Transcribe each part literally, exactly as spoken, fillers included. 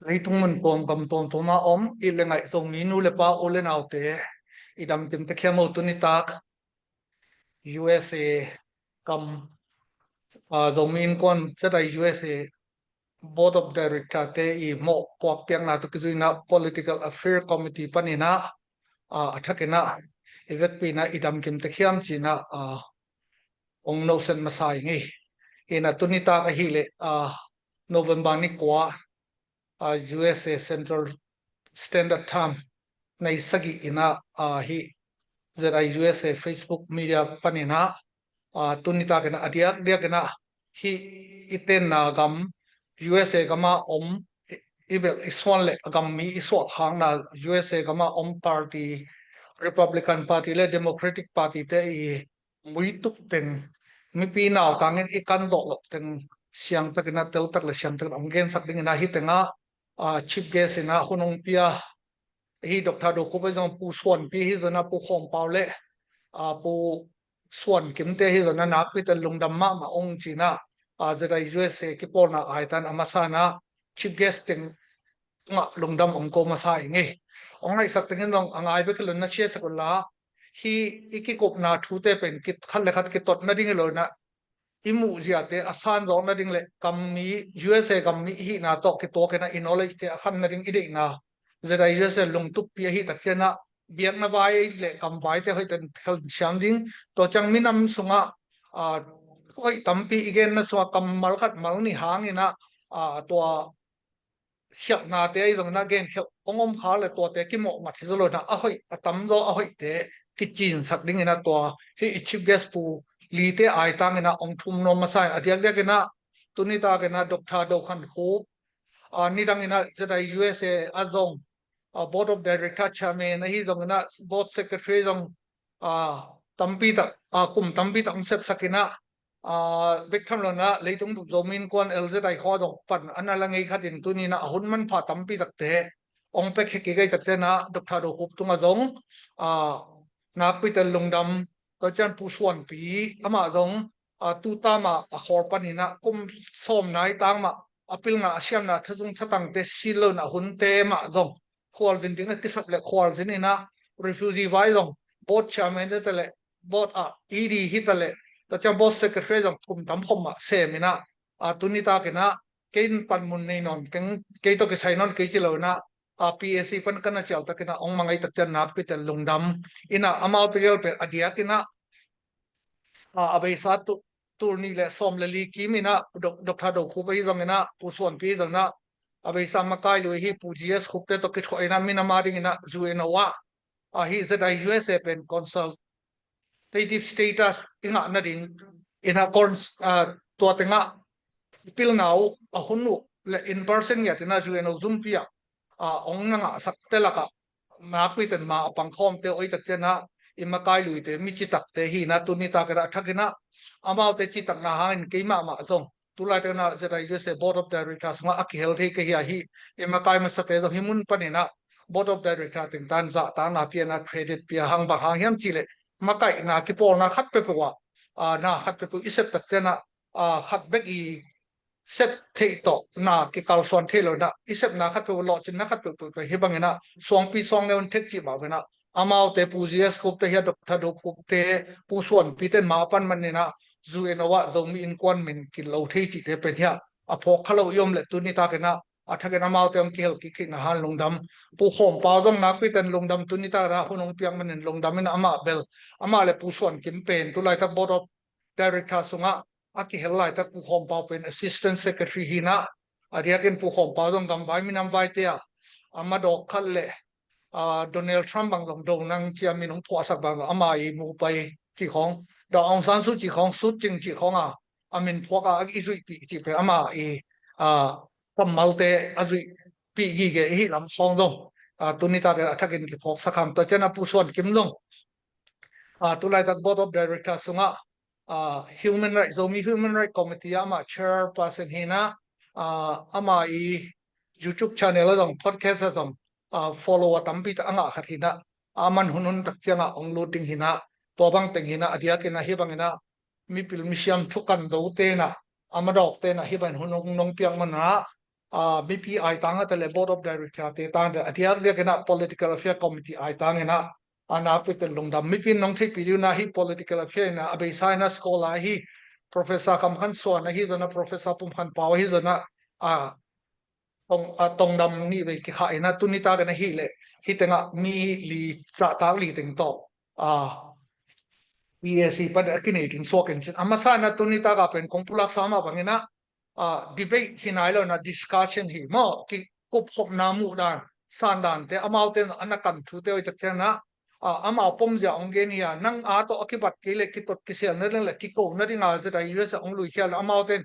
Leitung mun tuam gam tuamtuam ah om i le ngaih Zomi nu le pa u le naute, i dam kim te khiam o. Tuni tak U S A kam, ah, Zomi Innkuan Z I U S A Board of Director te i mawh puak piakna tawh kizuina Political Affair Committee paninah, ah, a thakinah i vekpina i dam kim te khiam cinah, ah, ong nosen masa i ngei. Ina tuni tak ahileh, ah, November ni kua, ah, U S A Central Standard Time nei sagih ina, ah, hi Z I U S A Facebook media panina, ah, tuni tak ina a diak diak ina hi i tenna gam U S A gama om i, i bel i suan le a gam mi i suak hangna U S A gama om party, Republican Party le Democratic Party te i muituk teng, mipi nautangin i kan zawh loh teng siangtakin a teltak le siangtakin a hong gensak dingin a hi tengah, ah, chief guest ina hun hong pia hi Doctor Do Khup ahi zong Pu Suan Pi hi zona Pu Khawm Pau le, ah, Pu Suan Kim te hi zona nakpi te lungdam mahmah ong cina, ah, Z I U S A kipawlna aitan a masana chief guest teng tungah lungdam ong ko masa i ngei. Ong ngaihsak tengin zong a ngai bek hi lo na siasak unla hi i kikupna thute pen khat le khat kitot nading hi lo na i muh ziate a san zawk nading le gam mi U S A gam mi i hihna tawh kituak ina i knowledge te a khan nading i deihna Z I U S A lungtukpi ahi tak ciana biakna vai le gam vai te hoih ten khel siam ding. Tua ciang minam sungah, ah, hoih tampi i genna sungah kammal khat mal ni hangina, ah, tua khialhnate ahi zongin a genkhialh ong om kha le tuate kimawh mat hi zaw lo ina a hoih a tamzaw a hoihte kicinsak dingina tua hi i chief guest Pu Lite aitangina ong thum nuam masa in a diakdiakina tuni takina Doctor Do Khan Khup, ah, nidangina Z I U S A a zong, ah, Board of Director Chairman ahi zongina Board Secretary zong, ah, tampi tak, ah, kum tampi tak ong sepsakina, ah, bek tham lona leitung bup Zomi Innkuan L Z I khua zong pan ana la ngei khatin tunina a hun manpha tampi takte ong pek hekik ei takte na Doctor Do Khup tunga zong, ah, nakpi te lungdam. Tua cian Pu Suan Pi amah zong, ah, tu tama a khawl panina kum sawm nai tang mah a pilna a siamna thazung thatangte si lo na hunte mah zong khualzin ding a kisap le khualzin ina refugee vai zong board chairman te le board a E D hi ta le tua ciang board secretary zong kum tam khom mah sem ina, a, tuni takina kei in panmun nei nawn keng kei tawh kisai nawn kei ci lo ina, a, P A C pan kana cial takina ong mangai tak cian nakpi te lungdam ina amaute gel pen a diak ina, a, a beisa tu tul nih le sawm le li kim ina Doc-, Doctor Do Khup ahi zongina Pu Suan Pi zongina a beisa makai lui hi Pu G S Khup te tawh kithuah ina minam a dingina U N O ah, a, hi Z I U S A pen consultative status i ngah nading ina cons-, a, tua tengah pilna uh a hun uh le in person ngiat ina U N O zumpi ah, a, ong na ngahsak te lakah nakpi ten ma a pangkhawmte oi tak ciana i makai luite mi citakte hi ina tuni takina a thakina amaute citakna hangin kei mahmah zong tulai takina Z I U S A Board of Director sungah a kihel thei ka hi a hi i makai masate zong hi mun panina Board of Director tengtan zahtakna piana credit pia hang bang hang hiam cih le makaihna kipawlna khat peuhpeuh ah, a, na khat peuhpeuh i sep tak ciana, a, khat bek i sep theih tawh na kikalsuan thei lo ina i sepna khat peuh lawhcinna khat peuhpeuh hi bangina suangpi suang neun thek cih mah ina amaute Pu G S Khup te hi a Doctor Do Khup te Pu Suan Pi ten ma a pan manina U N O ah Zomi Innkuan min kilo thei cihte pen hi a a phawk kha lo i om le tuni takina a thakin amaute ong kihel kik kik na han lungdam. Pu Khawm Pau zong nakpi ten lungdam tuni takina hun ong piak manin lungdam ina amah bel amah le Pu Suan Kim pen tulai tak Board of Director sungah a kihel laitak Pu Khawm Pau pen Assistant Secretary hi ina a diakin Pu Khawm Pau zong gamvai minam vaite ah a madawk khat le, a, Donald Trump bang zong do nang cia min ong phuahsak bang zong ama i mu pai cih khawng Daw Aung San Suu cih khawng sut cing cih khawng a a min phuak a i zuihpih cih pen ama i, a, kammalte a zuihpih gige i hi lam khawng zong, a, tuni tate a thakin kiphawksak ham tua ciana Pu Suan Kim zong, a, tulaitak Board of Director sungah, a, Human Rights, Zomi Human Rights Committee ah amah chairperson hi ina, a, ama i YouTube channel ah zong podcast ah zong, a, follower tampi tak a ngah khat hi ina a man hunhun tak ciangah ong lut ding hi ina tua bang teng hi ina a diakin a hi bangina mipil misiam thukan do tena a madawk tena hi bangin hun ong nong piak mana ah, mipi ai tang a te le board of director te tang te a diak diak in ah political affair committee ai tang in ah, a nakpi te lungdam. Mipi in nong theihpih ding un ah hih political affair in ah a beisa in ah scholar ahi Professor Kam Khan Suan ahi zong ah, Professor Pum Khan Pau ahi zong ah, ah, tong, ah, tongdam nih vei kikhah in ah tuni tak in ah hih leh hih teng ah mi li, zahtak li teng tawh, ah, P A C pan a kinei ding suak in cin. A masa in ah tuni tak ah pen kong pulak sa mah bang in ah, ah, debate hi nai lo in ah discussion hi maw, kikup khopna muh dan, san dan te, amaute in a na kan thute uh i tak ciang ah, ah, amau pom zia hong gen hi a, nang a tawh a kibat kei leh kitot kisial nading leh kiko nading a Z I U S A hong luikhial leh amaute in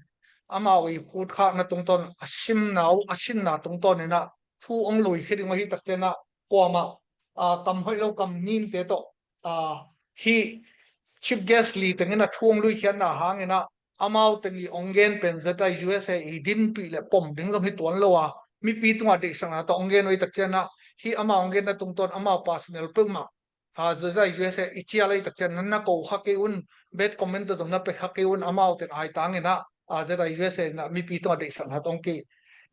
amau i putkhakna tungtawn a simna uh, a sinna tungtawn in ah thu hong luikhia ding uh hi tak ciang ah kuamah, ah, kam hoih lo kam nimte tawh, ah, hih chief guest li teng in ah thu hong luikhiatna hang in ah amau teng i hong gen pen Z I U S A i dinpih leh pom ding zong hi tuan lo a, mipi tungah deihsakna tawh hong gen uh i tak ciang ah hih amau hong genna tungtawn amau personal peuhmah, ah, Z I U S A i cial a i tak ciang ah na ko kha kei un, bad comment tawh zong na pe kha kei un, amau teng ai tang in ah, ah, Z I U S A in ah mipi tungah deihsakna tawh hong ki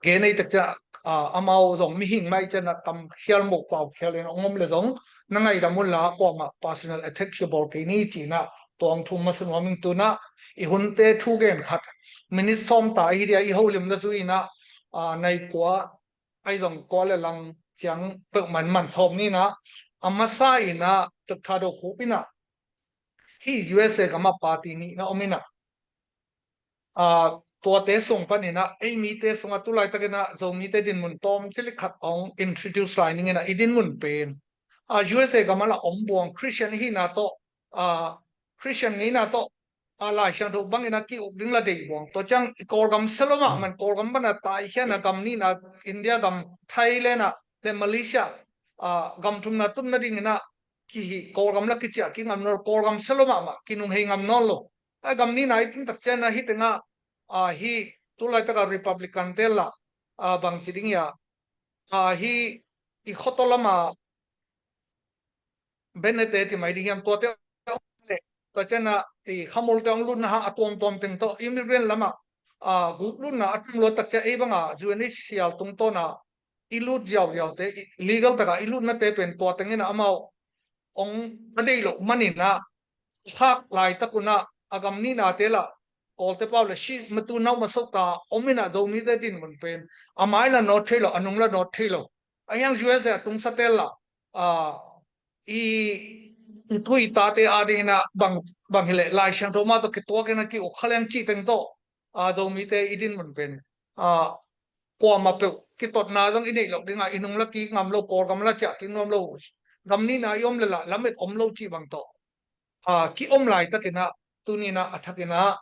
gen a i tak ciang ah, ah, amau zong mihing mah i ciang ah kam khial mawh pau khial in hong om leh zong na ngaidam un la, kuamah personal attack hi bawl kei ni ci in ah tua hong thum masa nuam ing. Tu in ah i hunte thu gen khat minute sawm ta ahi dia i holim na zui in ah, ah, nai kua ai zong kua le lang ciang peuhmah in man sawm ni in ah, a masa in ah Doctor Do Khup in ah hih U S A gam ah party nih na om in ah, ah, tuate sung pan in ah ei mite sung ah tu laitak in ah Zomite dinmun tawm cilik khat hong introduce lai ning in ah i dinmun pen, ah, U S A gam ah la om buang Christian i hihna tawh, ah, Christian ngeina tawh, ah, Lai Siangtho bang in ah ki-uk ding la deih buang. Tua ciang i Kawlgam sia lo mahmah in, Kawlgam pan a taikhia in ah gam nihna India gam, Thailand ah le Malaysia, ah, gam thumna tun nading in ah kihi, Kawlgam la kiciah kingam nawn lo, Kawlgam sia lo mahmah, kinunghei ngam nawn lo. A gam nihna i tun tak ciang ah hih teng ah, ah, hih tu laitak ah Republican te la, ah, bang ci ding hiam, ah, hih i khuataw lam ah Bennett te ci mai ding hiam, tuate hong leh, tua ciang ah i Khamul te hong lutna hang a tuamtuam teng tawh immigrant lam ah, ah, guklutna a tam lua tak ciang ei bang ah U N H C R tungtawn ah i lut ziauziau te, i legal tak ah i lutna te pen tua teng in ah amau hong a deih loh man in ah, khak laitak un ah a gam nihna te la Kawlte pau le si matu nau maso ta om in ah Zomite dinmun pen a mai la nawt thei lo, a nung la nawt thei lo. A hiang U S A a tungsa te la, ah, i, i tu i tate a ding in ah bang, bang hi leh Lai Siangtho mah tawh kituak in ah ki-uk kha leng cih teng tawh, ah, Zomite i dinmun pen, ah, kuamah peuh kitotna zong i neih loh ding ah i nung la kik ngam lo, Kawlgam la ciah kik nuam lo, gam nihna i om le la lamet om lo cih bang tawh, ah, ki-om laitak in ah tuni in ah a thak in ah,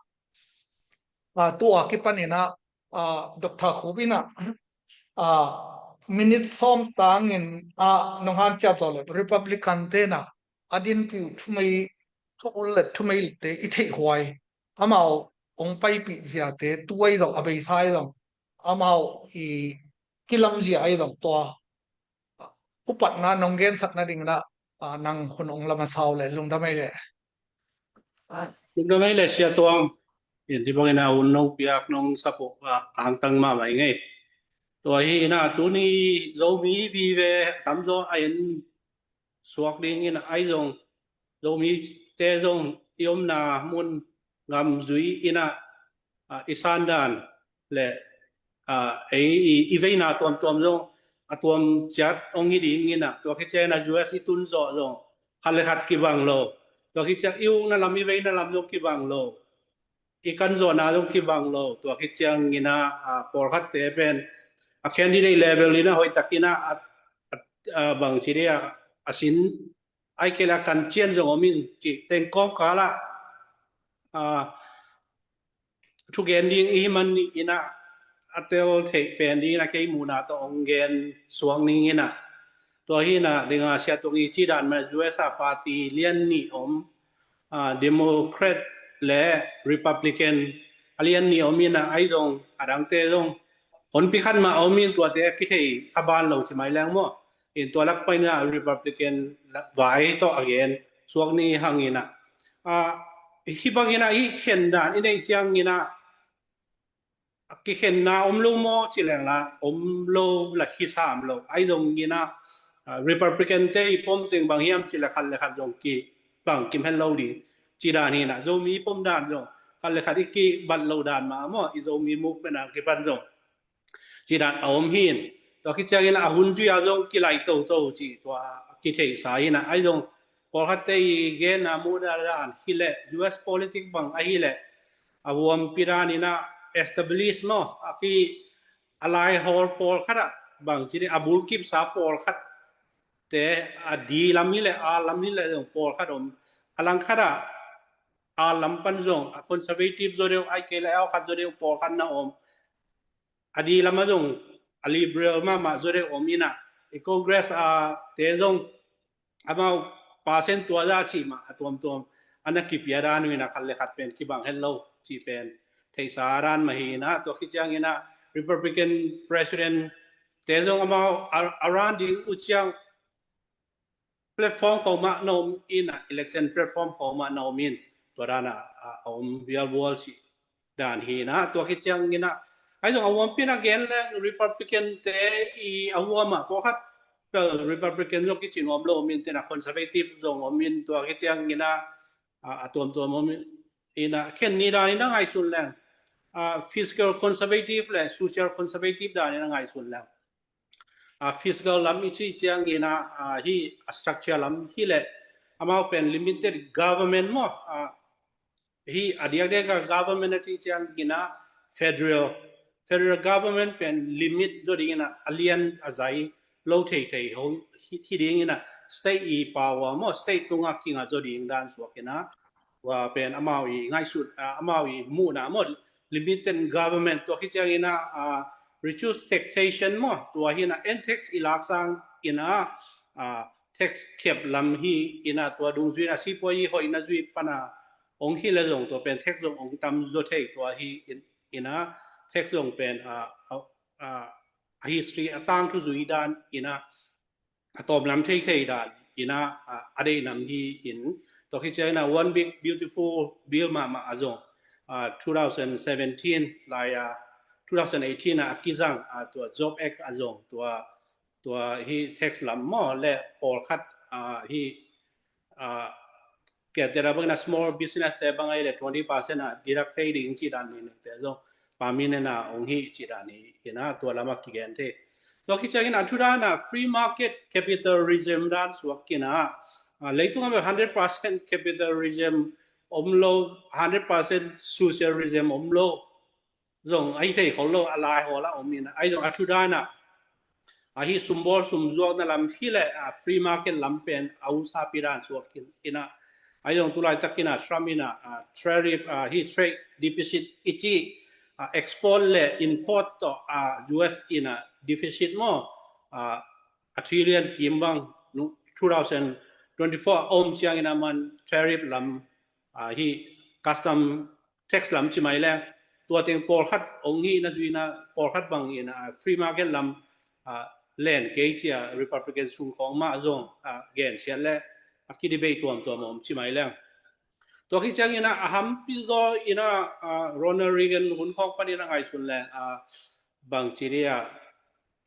ah, tu a kipan in ah, ah, Doctor Khup in ah, ah, minute sawm tang in ah nong hanciam zawh leh Republican te in ah a dinpih uh thumei, thu ul le thumei te i theihhuai, amau hong paipih ziate tu ahi zong, a beisa ahi zong, amau i kilamzia ahi zong, tua upatna nong gensak nading in ah, ah, nang hun hong la masa uh leh lungdam ei leh. Lungdam ei leh Sia Tuang. In hih bangin a hun nong piak nong support, ah, tangtang mahmah ing ei. Tua hi in ah tuni Zomi vive tamzaw a en suak ding in ah ahi zong, Zomite zong i omna mun gam zui in ah, ah, i sandan le, ah, ei i, i veina tuamtuam zong a tuam ciat hong hi ding in ah, tua khit ciang in ah U S i tun zawh zong khat le khat kibang lo. Tua khit ciang i ukna lam i veina lam zong kibang lo. I kanzawhna zong kibang lo. Tua khit ciang in ah, ah, pawlkhatte pen a candidate level in ah hoihtak in ah, a, a, a bang ci ding a, a sin ai kei leh a kan cian zong om in cih teng kawmkal ah, ah, thugen ding i hih man in ah a tel theih pen ding in ah kei muhna tawh hong gen suak ning in ah. Tua hi in ah ding a Sia Tuang i cih dan mah U S a party lian nih om, ah, Democrat le Republican a lian nih om in ah ahi zong a dangte zong honpi khat mah om in tuate a kithei kha ban lo ci mai leng maw. In tua lak pan in ah Republican vai tawh a gen suak ni hang in ah. Ah, hih bang in ah hih khen dan i neih ciang in ah kikhenna om lo maw ci leng la om lo la hi sam lo. Ahi zongin ah, ah, Republican te i pom teng bang hiam ci le khat le khat zong ki bang kim het lo ding ci dan hi na. Zomi pom dan zong khat le khat i ki bat lo dan mah maw, i Zomi movement a kipan zong ci dan a om hi in. Tua khit ciangin a hun zui a zong kilai toto ci tua kitheisa hi na. Ahi zong pawlkhatte i genna muhna dan hi leh U S politics bang ahi leh a huampi dan in ah establish maw, a ki a laihawl pawlkhat ah bang ci ding, a bulkipsa pawlkhat te a di lam hi leh a lam hi leh zong pawlkhat om. A langkhat ah a lam pan zong a conservative zaw deuh, ai kei leh a khat zaw deuh pawlkhat na om. A di lam ah zong a liberal mahmah zaw deuh om in ah, i Congress a te zong amau percent tua za cih mah a tuamtuam a na kipia dan uh in ah khat le khat pen kibang het lo cih pen theihsa dan mah hi in ah. Tua khit ciangin ah Republican president te zong amau a, a run ding uh ciang platform khawng mah na om in ah, election platform khawng mah na om in, tua dan ah a om vialvual cih dan hi na. Tua khit ciangin ah, ahi zong a huampi in a gen leng Republican te i a huam ah pawlkhat pel Republican zong kici nuam lo om in, te in ah conservative zong om in, tua khit ciangin ah a, a tuamtuam om in ah, khen ni dan in a ngaihsun leng, ah, fiscal conservative le social conservative dan in a ngaihsun leng, ah, fiscal lam i cih ciangin ah, ah, hi a structure lam hi leh amau pen limited government maw, ah, hi a diakdiak a government a cih ciangin ah federal, federal government pen limit zaw ding in ah a lian a zai lo theithei ho hi, hi ding in ah state i power maw, state tungah kinga zaw ding dan suak in ah, tua pen amau i ngaihsut, ah, amau i muhna maw, limited government. Tua khit ciangin ah, ah, reduce taxation maw, tua hi in ah en tax i laksang in ah, ah, tax cap lam hi in ah, tua dungzui in ah sipuai i hoihna zui pan a ong hi leh zong tua pen tax zong ong tam zaw thei tua hi in, in ah tax zong pen, ah, ah, ah, a history a tangthu zui dan in ah a tawm lam theithei dan in ah, ah, a deih nam hi in. Tua khit ciangin ah One Big Beautiful Bill mahmah a zong, ah, two thousand seventeen lai a, two thousand eighteen ah a kizang, ah, tua Job Act a zong tua, tua hi tax lam maw le pawlkhat, ah, hi, ah, kiate da bangin ah small business te bang ahi leh twenty percent ah deduct thei ding ci dan ni te zong permanent ah ong hi ci dan hi in ah tua lam ah kigen thei. Tua khit ciangin a thu dan ah free market capitalism dan suak in ah, ah, leitung ah bel hundred percent capitalism om lo, hundred percent socialism om lo zong ahi thei khol lo, a laihawl ah om in ah, ahi zong a thu dan ah, ah, hi sumbawl sumzuakna lam hi leh, ah, free market lam pen a usapi dan suak in, in ah, ahi zong tulaitak in ah Trump in ah, ah, tariff, ah, hi trade deficit i cih, ah, export le import tawh, ah, U S in ah deficit maw, ah, a trillion kim bang, two thousand twenty-four a om ciangin ah man tariff lam, ah, hi custom tax lam ci mai leng, tua teng pawlkhat ong hihna zui in ah pawlkhat bang in ah free market lam, ah, len kei ci a Republican sung khawng mah zong, ah, gensiat le a kidebate tuamtuam om ci mai leng. Tua khit ciangin ah a hampi zaw in ah, ah, Ronald Reagan hun khawng panin a ngaihsun leng, ah, bang ci ding ah,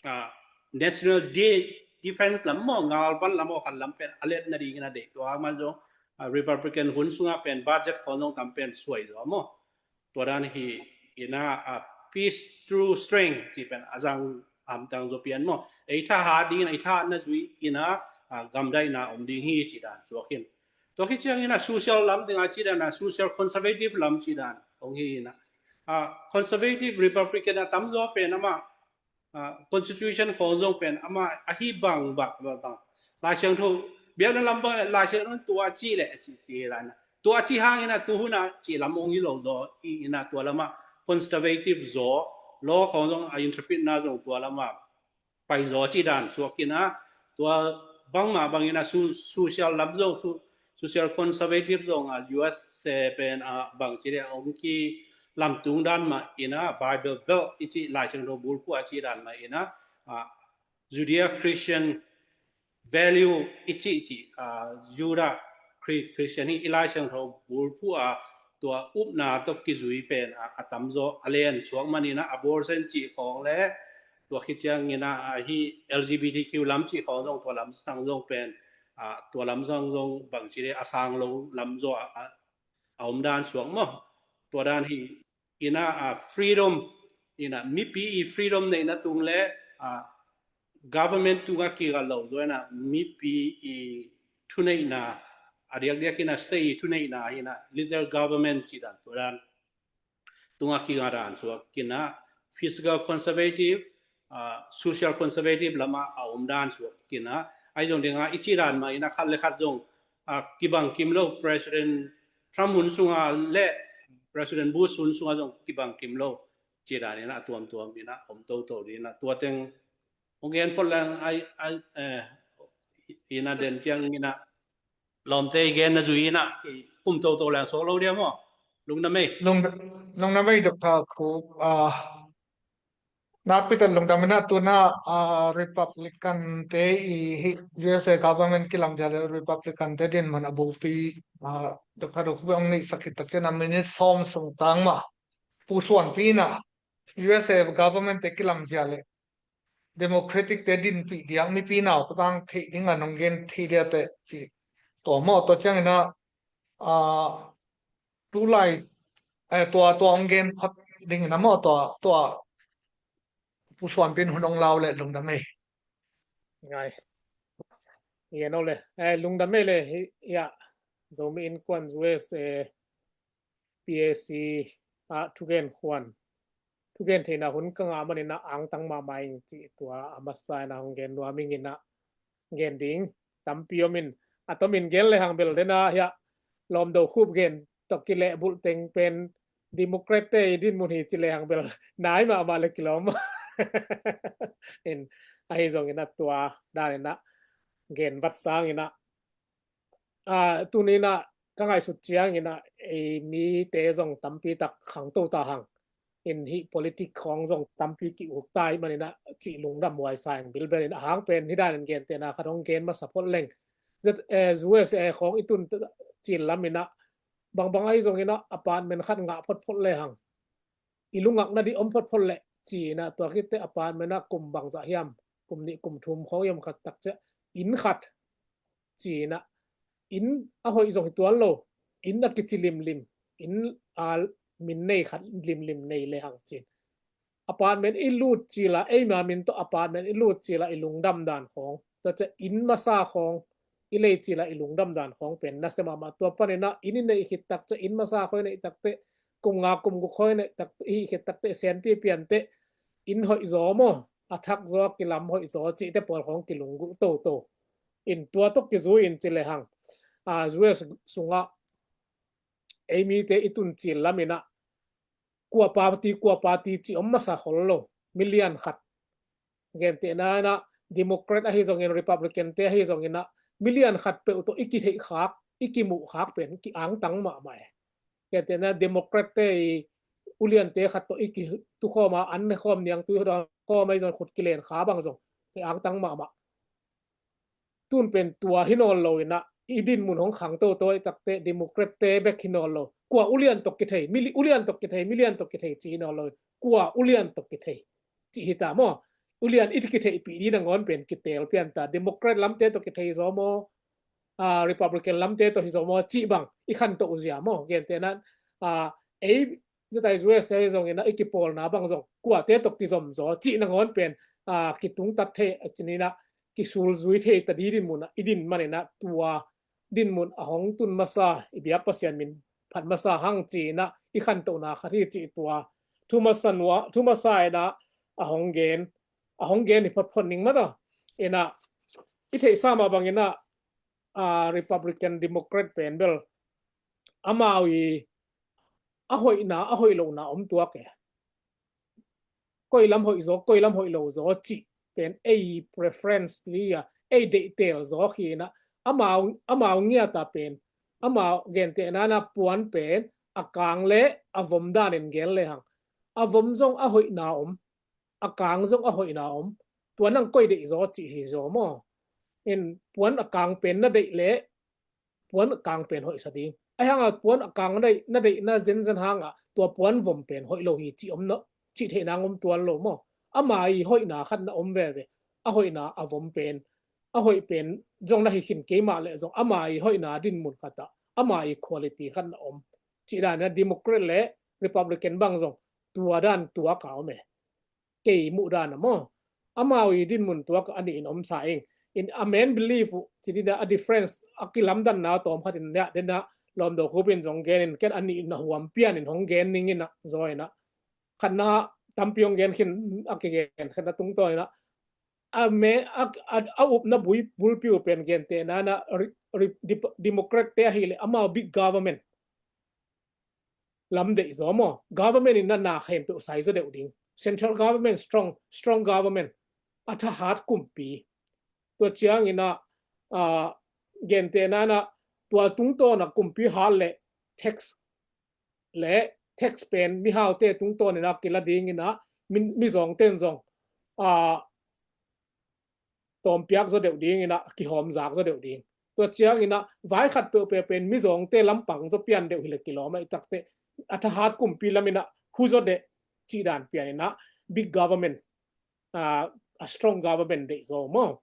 ah, national de-, defense lam maw, ngalvan lam aw, khat lam pen a let nadingin a deih. Tua man zong, ah, Republican hun sungah pen budget khawng zong tam pen suai zaw maw. Tua dan hi in ah, ah, peace through strength ci pen a zang hamtang zaw pian maw. Ei thahat dingin, ei thahatna zui in ah, ah, gamdaihna om ding hi ci dan suak in. Tua khit ciangin ah social lam ding a ci dan ah social conservative lam ci dan ong hi in ah, ah, conservative Republican a tam zaw pen amah, ah, constitution khawng zong pen amah ahi bang, bang, bang, bang. Lai Siangtho biakna lam bang, Lai Siangtho tua ci leh ci, ci dan ah, tua ci hangin ah tu hun ah ci lam ong hi lo zaw in ah tua lam ah conservative zaw, law khawng zong a interpret na zong tua lam ah pai zaw ci dan suak in ah, tua bangmah bangin ah su-, social lam zong, su-, social conservative zong ah U S se pen ah bang ci ding ah ong kilamtung dan mah in ah Bible Belt i cih Lai Siangtho bulphuh a ci dan mah in ah, ah, Judeo Christian value i cih, i cih, ah, Judah Chri-, Christian hi i Lai Siangtho bulphuh a tua upna tawh kizui pen a, a tamzaw a len suak manin ah abortion cih khawng le tua khit ciangin ah a hi L G B T Q lam cih khawng zong tua lam sang zong pen a, tua lam sang zong bangci le a sang lo lam zaw a, a, a om dan suak maw? Tua dan hi in ah a, freedom in ah mipi i freedom neihna tung le a, government tungah kigal lo zaw in ah mipi i thuneihna a diakdiak in ah state i thuneihna hi in ah little government cih dan tua dan tungah kigal dan suak in ah physical conservative, a, social conservative lamah a om dan suak in ah ahi zong ding ah i cih dan mah in ah khat le khat zong a, kibang kim lo President Trump hun sungah le President Bush hun sungah zong kibang kim lo cih dan in ah a tuamtuam in ah om toto ding in ah tua teng hong gen phot leng ai ai eh, in ah den kiang in ah lawmte i gen na zui in ah i kum toto leng suak lo dia maw? Lungdam ei. Lung, lungdam ei, Doctor Khup. Ah, nakpi tak lungdam in ah tu in ah, ah, Republican te i hi U S A government kilamzia le Republican te dinmun a bulpi, ah, Doctor Khup hong neihsak khit tak ciang a minute sawm sung tang mah pusuanpi in ah U S A government te kilamzia le Democratic te dinpih diak mipi nau kutang theih ding a nong gen thei dia teh ci. Tua maw tua ciangin ah, ah, tulai, eh, tua, tua hong gen phot ding in ah maw tua, tua pusuanpi in hun hong lau le lungdam ei. Ngai. Ngai no le. Eh, lungdam ei le hi, ya. Zomi Innkuan U S A P A C ah thugen khuan thugen theihna hun ka ngah manin ah angtang mahmah ing cih tua a masa in ah hong gen nuam ing in ah gen ding tampi om in a tomin gen le hang bel den ah hiah lawm do khup gen tawh kilehbulh teng pen Democrat te i dinmun hi ci le hang bel nai mahmah le kilawm in ahi zongin ah tua dan in ah gen vat sang in ah a, tuni in ah ka ngaihsut ciangin ah ei mite zong tampi tak khangto ta hang in hih politic khawng zong tampi ki-uk ta ih manin ah cih lungdam huai sa ing bilbel in a hang pen hih dan in gentehna khat hong gen masa phot leng Z, eh, U S A khawng i tun cil lam in ah bangbang ahi zongin ah apartment khat ngah photphot le hang i lungak nadih om photphot leh ci in ah tua khit teh apartment ah kum bangzah hiam kum nih kum thum khawng i om khat tak ciah inn khat ci in ah inn a hoih zong hi tuan lo inn a kici limlim inn a min nei khat limlim nei le hang ci in apartment i lut cil a eima min tawh apartment i lut cil a i lungdam dan khawng tua ciah inn masa khawng i lei cil a i lungdam dan khawng pen nasia mahmah tua panin ah inn i neih khit tak ciah inn masa khawng i neih tak teh kum nga kum guk khawng i neih tak i hih khit tak teh senpi pian teh inn hoih zaw maw a thak zaw a kilam hoih zaw cih teh pawl khawng kilunggulh toto in tua tawh kizui in ci le hang a U S sungah ei mite i tun cil lam in ah kua party kua party cih om masa khol lo milian khat gentehna in ah Democrat ahi zongin Republican te ahi zongin ah milian khat peuh tawh i kitheih khak i kimuh khak pen ki angtang mahmah e. Gentehna Democrat te i ulian te khat tawh i kitukhawm a an ne khawm niang tui khawm ahi zong khut kilen kha bang zong ki angtang mahmah. Tun pen tua hi nawn lo in ah i dinmun hong khangto tawi tak teh Democrat te bek hi nawn lo kua ulian tawh kithei mili ulian tawh kithei milian tawh kithei ci hi nawn lo kua ulian tawh kithei ci hi ta maw? Ulian i kitheihpih dih nangawn pen kitel pian ta Democrat lamte tawh kithei zaw maw? A, Republican lamte tawh hi zaw maw cih bang i khanto uh zia maw? Gentehna a ei Zetai U S A zongin ah i kipawlna bang zong kuate tawh kizom zaw cih nangawn pen a kitungtat thei a cinin ah kisulzui thei ta dih dinmun ah i din manin ah tua dinmun a hong tun masa i biak Pasian min phat masa hang ci in ah i khantohna khat hi cih tua thu masa nua thu masa in ah a hong gen a hong gen hi photphot ning mata in ah i theihsa mah bangin ah a Republican Democrat pen bel amau i a hoihna a hoih lohna om tuak e. Koi lam hoih zaw koi lam hoih lo zaw cih pen ei preference ti a ei deihtel zaw hi in ah amau amau ngiat a pen amau gentehna in ah puan pen a kang le a vom dan in gen le hang a vom zong a hoihna om a kang zong a hoihna om tua nang koi deih zaw cih hi zaw maw? In puan a kang pen na deih le puan a kang pen hoihsa ding Ahi hanga puan a kang na deih, na deihna zenzen hanga tua puan vom pen hoih lo hi cih om na, cih theihna om tuan lo maw. Ama i hoihna khat na om veve. A hoihna a vom pen, a hoih pen zong na hi khin keimah leh zong ama i hoihna dinmun khatah ama i quality khat na om. Cih dan a Democrat le Republican bang zong tua dan tua ka om e. Kei muh dan a maw. Amau i dinmun tuak a nih in om sa ing. In a main belief uh, ci dina a difference a kilamdanna tawm khat in nia dena lawmdo khupin zong gen in ken a nih in a huam pian in hong gen ning in a zaw in a. Khatna tampi hong gen khin a kigen khatna tungtawn in a. A me a, a, a upna bui bulpi uh pen gente na na ri, ri, dip, democrat te ahi le amau big government lam deih zaw maw. Government in na na khempeuh sai zaw deuh ding. Central government strong, strong government. A thahat kumpi. Tua ciangin a, a, gente na na tua tungtawn a kumpi hal le tax le tax pen mihaute tungtawn in a kila dingin a mi, mizawngten zong a tawmpiak zaw deuh dingin a kihawm zak zaw deuh ding. Tua ciangin a vai khat peuhpeuh pen mizawngte lampang zaw pian deuh hi le kilawm a i takte a thahat kumpi lamin a hu zaw deuh cih dan pian in a big government, a, a strong government deih zaw maw.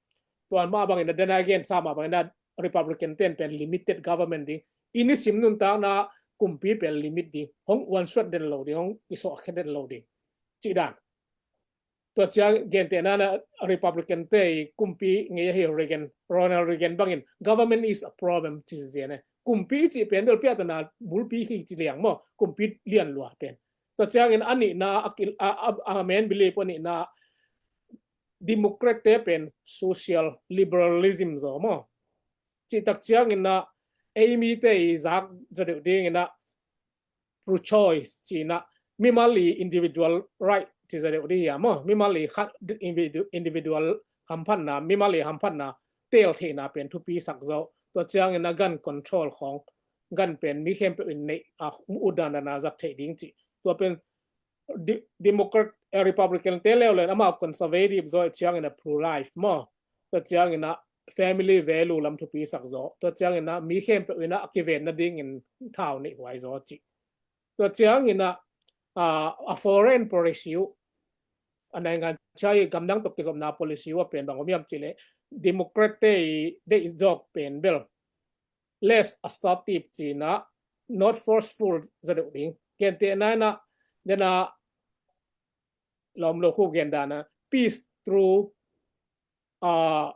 Tua mah bangin a dena gen sa mah bangin a Republican ten pen limited government ding. I nisim nuntakna kumpi pen limit ding. Hong uansuat den lo ding, hong kisawhkhe den lo ding. Cih dan. Tua ciang gente na na Republican te i kumpi ngei ahi Reagan, Ronald Reagan bangin government is a problem ci zian e. Kumpi cih pen bel piatana bulpi hi ci liang maw. Kumpi lian lua pen. Tua ciangin a nihna a, a, a, a main belief a nihna Democrat te pen social liberalism zaw maw. Cih tak ciangin a eimi te i zak zaw deuh dingin a pro-choice cih na mimal i individual right ci zaw deuh ding hi a maw. Mimal i khat individu, individual hamphatna, mimal i hamphatna tel theihna pen thupi sak zaw. Tua ciangin a gun control khawng gun pen mi khempeuh in neih a mu dandan a zat theih ding cih. Tua pen di, Democrat, eh, Republican te leu len amau conservative zaw ciangin a pro-life maw. Tua ciangin a family value lam thupi sak zaw. Tua ciangin a mi khempeuh in a kiven nadingin thau neih huai zaw cih. Tua ciangin a, a, a foreign policy uh a naingan chai gamdang tok kizopna policy uh a pen bang om hiam cih le Democrat te i deih zawk pen bel less assertive cih na, not forceful zaw deuh ding. Gente na na dena lawmlo khu gen dan a peace through, a,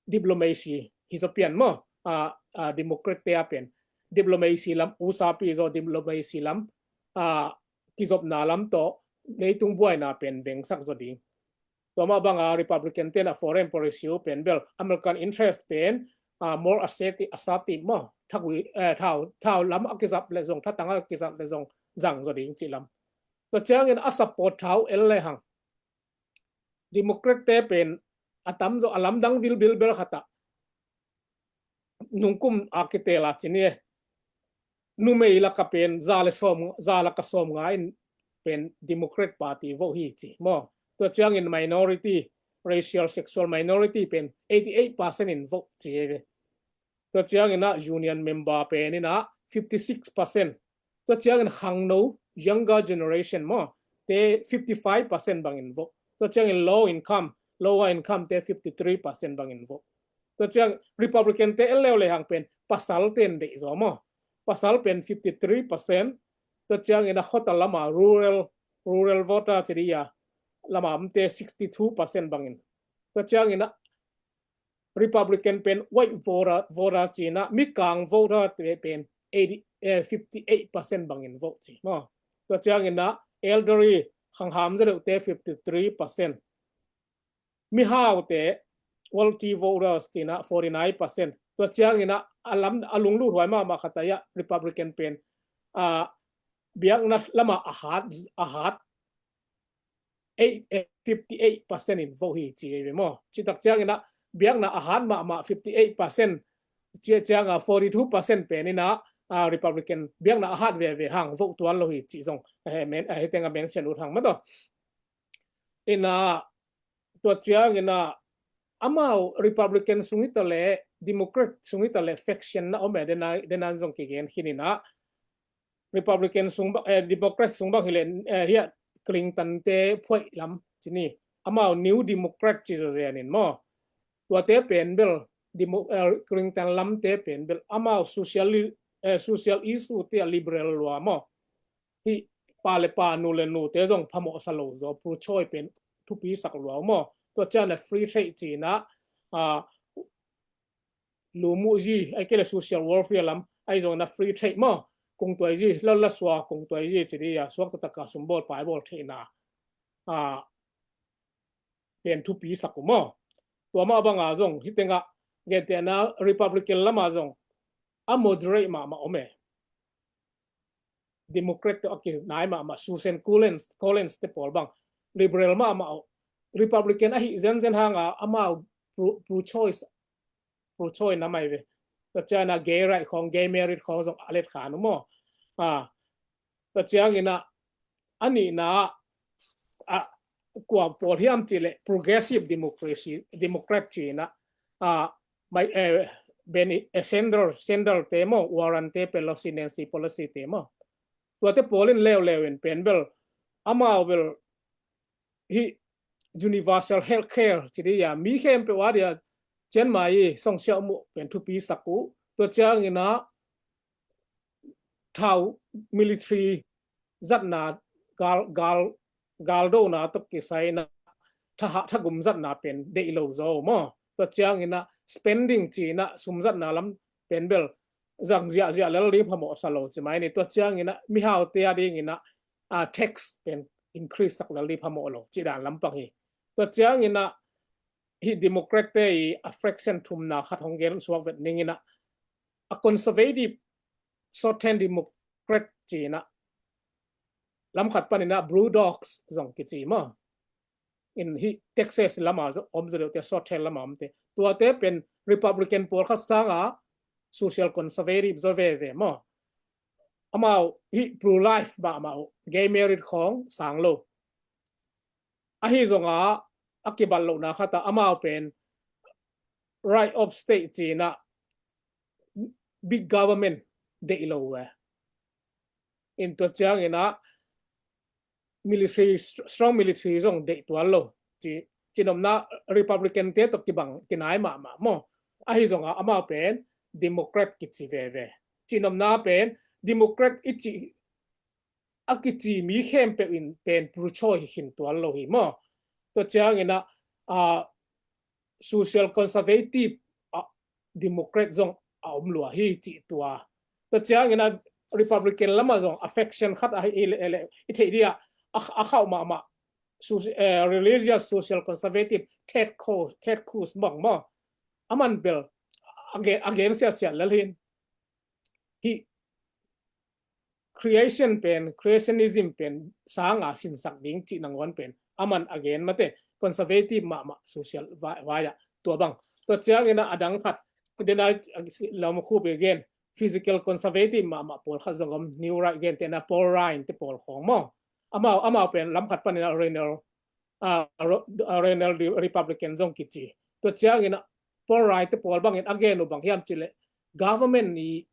diplomacy hi zaw pian maw. A, a, Democrat te a pen diplomacy lam usapi zaw diplomacy lam, a, kizopna lam tawh leitung buaina pen vengsak zaw ding. Tua mah banga Republican ten a foreign policy uh pen bel American interest pen, a, more assertive, assertive maw. Thagui, eh, thau, thau lam a kizap le zong, thatang a kizap le zong zang zaw ding cih lam. Tua ciangin a support thau el le hang Democrat te pen a tamzaw a lamdang vilbil bel khatah nungkum a kitela cin e. Numei laka pen za le sawm, za laka sawm nga in pen Democrat Party vote hi ci maw. Tua ciangin minority, racial sexual minority pen eighty eight percent in vote ci e. Tua ciangin a union member pen in a fifty six percent. Tua ciangin khangno, younger generation maw, te fifty five percent bangin vote. Tua ciangin low income, lower income te fifty three percent bangin vote. Tua ciang Republican te el leu le hang pen pasal ten deih zaw maw. Pasal pen fifty three percent. Tua ciangin a khota lama rural, rural voter ci dia lama omte sixty two percent bangin. Tua ciangin a Republican pen white voter, voter ci na, mikang voter te pen eighty, eh, fifty eight percent bangin vote ci maw. Tua ciangin a elderly, khangham zaw deuh te fifty three percent. Mihau te wealthy voters ci na forty nine percent. Tua ciangin a a lam a lunglut huai mahmah khat a Republican pen, a, biakna lama a hat, a hat eight, eh, fifty eight percent in vote hi ci ei ve maw. Citak ciangin a biakna a hat mahmah fifty eight percent, cia cianga forty two percent pen in a, a, Republican biakna a hat veve hang vote tuan lo hi ci zong, eh, men, eh, hiteng a mention ut hang maw taw. In a, tua ciangin a amau Republican sung hi ta leh Democrat sung hi ta leh faction na om e, dena, dena zong kigen khin inah Republican sung bang, eh, Democrat sung bang hi leh, eh, hiah Clinton te phuaih lam ci ni, amau New Democrat ci zaw zen in maw. Tuate pen bel Demo-, eh, Clinton lamte pen bel amau social, eh, social issue te a liberal lua maw. Hih pa le pa, nu le nu te zong phamawhsa lo zaw, pro-choice pen thupi sak lua maw. Tua ciang a free trade ci inah, ah, lumuh zi, ahih kei leh social welfare lam, ahi zongin a free trade maw. Kungtuai zi, lal la sua kungtuai zi ci dih a, suak taktak a sumbawl paibawl theihna, ah, pen thupi sak uh maw. Tua mah banga zong hih tengah gentehna Republican lama zong a moderate mahmah om e. Democrat tawh a kinai mahmah Susan Collins, Collins te pawl bang liberal mahmah uh. Republican ahi zenzen hanga amau pro-, pro-choice, pro-choice na mai ve. Tua ciang a gay right khawng, gay marriage khawng zong a let khan uh maw. Ah, tua ciang inah a nihna ah, kua pawl hiam cih leh progressive democracy, Democrat ci inah, ah, mai, eh, Bernie, eh, Sanders, Sanders te maw, Warren te, Pelosi, Nancy Pelosi te maw. Tuate pawl in leuleu in pen bel, amau bel hih universal health care ci dih a, mi khempeuh a dia cianmai i songsiah muh pen thupi sak uh. Tua ciang inah thau military zatna, gal, gal, galdona tawh kisai inah thaha, thagum zatna pen deih lo zaw maw. Tua ciang inah spending ci inah sum zatna lam pen bel zang ziahziah lel ding phamawhsa lo ci mai ni. Tua ciang inah mihaute a ding inah, ah, tax pen increase sak lel ding phamawh lo ci dan lampang hi. Tua ciang inah hih Democrat te i a faction thumna khat hong gen suak vet ning inah, a conservative, short-term Democrat ci inah, lam khat pan inah Blue Dogs zong kici maw. In hih Texas lama zong om zaw deuh te, short-term lama om te. Tuate pen Republican pawl khat sanga social conservative zaw veve maw. Amau hih pro-life mahmah uh, gay marriage khawng sang lo. Ahi zonga a kibat lohna khat ah amau pen right of state ci inah big government deih lo uh e. In tua ciang inah military, str-, strong military zong deih tuan lo. Ci, cinopna Republican te tawh kibang kinai mahmah maw. Ahi zonga amau pen Democrat kici veve. Cinopna pen Democrat i cih a kici mi khempeuh in pen pro-choice hi khin tuan lo hi maw. Tua ciang inah, ah, social conservative, ah, Democrat zong a om lua hi cih tua. Tua ciang inah Republican lama zong a faction khat ahi i le, le, i theih dih a, a, a khauh mahmah, so-, eh, religious social conservative, Ted Cruz, Ted Cruz bang maw. Aman bel a gen, a gen siasia lel hin. Hih creation pen, creationism pen sanga sinsak ding cih nangawn pen aman a gen mate, conservative mahmah social vai, vai ah tua bang. Tua ciang inah a dang khat, dena lam khup i gen, physical conservative mahmah pawl khat zong om, New Right gentehna Paul Ryan te pawl khawng maw. Amau, amau pen lam khat pan inah renal, ah, ro-, ah, renal Republican zong kici. Tua ciang inah Paul Ryan te pawl bangin a gen uh bang hiam cih leh government i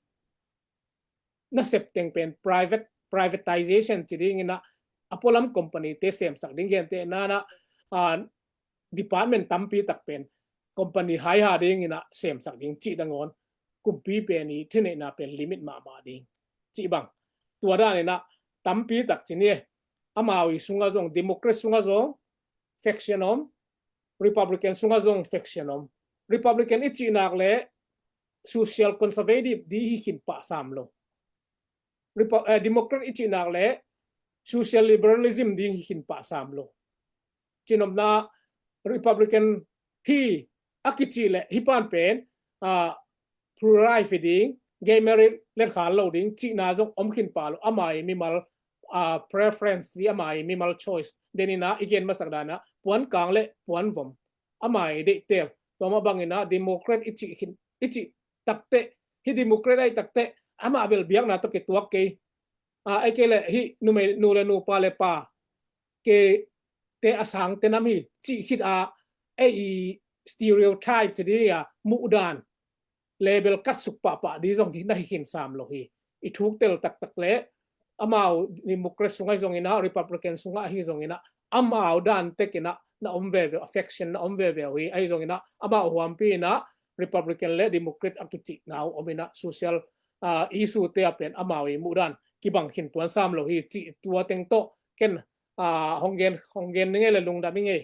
nasep teng pen private, privatization ci ding inah a pualam company te semsak ding, gentehna inah, ah, department tampi tak pen company haiha ding inah semsak ding cih nangawn, kumpi pen i thuneihna pen limit mahmah ding cih bang. Tua dan inah tampi tak ci ni e. Amau i sungah zong, Democrat sungah zong faction om, Republican sungah zong faction om. Republican i cih nak leh social conservative ding hi khin pah sam lo. Repu-, eh, Democrat i cih nak leh social liberalism ding hi khin pah sam lo. Cinopna Republican hi a kici leh hih pan pen, ah, pro-life hi ding, gay marriage let khan lo ding cihna zong om khin pah lo. Amah i mimal, ah, preference dih, amah i mimal choice. Den inah i gen masak dan ah puan kang le puan vom amah i deihtel. Tua mah bang inah Democrat i cih khin, i cih takteh, hih Democrat ahi takteh amah bel biakna tawh kituak kei. Ah, ahih kei leh hih numei, nu le nu, pa le pa, kei te a sang te nam hi cih khit a, ei i stereotype ci dih a, muhdan, label kat suk pahpah dih zong hi na hi khin sam lo hi. I thuk tel taktak le amau Democrat sungah hi zongin ah, Republican sungah hi zongin ah, amau dan tekin ah na om veve, affection na om veve uh hi. Ahi zongin ah amau huampi in ah Republican le Democrat a kicihna uh om in ah, social, ah, issue te ah pen amau i muhdan kibang khin tuan sam lo hi cih tua teng tawh ken, ah, hong gen, hong gen ning ei le lungdam ing ei.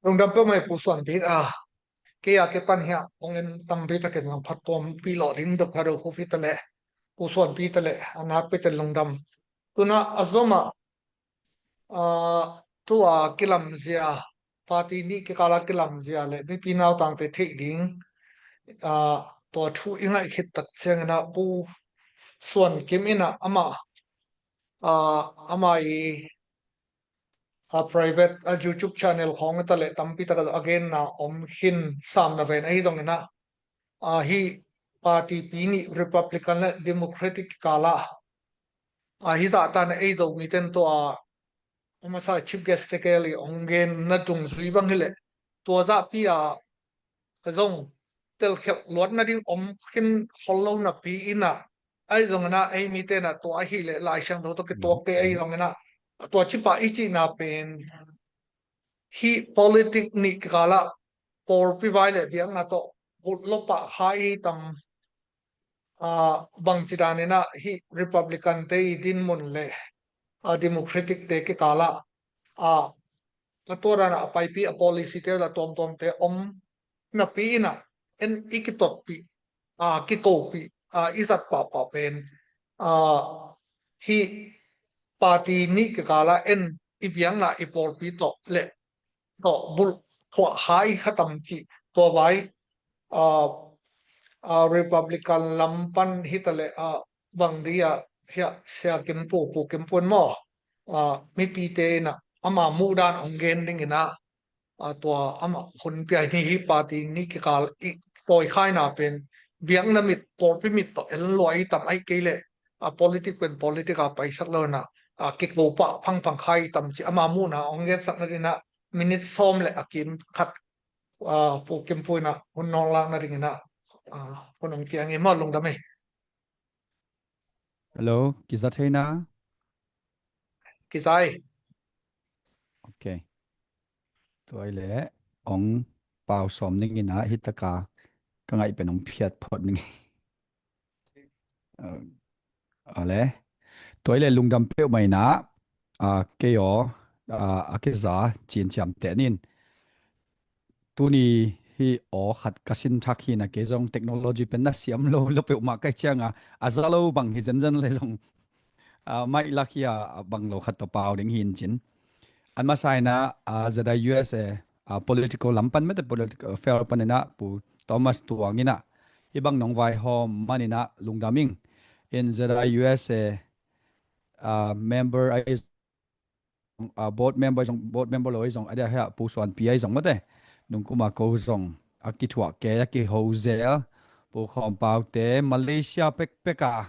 Lungdam peuhmah ei Pu Suanpi a, kei a kipan hiah hong en tampi takin zong phattuampih lawh ding Doctor Do Khup hi ta leh, Pu Suanpi ta leh, a nakpi ten lungdam. Tuna a zomah, ah, tua kilamzia, party nih kikala kilamzia le mipi nautangte theih ding, ah, tua thu i ngaih khit tak ciangin ah Pu Suan Kim in ah amah, ah, amah i, ah, private, ah, YouTube channel khawng ta le tampi tak a genna om khin sam na ven ahi zongin ah, ah, hih party pi nih Republican le Democratic kikala, ah, hih zahtan a ei Zomite in tua a masa chief guest te kel i hong genna dungzui bang hi leh tua zahpi a zong telkhialh luat nading om khin khol lo napi in ah, ahi zongin ah ei mite in ah tua ahi leh Lai Siangtho tawh kituak te ahi zongin ah tua cipah i cihna pen hih politic nih kikala pawlpi vai le biakna tawh bulh lo pah kha i tam, ah, bangci danin ah hih Republican te i dinmun le, ah, Democratic te kikala, ah, a tua dan ah a paipi a policy te la tuamtuamte om napi in ah en i kitotpih, ah, kikopih, ah, i zat pahpah pen, ah, hih party nih kikala en i biakna i pawlpi tawh le tawh bulh thuah kha i kha tam cih tua vai, ah, ah, Republican lam pan hi ta leh, ah, bang di ah, sia, Sia Kim Pu, Pu Kim Pu in maw, ah, mipite in ah ama muhdan hong gen dingin ah, ah, tua amah hun pia ni hi party nih kikal i tawikhaina pen biakna mit, pawlpi mit tawh en lua i tam aih kei leh, ah, politic pen politic a paisak lo in ah, ah, kiko pah phangphang kha i tam cih ama muhna hong gensak nadin ah minute sawm le a kim khat, ah, Pu Kim Pu in ah hun nong lak nadingin ah, ah, hun hong piang i maw lungdam ei. Hello, kiza thei na? Kiza ei. Ok. Tua i le ong pau sawm ning in ah hi taka ka ngaih pen ong phiat phot ning. Ah, ale. Tua i le lungdam peuhmah in ah, ah, kei aw, ah, a kiza cin ciam teh nin. Tuni hi aw khat ka sin thak hi na kei zong technology pen na siam lo, lo peuhmah kai cianga a za lo bang hi zenzen le zong, ah, maih lak hi a, a bang lo khat tawh pau ding hi in cin. An masa in ah, ah, Z I U S A, ah, political lam pan mete political affair pan in ah Pu Thomas Tuang in ah hi bang nong vaihawm man in ah lungdam ing. In Z I U S A, ah, member a i ah, board member zong, board member lo i zong, a dia hea Pu Suanpi a i zong mate. Nungkuma ko zong a kithuah ke a kiho zel. Pu Khawm Pau te Malaysia pekpek a,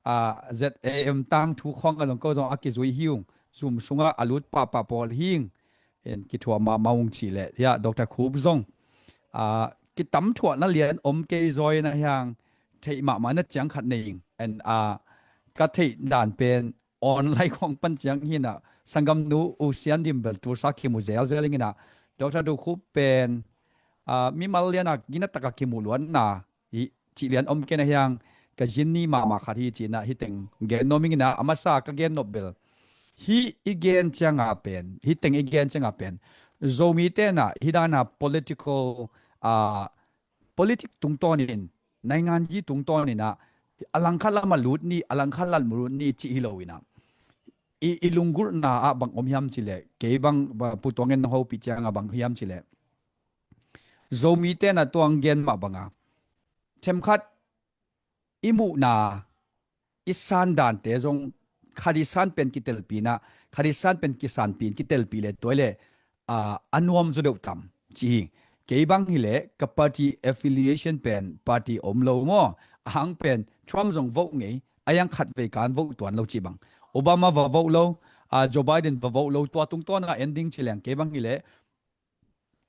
ah, Z A M tang thu khawng a zong ko zong a kizui hi ung. Zum sungah a lut pahpah pawl hi ing. En kithuah mahmah ung cih leh hia Doctor Khup zong, ah, kitam thuahna lian om kei zaw in a hiang theih mahmah na ciang khat nei ing. En, ah, ka theih dan pen online khawng pan ciang hi na, sanggamnu U Sian Dim bel tulsa kimu zelzel ing in ah, Doctor Do Khup pen, ah, mimal lian a gina taka kimu luanna hi cih lian om kei na hiang ka zin ni mahmah khat hi ci in ah hi teng gen nuam ing in ah, a masa ka gen nop bel hi i gen cianga pen, hi teng i gen cianga pen Zomi te na hi dana political, ah, politic tungtawnin, nainganji tungtawnin ah, a langkhat lam a lut ni, a langkhat lam lut ni cih hi lo in ah, i, i lunggulhna ah bang om hiam cih leh, kei bang, ba, Pu Tuang in nong hopih cianga bang hiam cih leh, Zomi te na tuang gen mah banga themkhat i muhna, i san dante zong khat i san pen kitelpi in ah, khat i san pen kisanpi in kitelpi le tua i le, ah, a nuam zaw deuh tam ci hi. Kei bang hi le ka party affiliation pen party om lo maw, a hang pen Trump zong vote ngei, a yang khat vei kan vote tuan lo ci bang. Obama va vote lo, ah, Joe Biden va vote lo, tua tungtawn a en ding ci leng kei bang hi le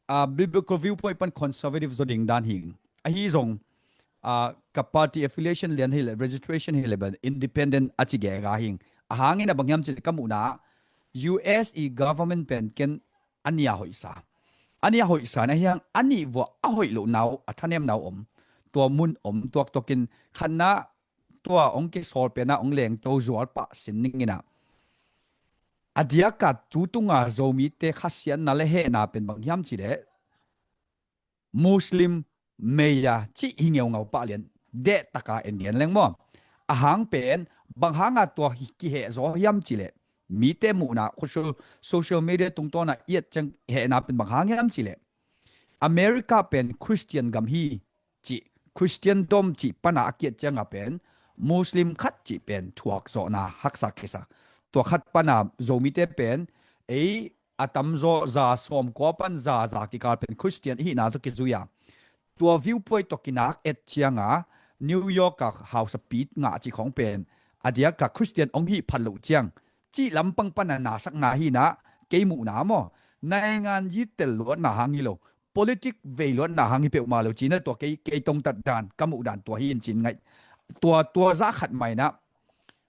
uh, biblical viewpoint pan conservative zaw ding dan hi. Ahi zong uh, ka party affiliation lian hi le, registration hi le, ban independent a ci gega hi. Ahang in a bang hiam ci le ka muhna U S i government pen ken a nia hoihsa. A nia hoihsa na hiang a nih vua a hoih loh nau, a thanem nau om. Tua mun om tuaktuakin khatna tua ong kisawl pena ong lengto zual pah sin ning in a. A diaka tu tunga Zomite khasiatna le hehna pen bang hiam ci le Muslim meya ci hi ngeungau pah lian dehtaka en gen leng maw. Ahang pen bang hanga tua hi kiheh zaw hiam ci le mite muhna social, social media tungtawna iat ciang hehna pen bang hang hiam ci le America pen Christian gam hi ci, Christian dom ci pana a kiat cianga pen Muslim khat ci pen thuak zawhna haksa kisa. Tua khat pana Zomite pen ei a tamzaw za sawm kua pan za za kikal pen Christian ihina tawh kizui a. Tua viewpoint tawh kinak et cianga New York a hausapi ngah ci khong pen a diaka Christian ong hih phat loh ciang cih lampang pana nasakna hina kei muhna maw. Naingan yi tel luatna hang hi lo. Politic vei luatna hang hi peuhmah lo cina tua kei, kei tongtat dan ka muh dan tua hi in cin ngaih. Tua, tua zah khat maina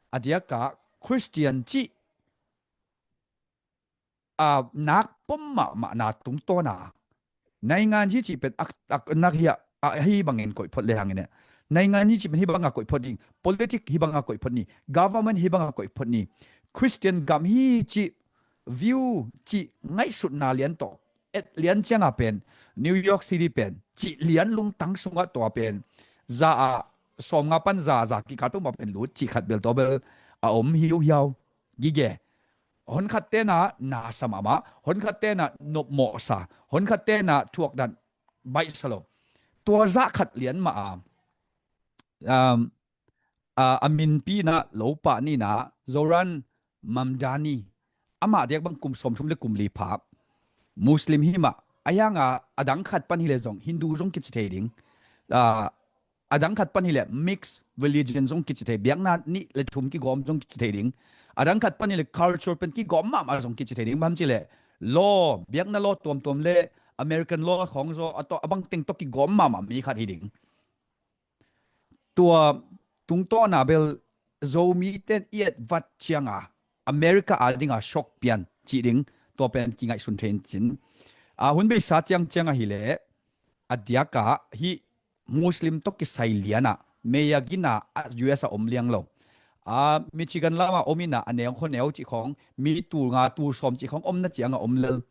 a diaka Christian cih a nak pom mahmahna tungtawna naingan yi cih pen a, a nak hi a, a hi bangin koih phot le hangin e. Naingan yi cih pen hi banga koih phot ding, politic hi banga koih phot ni, government hi banga koih phot ni, Christian gam hi cih view cih ngaihsutna lian tawh et lian cianga pen New York City pen cih lian lungtang sungah tua pen za a sawm nga pan za za kikal peuhmah pen lut cih khat bel tua bel a om hiuhiau gige. Honkhat tena nasa mahmah, honkhat tena nopmawhsa, honkhat tena thuakdan baihsa lo. Tua zah khat lian mah a, um, a, a minpi na lopa nina Zohran Mamdani, amah diak bang kum sawmthum le kum li pha, Muslim hi mah, a hianga a dang khat pan hi le zong Hindu zong kici thei ding. A, a dang khat pan hi le mixed religion zong kici thei, biakna nih le thum kigawm zong kici thei ding. A dang khat pan hi le culture pen kigawm mahmah zong kici thei ding. Bang ci le law, biakna law tuamtuam le American law khawng zaw a bang teng tawh kigawm mahmah mi khat hi ding. Tua tungtawna bel Zomi ten iat vat cianga America a dinga shock pian cih ding tua pen kingaihsun thei in cin. A hun beisa ciang cianga hi le a diaka hi Muslim tawh kisai liana meya gina a U S a om liang lo. A Michigan lama om ina a neu kho neu cih khawng mi tul nga tul sawm cih khawng omna cianga om lel.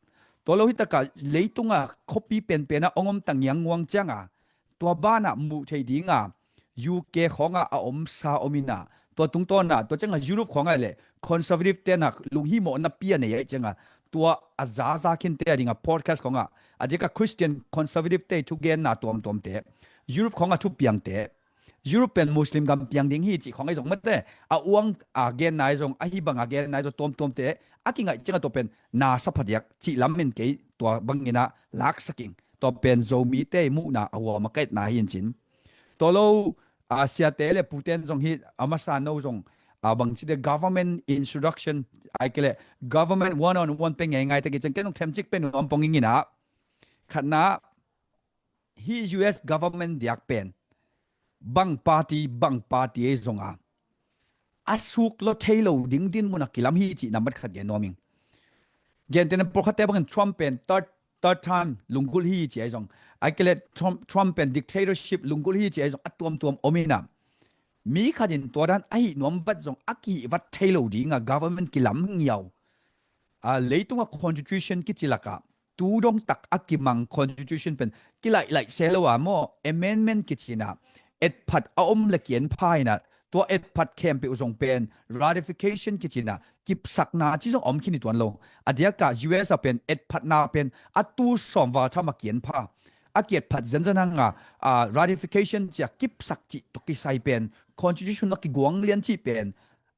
Tua lo hitaka leitunga khuapi penpena ong om tangiang nguang cianga tua bana muh thei dinga U K khawnga a omsa om ina tua tungtawna tua cianga Europe khawnga le conservative tena lunghimawhna pia nei ai cianga tua a zaza khinte a dinga podcast khawnga a dika Christian conservative te thugenna tuamtuamte Europe khawnga thupiangte Europe pen Muslim gam piang ding hi cih khawnga i zong mate a uang a genna i zong a hi banga genna i zong tuamtuamte a kingaih cianga tua pen nasa phadiak cih lam in kei tua bangina laksaking tua pen Zomite muhna a huam a kaitna hi in cin. Tua lo a siate le puten zong hi a masa no zong a bangcite government introduction ai kele government one on one pe ngeingai taki ciang ken zong themcik pe nuam pong ingina khatna hi U S government diak pen bang party bang party ei zonga a suk lo thei lo ding din muna kilam hi cih nambat khat gen nuam ing. Gentena pawlkhatte bangin Trump pen third, third time lunggulh hi ci ai zong ai kele Trump, Trump pen dictatorship lunggulh hi ci ai zong a tuamtuam om ina mi khatin tua dan a hih nuam vat zong a kihih vat thei lo dinga government kilam ngiau. A leitunga constitution kici laka tu dong tak a kimang constitution pen kilaih laih se lo a maw amendment kicina etphat a om le kian pha ina tua etphat khempeuh zong pen ratification kicina kipsakna ci zong om khini tuan lo. A diaka U S a pen etphatna pen a tu sawm val tham a kian pha a kiatphat zenzen hanga a ratification cia kipsak cih tua kisai pen constitution a kiguang lian cih pen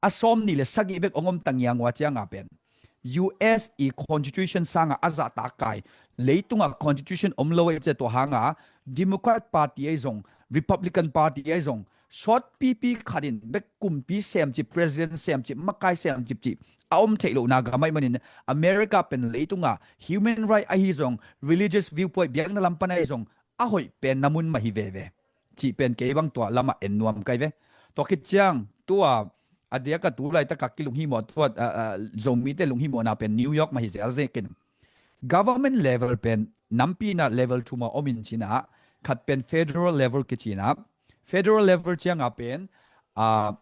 a sawm ni le sagih bek ong om tangiang ua cianga pen U S i constitution sanga a zahtak kai leitunga constitution om lo ei cia tua hanga Democrat Party ei zong Republican Party ei zong sawtpipi khat in bek kumpi semcip, president semcip, makai semcip cih a om theih lohna gam ahih manin America pen leitungah human right ahi zong, religious viewpoint, biakna lam pan ahi zong a hoih pen na mun mah hi veve cih pen kei bang tua lamah en nuam kai ve. Tua khit ciang tua a diaka tu laitakah kilunghimawh tua, a, a, Zomite lunghimawhna pen New York mah hi zelzek in. Government level pen nampi inah level thum a om in cinah, khat pen federal level kicinah, federal level cianga pen, a,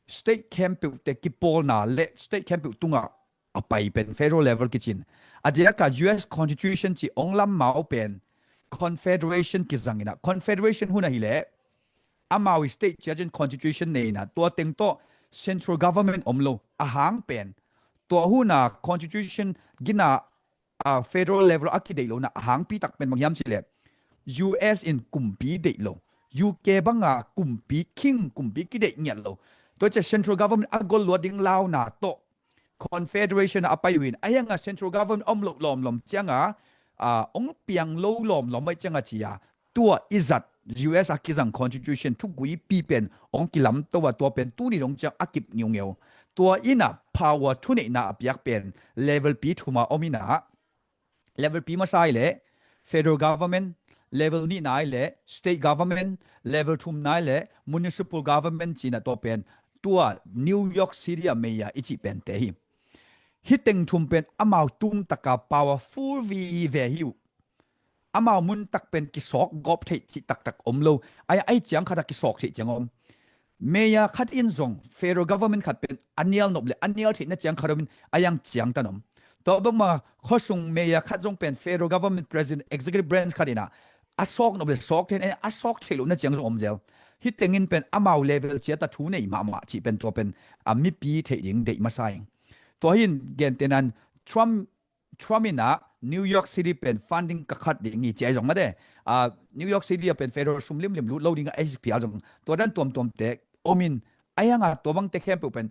state khempeuhte kipawlna le state khempeuh tungah a pai pen federal level kicin. A diaka U S Constitution ci ong lam mau pen Confederation kizang inah, Confederation hun ahileh amau i state ciacin Constitution nei inah, tua teng tawh central government om lo, a hang pen tua huna Constitution gina, a, federal level a kideih lohna a hangpi tak pen bang hiam cihleh U S in kumpi deih lo, U K banga kumpi, king kumpi kideih ngiat lo. Tua cia central government a gol luat ding launa tawh Confederation a pai uh in, a hianga central government om loh lawmlawm cianga, a, ong piang lo lawmlawm mai cianga cia tua i zat U S a kizang Constitution thuguipi pen ong kilamto a, tua pen tuni dong ciang a kip ngiungeu. Tua ina power thuneihna a piak pen level pi thuma om ina, level pi masa i le federal government, level nihna i le state government, level thumna i le municipal government cina tua pen tua New York City a mayor i cih pente hi. Hih teng thum pen amau tumtaka powerful vive hi uh. Amau muntak pen kisawk gawp theih cih taktak om lo. Ai, ai ciang khata kisawk theih ciang om. Mayor khat in zong federal government khat pen a nial nop le a nial theihna ciang khat om in a yang ciang tan om. Tua bangma khuasung mayor khat zong pen federal government president executive branch khat ina a sawk nop le sawk theihna, a sawk theih lohna ciang zong om zel. Hih tengin pen amau level ciata thu nei mahmah cih pen tua pen a mipi theih ding deih masa ing. Tua hin gentenan Trump Trump ina New York City pen funding ka khat ding hi ci ai zong mate. A, New York City a pen federal sum limlim lut lo ding a ei phial zong tua dan tuamtuamte om in ai hanga tua bangte khempeuh pen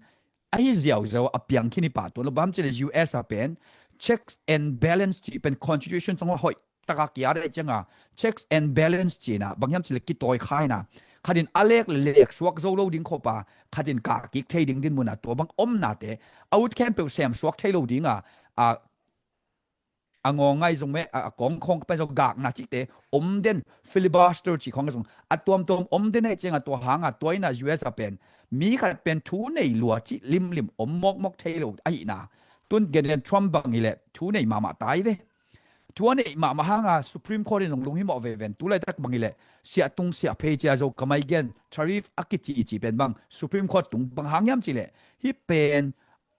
ahi ziauziau a piang khin hi pah tuan lo bang cile U S a pen checks and balance ci pen constitution song hoih taka kia dai cianga checks and balance cina bang hiam cile kitawi khaina khatin a lek le lek suak zo lo ding khopa khatin kah kik thei ding din muna tua bang omnate a ut khempeuh sem suak thei lo dinga a a ngawng ngai zong meh, a, a kawng khawng pen zong gakna cihte om den, filibuster cih khawng zong a tuamtuam om den ahi cianga tua hanga tua ina U S a pen mi khat pen thu nei lua cih limlim om mawkmawk thei lo ahihna. Tun gen den Trump bang hileh thu nei mahmah tai ve. Thu a neih mahmah hanga Supreme Court in zong lunghimawh veven tu laitak bang hileh siah tung siah phei cia zo kamai gen tariff a kici i ci pen bang Supreme Court tung bang hang hiam cileh hih pen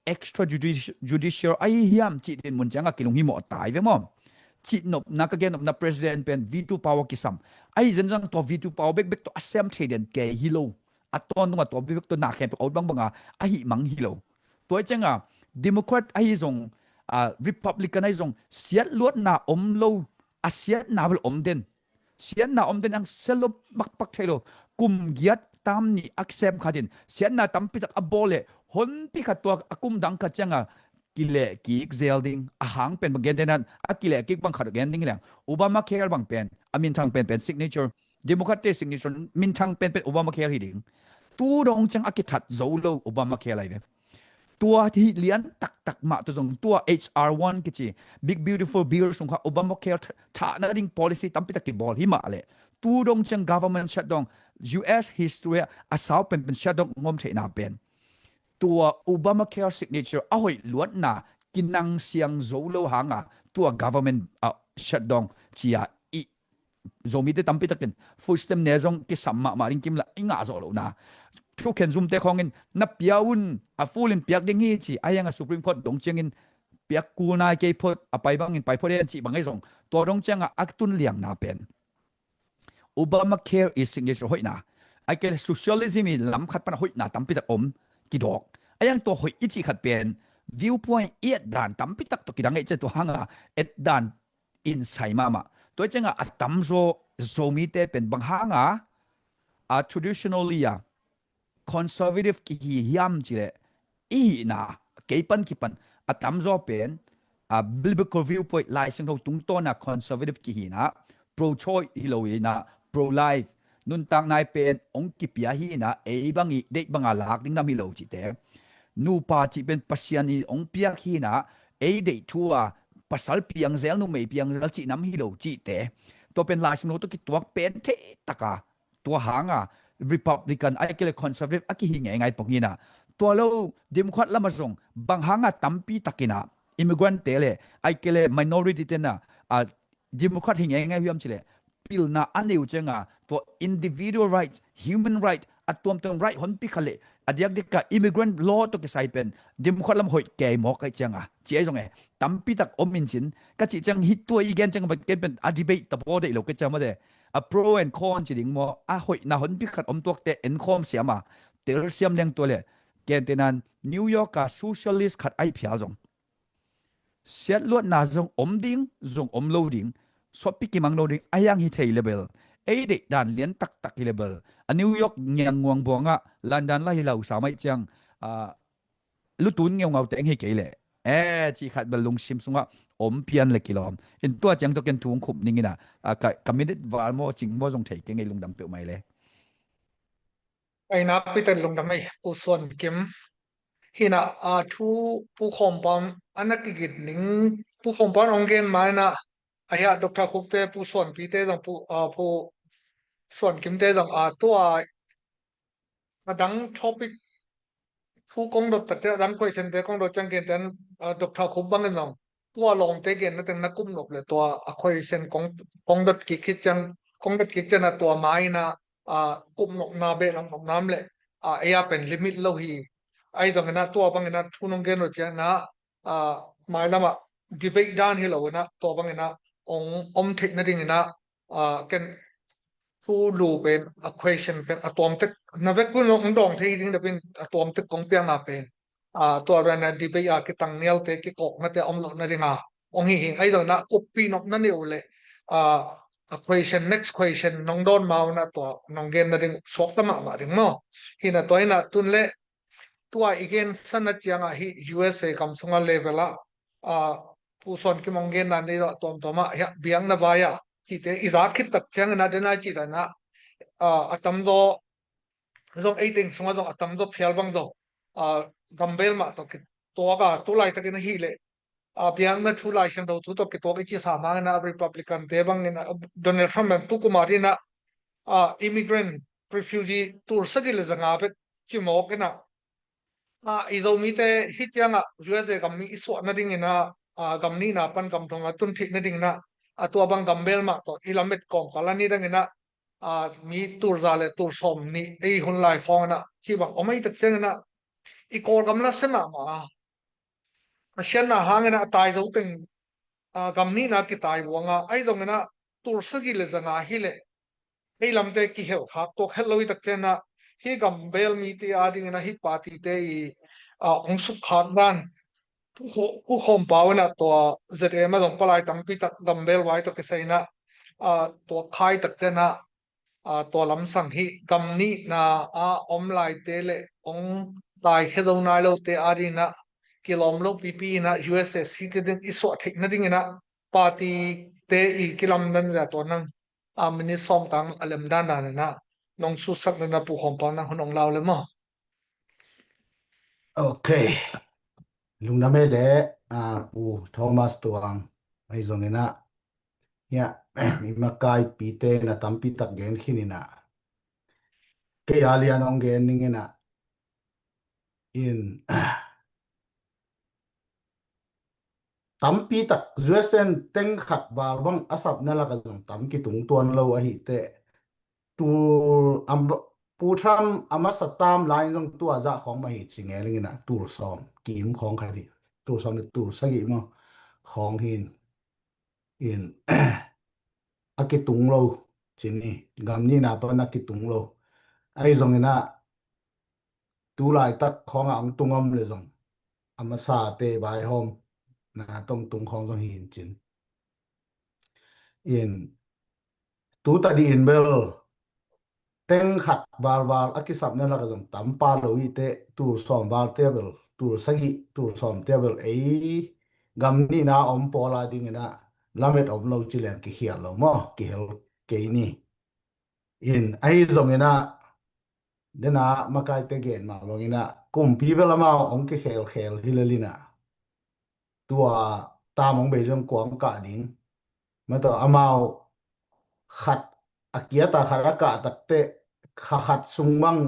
extrajudicial ahi hiam cih din mun cianga kilunghimawh tai ve maw? Cihnopna ka gennopna president pen veto power kisam ahi zenzang tua veto power bekbek tua a sem thei den kei hi lo. A tawntunga tua bekbek tua na khempeuh out bangbanga ahi mang hi lo. Tua cianga Democrat ahi zong, a, Republican ahi zong siatluatna om lo, a siatna bel om den. Siatna om den ang selo makpak thei lo. Kum giat tam ni a kisem khatin siatna tampitak a bawl le honpi khat tua a kum dang khat cianga kileh kik zel ding a hang pen bang gen den a kileh kik bang khat gen ding leng Obamacare bang pen a minthang pen pen signature Democrat te signature minthang pen pen Obamacare hi ding. Tu dong ciang a kithat zo lo Obamacare lai ve. Tua hi lian taktak mah tu zong tua H R one kici Big Beautiful Bill sung kha Obamacare thahna ding policy tampi tak kibawl hi mah le tu dong ciang government shutdown U S history a sau penpen shutdown ngom theihna pen tua Obamacare signature a hoih luatna kinang siang zo lo hanga tua government a shutdown cia i Zomite tampi takin food stamp ne zong kisam mahmah ding kimla i ngah zawh lohna thukhen zumte khawngin na pia un a full in piak ding hi ci a hianga Supreme Court dong ciangin piak kul nai kei phot a pai bangin pai phot en cih bang ahi zong tua dong cianga a tun liangna pen Obamacare i signature hoihna a kei socialism i lam khat pana hoihna tampi tak om kidawk a hiang tua hoih i cih khat pen viewpoint i et dan tampi tak tua kidang ei cian tua hanga et dan in sai mahmah. Tua cianga a tamzaw Zomite pen bang hanga a traditionally a conservative kihi hiam cileh i hihna kei pan kipan a tamzaw pen a biblical viewpoint Lai Siangtho tungtawna conservative kihina pro choice hi lo ina pro life nuntak nai pen hong kipia hi inah, ei bang i deih banga lak ding nam hi lo cihte. Nupa cih pen Pasian i hong piak hi inah, ei deih thu a pasal piangzel, numei piangzel cih nam hi lo cihte. Tua pen Lai Siangtho tawh kituak pen thei taka, tua hanga Republican ahih kei leh Conservative a kihi ngeingai pong hi inah. Tua lo Democrat lamah zong bang hanga tampi tak inah immigrant te le ahih kei leh minority te inah, a, Democrat hi ngeingai hiam cih leh, pilna a nei uh cianga tua individual right, human right, a tuamtuam right honpi kha leh, a diakdiaka immigrant law tawh kisai pen Democrat lam hoih kei mawk ahih cianga ci ahi zong e, tampi tak om in cin, ka cih ciang hih tua i gen ciang bang ken pen a debate tabaw deih lo ka ciang mate, a pro and con ci ding maw, a hoihna honpi khat om tuakte enkhawm siam a, telsiam leng tua le, gentehna in New York a socialist khat ahi phial zong siatluatna zong om ding, zong om lo ding, suahpi kimang lo ding, a hiang hi thei le bel, ei deih dan lian taktak hi le bel, a New York ngiangnguang buangah London lah hi lo sa mai ciang, a, lutun ngeungaute eng hi kei leh, e, cih khat bel lungsim sungah om pian le kilawm. In tua ciang tawh ken thu hong khup ning inah, a, ka, ka minute val maw, cing maw zong thei kei ngei, lungdam peuhmah le. Ai nakpi ten lungdam ei, Pu Suan Kim. Hi inah, a, thu Pu Khawm Pau a na kigit ning, Pu Khawm Pau hong gen ma inah, a hiah Doctor Khupte, Pu Suan Pite zong, Pu, a, Pu Suan Kimte zong, a, tua a dang topic thu kong dot takte, a dang question te kong dot ciang gentehna in, a, Doctor Khup bangin zong tua lawmte genna teng na kup nop le tua a question kong, kong dot kik khit ciang, kong dot kik ciang a tua ma inah, a, kup nopna, behlap nopna om le, a, ei a pen limit lo hi. Ahi zong inah tua bang inah thu nong gen lo ciang inah, a, mailamah debate dan hi lo inah, tua bang inah hong om theih nading inah, a, ken thu lu pen, a, question pen a tuamtek, na vek kun hong dawng thei ding dapin a tuamtek kong piakna pen, a, tua rian a debate a kitang nialte, kikawknate a om loh nadinga hong hi hi. Ahi zong inah kuppih nop na nei uh le, a, a question, next question nong dawn ma uh inah tua nong gen nading suakta mahmah ding maw. Hi inah tua hi inah tun le tua i gensan a ciangah hih U S A gam sunga level ah, a, Pu Suan Kim hong genna nei lo a tuamtuam ah, hiah biakna vai ah cihte i zak khit tak ciang inah, den a cih dan ah, a, a tamzaw zong, ei teng sungah zong a tamzaw phial bang zong, a, gambel mah tawh kituak a, tu laitakin ahih leh, a, biakna thu, Lai Siangtho thu tawh kituak i cisa hangin ah, Republican te bangin ah, Donald Trump in tu kum a ding ah, a, immigrant, refugee tul sagih le za nga bek ci mawk in ah, a, i Zomite hih ciangah U S A gam mi i suah nadingin ah, a, gam nihna pan gam thum a tun theih nadingin ah, a, tua bang gambel mah tawh i lamet kawmkal a ni dangin ah, a, mi tul za le tul sawm nih ei hun lai khawng in ah, cih bang om ahih tak ciangin ah, i Kawlgam la sia mahmah a, a siatna hangin ah a tai zo teng, a, gam nihna kitai buang a, ahi zongin ah tul sagih le za nga hi leh ei lamte kihel khak tuak het lo ahih tak ciangin ah, hih gambel mite a dingin ah hih party te i, a, hong sukkhak dan, Pu Kho-, Pu Khawm Pau in ah tua Z M a zong palai tampi tak gambel vai tawh kisai in ah, a, tua khai tak ciangin ah, a, tua lamsang hih gam nihna a om laite le hong taikhia zo nai lote a dingin ah kilawm lo pipi in ah U S A citizen i suah theih nadingin ah party te i kilamdan zia tua nang, a, minute sawm tang a lemdan dan in ah nong sutsak dan in ah Pu Khawm Pau nang hun hong lau le maw. Ok. Lungdam ei le, a, Pu Thomas Tuang, ahi zongin ah, hiah, i makaipite na tampi tak gen khin in ah, kei a lian hong gen ning in ah, in, tampi tak U S A teng khat val bang a sapna lakah zong tam kitung tuan lo ahih teh, tul, am, Pu Trump a masa tam lai in zong tua zah khawng mah hi ci ngel ing in ah, tul sawm kim khawng khat hi, tul sawm le tul sagih maw khawng hi in, a kitung lo ci ni, gam nihna pan a kitung lo. Ahi zongin ah tu laitak khawngah hong tung om le zong a masate vaihawmna tawh hong tung khawng zong hi in cin. In, tu tadih in bel teng khat valval a kisapna lakah zong tam pah lo ahih teh, tul sawm valte a bel, tul sagih, tul sawmte a bel ei gam nihna a om pawl a dingin ah lamet om lo ci leng kikhial lo maw, kihel kei ni. In ahi zongin ah, dena makaite gen mah bangin ah kumpi bel amau hong kikhelkhel hi lel in ah, tua tam hong bei ding kuang kah ding. Mah tawh amau khat a kiat a khat a kah takteh kha khat sung bang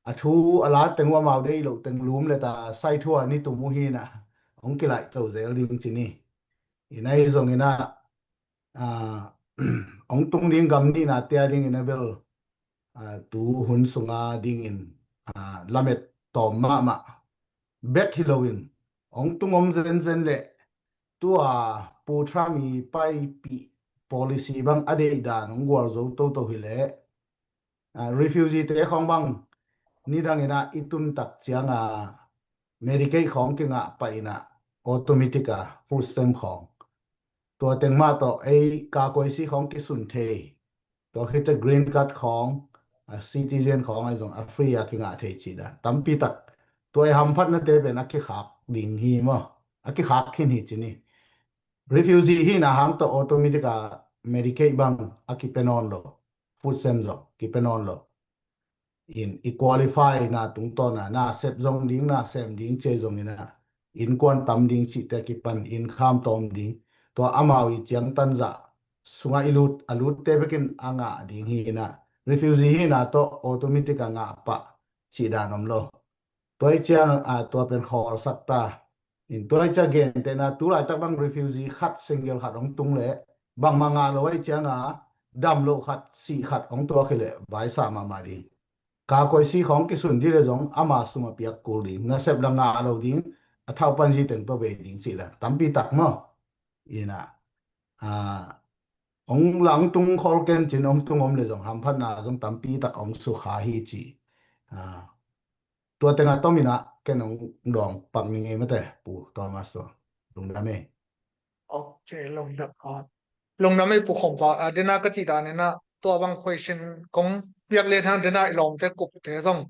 a thu a la teng uh amau deih loh teng lum le ta sai thu a ni tum uh hi in ah hong kilaih to zel ding ci ni. In ahi zongin ah, ah, hong tung ding gam nihna te a dingin a bel, ah, tu hun sunga dingin, ah, lamet tawm mahmah bek hi loin hong tung om zenzen le tua Pu Trump i paipih policy bang a deih dan hong gual zo toto hi leh, ah, refugee te khawng bang nidangin ah i tun tak ciang a Medicaid khawng kingah pah in ah automatic a food stamp khawng, tua teng mah tawh ei ka koisi khawng kisun thei. Tua khit teh green card khawng, a citizen khawng ahi zong a free a kingah thei cih dan tampi tak. Tua i hamphatnate pen a kikhak ding hi maw? A kikhak khin hi ci ni. Refugee hihna hang tawh automatic a Medicaid bang a kipia nawn lo, food stamp zong kipia nawn lo. In i qualify na tungtawn a na sep zong ding, na sem ding ci zongin ah innkuan tam ding cihte a kipan inn kham tawm ding, tua amau i ciangtan zah sungah i lut, a lutte bekin a ngah ding hi in ah, refugee hihna tawh automatic a ngah pah cih dan om lo. Tua i ciang, ah, tua pen khawlsak ta. In tua i ciang gentehna tu laitak bang refugee khat single khat hong tung leh bangmah ngah lo i ciang a dam loh khat sih khat hong tuak hi leh vaisa mahmah ding. Ka koisi khawng kisun dih le zong ama sum a piak kul ding, nasep la ngah lo ding, a thau panzi teng tawh bei ding cih la tampi tak maw? In ah, ah, hong lang tung khol ken cin hong tung om le zong hamphatna zong tampi tak hong sukha hi ci. Ah, tua teng a tom in ah ken hong dawng pak ni ngei mate, Pu Thomas tawh. Lungdam ei. Ok, lungdam, ah, lungdam ei Pu Khawmpa, ah, dena ka cih dan in ah tua bang question kong piak lian hang dena i lawmte kupte zong,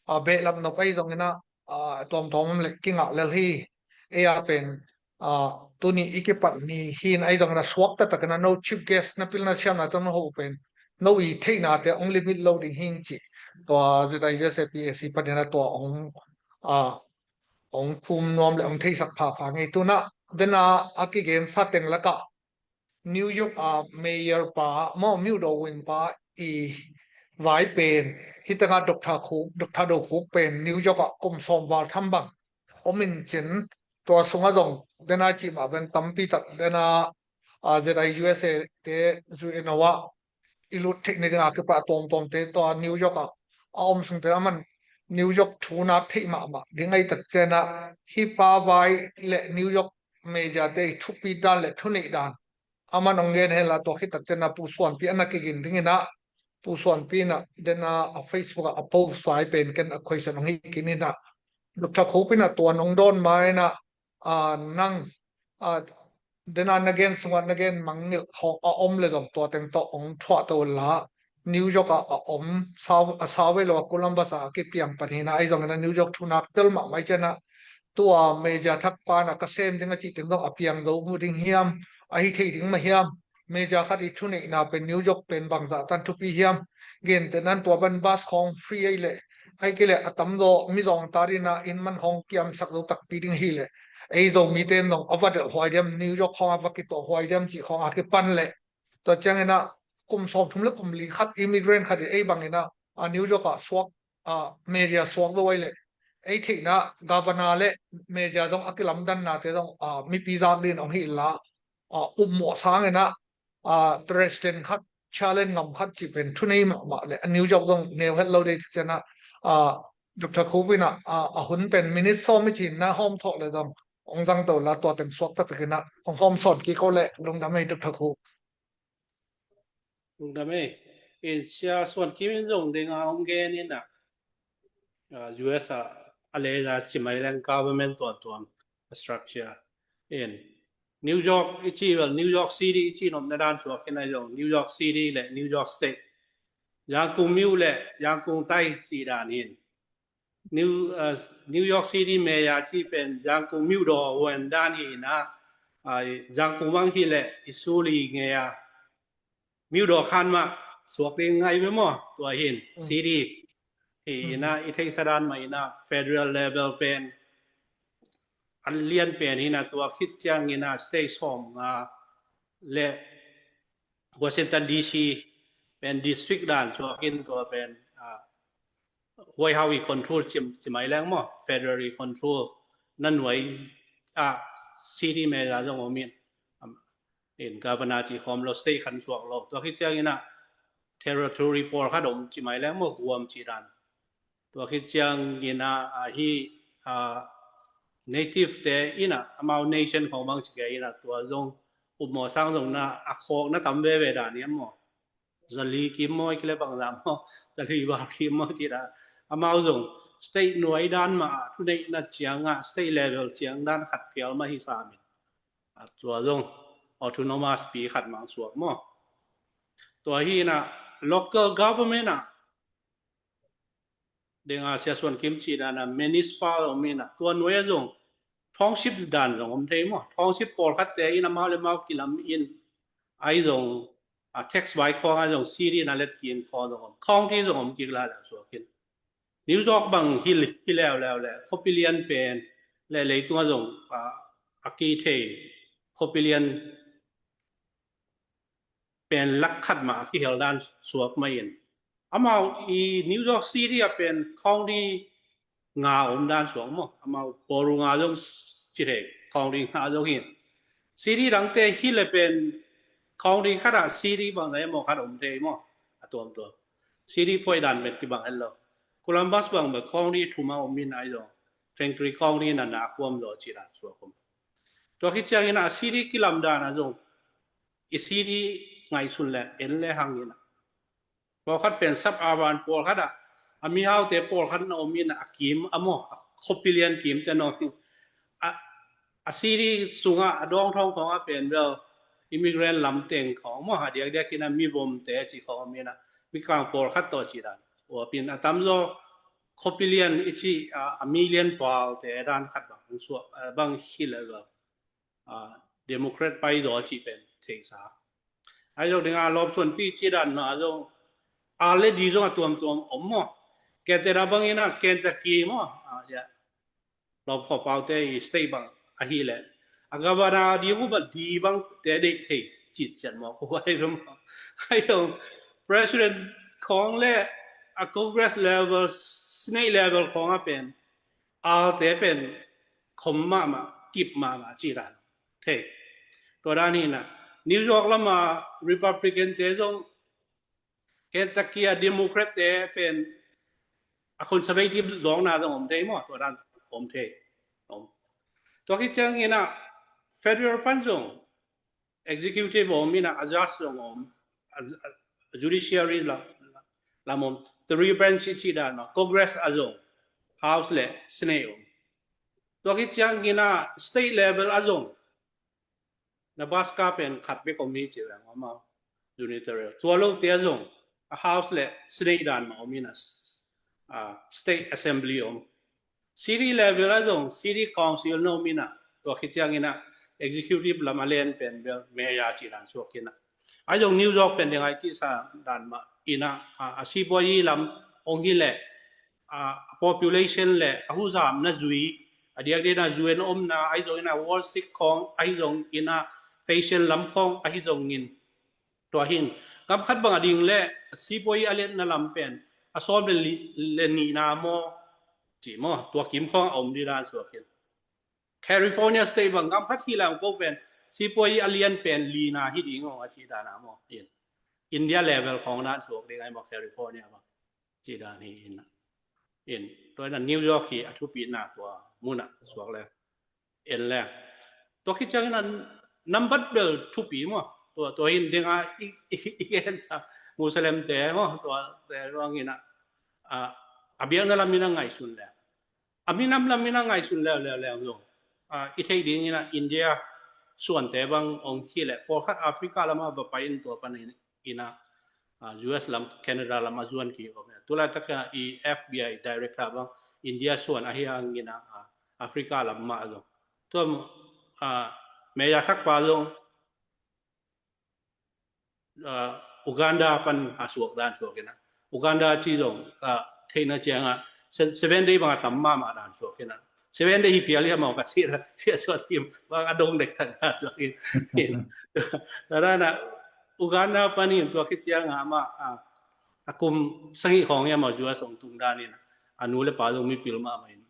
ah, behlap nop ei zongin ah, ah, tuamtuam om le kingah lel hi. Ei a pen, ah, tuni i kipat ni hi in ahi zongin a suak taktakin a no chief guest na pilna siamna tawh na hoh pen no i theihnate hong limit lo ding hi ing ci. Tua ZIUSA PAC panin a tua hong, ah, hong thum nuam le hong theisak phapha ngei. Tuna dena a kigen sa teng lakah New York a mayor pa maw, Myodo Win pa i vai pen, hi tengah Doctor Khuk, Doctor Do Khuk pen New York ah kum sawm val tham bang om in cin, tua sungah zong dena cih mah ven tampi tak dena, ah, ZIUSA te zu in a wah i lut theih ni dingah kipah tuamtuamte tua New York ah a om sungte aman New York thu nak theih mahmah ding ahi tak ciangin ah hi pa vai le New York media te i thupi dan le thuneih dan aman hong gen hen la, tua khit tak ciangin ah Pu Suanpi a na kigin dingin ah Pu Suanpi in ah dena a Facebook ah a post vai pen ken a question hong hi kinin ah Doctor Khuk in ah tua nong dawn ma in ah, ah, nang, ah, dena na gen sungah na gen mangngilh hawk a om le zong tua teng tawh hong thuah to la. New York ah a om sau, a sau vei lo a Columbus ah a kipiang pan hi in ah ahi zongin ah New York thunak tel mahmah i ciangin ah tua media thak pa in ah ka sem ding a cih teng zong a piang zo mu ding hiam, a hi thei ding mah hiam? Media khat i thuneihna pen New York pen bangzah tan thupi hiam? Gentehna in tua ban bus khawng free ei leh, ahi kei leh a tamzaw mizawngte adingin ah inn man khawng kiamsak zo takpi ding hi leh, ei Zomite in zong a va delh huai diam, New York khawng a va kituah huai diam cih khawng a kipan leh, tua ciangin ah kum sawmthum le kum li khat immigrant khat in ei bangin ah, a New York ah suak, ah, media suak zo ei leh, ei theihna governor le media zong a kilamdannate zong, ah, mipi zak dingin hong hi in la, ah, upmawh sangin ah, ah, president khat challenge ngam khat cih pen thunei mahmah le a New York zong neu het lo dei ciangin ah, ah, Doctor Khuk in ah, ah, a hun pen minute sawm i cih in na hawm thawh le zong hong zang to la, tua teng suak taktakin ah hong hawm sawn kik o le. Lungdam ei Doctor Khuk. Lungdam ei. In Sia Suan Kim in zong ding a hong gen in ah, ah, U S a, a lei a ci mai leng government tuamtuam a structure in New York i ci, well, New York City i ci nopna dan suak in ah zong New York City le New York State, Yangon myo le Yangon tae cih dan in New, uh, New York City mayor ci pen Yangon myodaw huan dan hi in ah, uh, Yangon bang hi leh i suli ngei a myodaw khan mah suak ding ngai ve maw, tua hin city hi ina, i theihsa dan mah ina federal level pen an lian pen ina, tua khit ciang ina state sawm nga le Washington D C pen district dan suak in, tua pen ah, huai hau i control ci mai leng maw, federal i control na nuai ah city mayor zong om in, in governor ci khawm lo, state khan suak lo. Tua khit ciang ina territory pawlkhat om ci mai leng maw, guam ci dan. Tua khit ciang ina ahi ah, native te ina amau nation khawng bang ci kei ina, tua zong upmawh sang zong na a khawk na tam veve dan iam maw. Zali kim maw, i kile bangza maw, zali ba kim maw ci dan. Amau zong state nuai dan mah ah thuneihna ciang ah state level ciang dan khat phial mah hi sam in, tua zong autonomous pi khat mang suak maw. Tua hi ina local government ah deng a Sia Suan Kim ci dan a municipal om ina, tua nuai a zong township dan zong om thei maw. Township pawlkhat te ina mau le mau kilam in, ai zong a tax vai khawng a zong city na let kin khawng zong om, county zong om kik la le suak in. New York bang hi leuleu le khuapilian pen le leitung a zong a ki thei khuapilian pen lak khat mah a kihel dan suak mah in. Amau i New York City a pen county nga om dan suak maw. Amau ballroom nga zong ci thei, county nga zong hin. City dangte hi le pen county khat ah city bang na emaw khat om thei maw. A tuamtuam city phuai dan pen kibang het lo. Columbus bang bang county thum a om in ai zong Fengkri county na na khuam zaw ci dan suak om. Tua khit ciang ina city kilam dan a zong i city ngaihsun le en le hang ina. Pawlkhat pen sap a van pawlkhat ah a mihaute pawlkhat na om ina a kim a maw, a khuapilian kim te naw hi. A city sungah a dawngthawng khawng a pen bel immigrant lamteng khawng maw, a diakdiak ina mivomte ci khawng om ina, mikang pawlkhat tawh ci dan. Uapin a tamzaw khuapilian i ci a million valte dan khat bang suak bang hi le bel Democrat pai zaw cih pen theisa. Ai zong dinga lawmsuanpi ci dan mah zong a le di zong a tuamtuam om maw. Kente na bang ina Kentucky maw. Lawmkhawpaute i state bang ahi le a governor ding uh bang di bang te deih thei citciat maw. Ko ai zong maw. Ai zong president khawng le a Congress level, Senate level khawng a pen alte pen khom mahmah, kip mahmah ci dan thei. Tua dan hi ina New York lama Republican te zong Kentucky a Democrat te pen a conservative zawkna zong om thei maw, tua dan om thei. Tua khit ciang ina federal pan zong executive om ina a judge zong om, a judiciary lam om, three branch ci dan maw, Congress a zong, House le Senate om. Tua khit ciang ina state level a zong Nebraska pen khat bek om hi ci veng om a, unitary. Tua lote a zong a House le Senate dan mah om ina state assembly om. City level a zong city council na om ina, tua khit ciang ina executive lam a len pen bel mayor ci dan suak ina. Ai zong New York pen deng ai ci sa dan mah ina a sipuai lam ong hi le a population le a huzamna zui, a diakdiakna U N omna ahi zong ina Wall Street khawng ahi zong ina fashion lam khawng ahi zong in tua hin gam khat bang a ding le sipuai a lianna lam pen a sawm le nihna maw ci maw, tua kim khawng a om di dan suak in. California state bang gam khat hi lam ko pen sipuai a lian pen lina hi ding aw a ci dan a maw in. India level khawng dan suak ding ai maw California bang ci dan hi ina. In tua ina New York hi a thupina tua muna suak le en le. Tua khit ciang ina nambat bel thupi maw. Tua tua hin deng a i i i en sa Muslim te maw, tua te ruang ina a biakna lam ina ngaihsun le a minam lam ina ngaihsun leuleu le zong i theih ding ina India suante bang ong hi le pawlkhat Africa lama va pai in tua pan ina U S lam, Canada lama zuan ki om. Tulaitak i F B I director bang India suan ahi hang ina Africa lam mah zong tua mayor thakpa zong Uganda pan a suak dan suak ina. Uganda ci zong ka theihna cianga se- seven day bang a tam mahmah dan suak ina. Seven day hi phial hiam aw ka ci ra sia suak hiam bang a dong dek thang dan suak ina. Tua dan a Uganda pan in tua khit cianga amah a, a kum sagih khawng hiam aw zua song tung dan ina. A nu le pa zong mipil mahmah ina.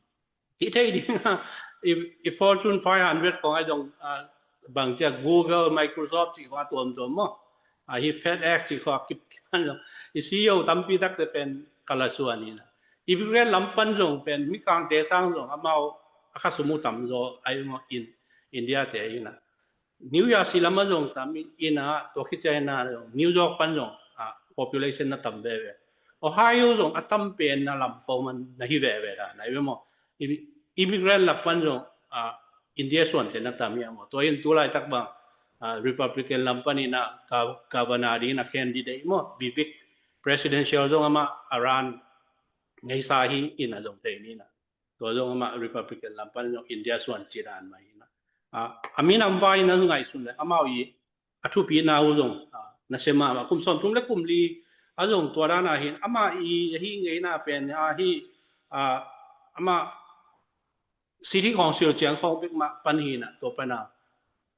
Hi thei ding a, i, i Fortune five hundred khawng a zong a, bang cia Google, Microsoft ci khawng a tuamtuam maw. A hi FedEx ci khawng a kip kip a zong. I C E O tampi takte pen kalasuan ina. Immigrant lam pan zong pen mikangte sang zong amau a kha sum uh tam zaw a i maw in India te ina. New Jersey lam a zong tam ina tua khit ciang ina zong New York pan zong a population na tam veve. Ohio zong a tam pen na lam khawng man na hi veve da na i maw. Immigrant lak pan zong a India suante na tam ia maw. Tua in tulaitak bang a Republican lam pan ina ka- governor ding ina candidate maw Vivek presidential zong amah a run ngeisa hi ina zong thei ni ina. Tua zong amah Republican lam pan zong India suan ci dan mah ina. A, a minam vai ina zong ngaihsun le amau i a thupina uh zong a, na se mahmah kum sawmthum le kum li a zong tua dan a hin amah i a hi ngeina pen a hi a, amah City Council ciang khawng bek mah pan hi ina tua pan a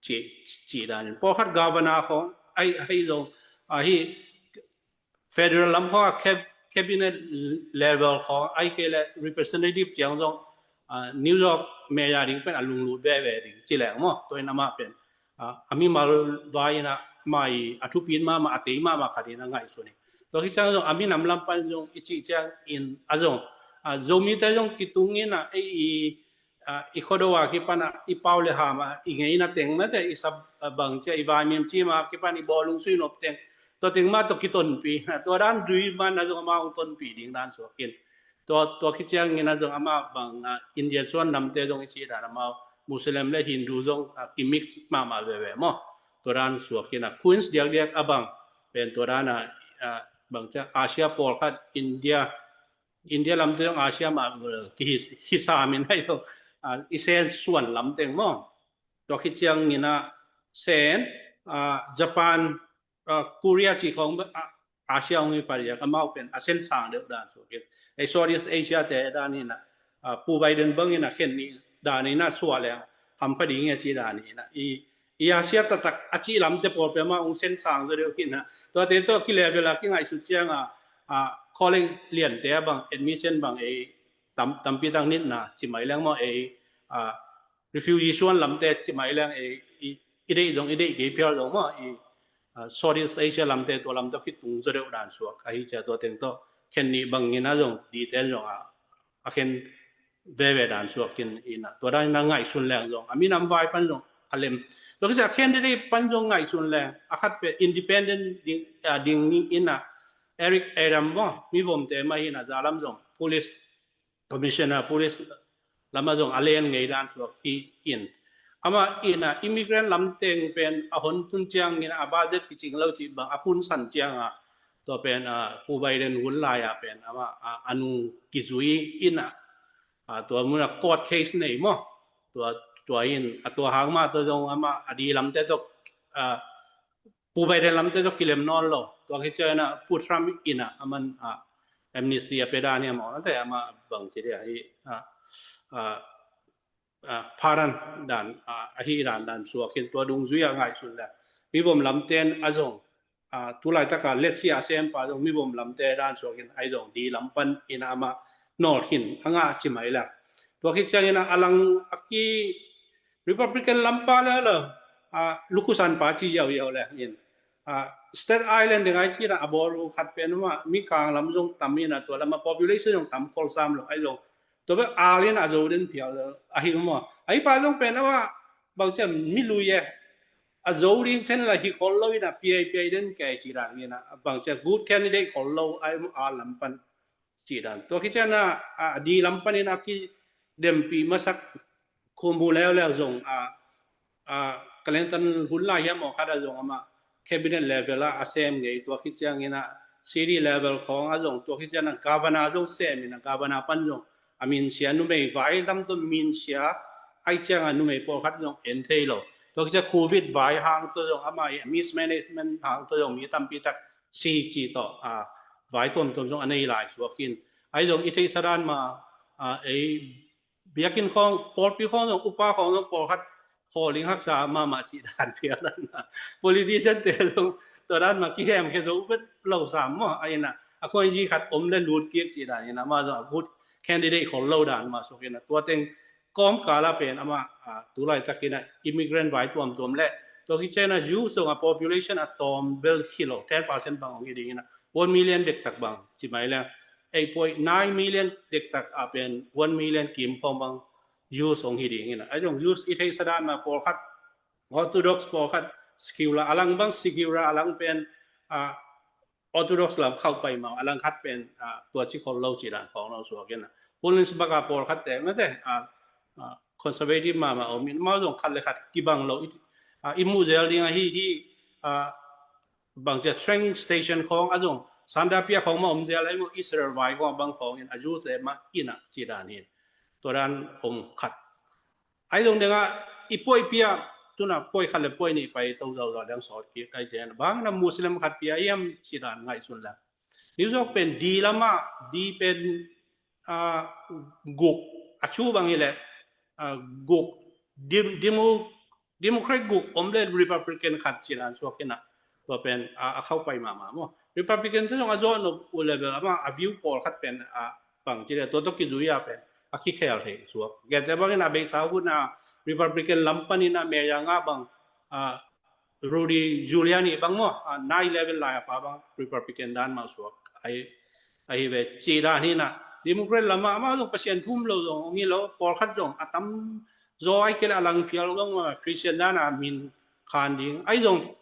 ci, ci dan in pawlkhat governor khawng a hi zong a hi federal lam khawng a cab- cabinet level khawng a hi kei le representative ciang zong a, New York mayor ding pen a lunglut veve ding ci leng maw tua in amah pen a, a mimal vai ina amah i a thupin mahmah a tei mahmah khat ina ngaihsun in. Tua khit ciang zong a minam lam pan zong i cih ciang in a zong a, Zomite zong kitung ina ei i a, i khuado a kipan a i pau le ham a i ngeina teng mate i sap a, bang cia i vaimim cim a kipan i bawlung sui nop teng tua teng mah tua kitonpi na tua dan dui man a zong amah hong tonpi ding dan suak in. Tua, tua khit ciang ina zong amah bang a, India suan namte zong i cih dan amah Muslim le Hindu zong a, kimix mahmah veve maw. Tua dan suak ina Queens diakdiak a bang pen tua dan a, a bang cia Asia pawlkhat India India lamte zong Asia mah kihi hi samin hai lo a, i sen suan lamteng maw. Tua khit ciang ina sen a, Japan a, Korea ci khawng a, Asia hong hi pariak amau pen a sen sang deuh dan suak in. Ei Southeast Asia te dan ina a, Pu Biden bang ina khen ni dan ina suak leng hampha ding a ci dan ina i i Asia taktak a cih lamte pawl pia mah hong sen sang zaw deuh hi na. Tuate tawh kilevel a kingaihsut cianga a, college liante a bang admission bang ei tam- tampi tak nitna ci mai leng maw ei a, refugee suan lamte ci mai leng ei i, i deih zong i deih kei phial zong maw i a, Southeast Asia lamte tua lam tawh kitung zaw deuh dan suak ahi cia tua teng tawh khen nih bangin a zong diten zong a a khen veve dan suak in ina tua dan ina ngaihsun leng zong a minam vai pan zong a lem. Tua khit ciang a candidate pan zong ngaihsun leng a khat pe independent ding, a, ding ni ina Eric Adam maw mi vomte mah ina zalam zong police commissioner police lama zong a len ngei dan suak hi in. Amah ina immigrant lamteng pen a hon tun ciang ina a budget kicing lo cih bang a punsan cianga tua pen a Pu Biden hun lai a pen amah a, a nu kizui ina a, tua muna court case nei maw tua, tua in a tua hang mah tua zong amah a di lamte tok a, Pu Biden lamte tok kilem nawn lo tua khit ciang ina Pu Trump ina aman a, amnesty a pe dan hi amah ate amah bang ci dia hi a, a, a, pardon dan a, ahi dan dan suak in tua dungzui a ngaihsun le mi vom lamten a zong a, tulaitaka letsia a sempa zong mi vom lamte dan suak in ai zong di lam pan ina amah nawl khin a ngah ci mai le tua khit ciang ina a lang a ki Republican lampa le lo a lukhusan pa ci yau yau le in a Staten Island ding ai ci na a bawl uh khat pen mah mi kang lam zong tam ina tua lama population zong tam khol sam lo ai zong tua bek al in a zo den phial lo ahi maw ahi pa zong pen amah bang ciam mi lui e a zo ding sen la hi khol lo ina piai piai den kei ci dan ina bang ciam good candidate khol lo ai maw al lam pan ci dan tua khit ciang a, a di lam pan ina ki dempi masak khumu leuleu zong a, a Clinton hun lai hiam aw khat a zong amah cabinet level a a sem ngei tua khit ciang ina city level khawng a zong tua khit ciang a governor zong sem ina governor pan zong a minsia numei vai lam tawh minsia ai ciang a numei pawlkhat zong en thei lo tua khit ciang covid vai hang tawh zong amah i mismanagement hang tawh zong mi tampi tak si ci tawh a vai tuamtuam zong a nei lai suak in, ai zong i theihsa dan ma a ei biakinn khawng, pawlpi khawng zong, upa khawng zong pawlkhat khawl ding haksa mahmah cih dan phial dan a, politician te zong tua dan ma kihem khe zo vet lo sam maw, a ina a khuainzi khat om le lut kik cih dan ina ma zong a good candidate khol lo dan ma suak ina tua teng kawmkala pen ama a tulaitak ina immigrant vai tuamtuam le tua kici ina Jews zong a population a tawm bel hi lo, ten percent bang ong hi ding ina one million dektak bang ci mai le eight point nine million dektak a pen one million kim khawng bang Jews ong hi ding ina. Ai zong Jews i theihsa dan ma pawlkhat Orthodox, pawlkhat secular, a lang bang secular, a lang pen a Orthodox lam khauh pai ma, a lang khat pen a tua ci khol lo ci dan khawng lo suak ina. Pulins baka pawlkhat te mate a conservative mahmah om in, amau zong khat le khat kibang lo i muh zel ding ahi hi. Bang cia train station khawng a zong Sandapia khawng ma om zel ahi maw, Israel vai khawng a bang khawng in a Jews e mah ina ci dan hi. Tua dan om khat. Ai zong denga i puai pia tuna puai khat le puai nih pai to zau zau dang sawt kik ai ten bang na Muslim khat pia iam ci dan ngaihsun la. New York pen di lama di pen guk a cu bang hi le guk dim dimu Democrat guk om le Republican khat ci dan suak ina tua pen a khauh pai mahmah maw. Republican te zong a zawh nop uh le bel ama a view pawlkhat pen a pang ci le tua tawh kizui a pen a kikhel thei suak. Gete bangin a beisa hun a Republican lam panin a mayor ngah bang a Rudy Giuliani bang maw, a nine eleven lai a pa bang Republican dan mah suak ahi ve ci dan hi na. Democrat lama ama zong Pasian thum lo zong ong hi lo, pawlkhat zong a tam zaw ai kei le a lang phial zong ma Christian dan a min khan ding ai zong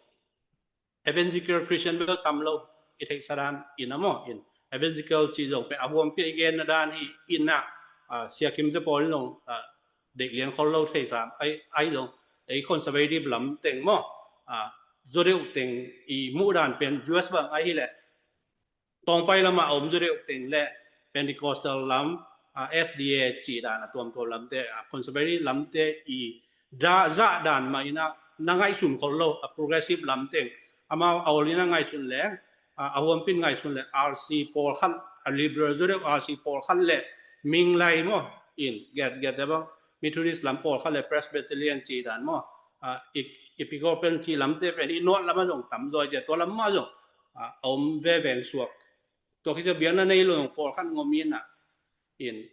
evangelical Christian bel tam lo i theihsa dan ina maw in. Evangelical ci zong pen a huampia i genna dan hi ina, siakim te pawl in zong deih lian khol lo thei sam ai zong ei conservative lam teng maw, zaw deuh teng i muh dan pen U S bang ahi le tawngpai lama a om zaw deuh teng le Pentecostal lam, S D A ci dan a tuamtuam lamte, conservative lamte i dah zah dan mah ina na ngaihsun khol lo a progressive lam teng amau a ol ina ngaihsun leng a huampin ngaihsun le R C pawlkhat a liberal zaw deuh R C pawlkhat le Minglai maw in get get bang Methodist lam pawlkhat le Presbyterian ci dan maw, Episcopal ci lamte pen i north lama zong tam zaw ai cia tua lam mah zong a om veveng suak. Tua khi cia biakna nei lo zong pawlkhat ngom ina in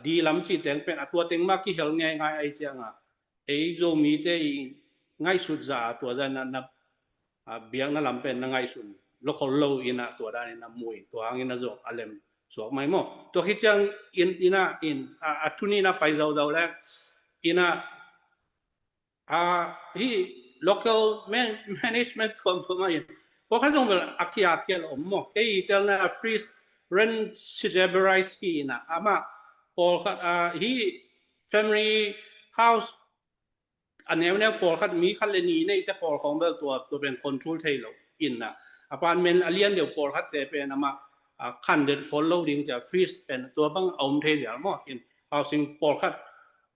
di lam ci teng pen a tua teng mah kihel ngeingai ai cianga ei Zomite i ngaihsut za a tua za na biakna lam pen na ngaihsun lo khol lo ina tua dan ina mui tua hang ina zong a lem suak mai maw. Tua khi ciang in ina in a thu ni na pai zau zau le ina hi local management tuamtuam a in pawlkhat zong bel a khiat khial om maw. Kei i telna a freeze rent stabilize hi ina ama pawlkhat a hi family house a neuneu pawlkhat mi khat le ni neite pawl khawng bel tua tua pen control thei lo ina apartment a lian deuh pawlkhat te pen ama khan det khol lo ding cia freeze pen tua bang a om thei lial maw in housing pawlkhat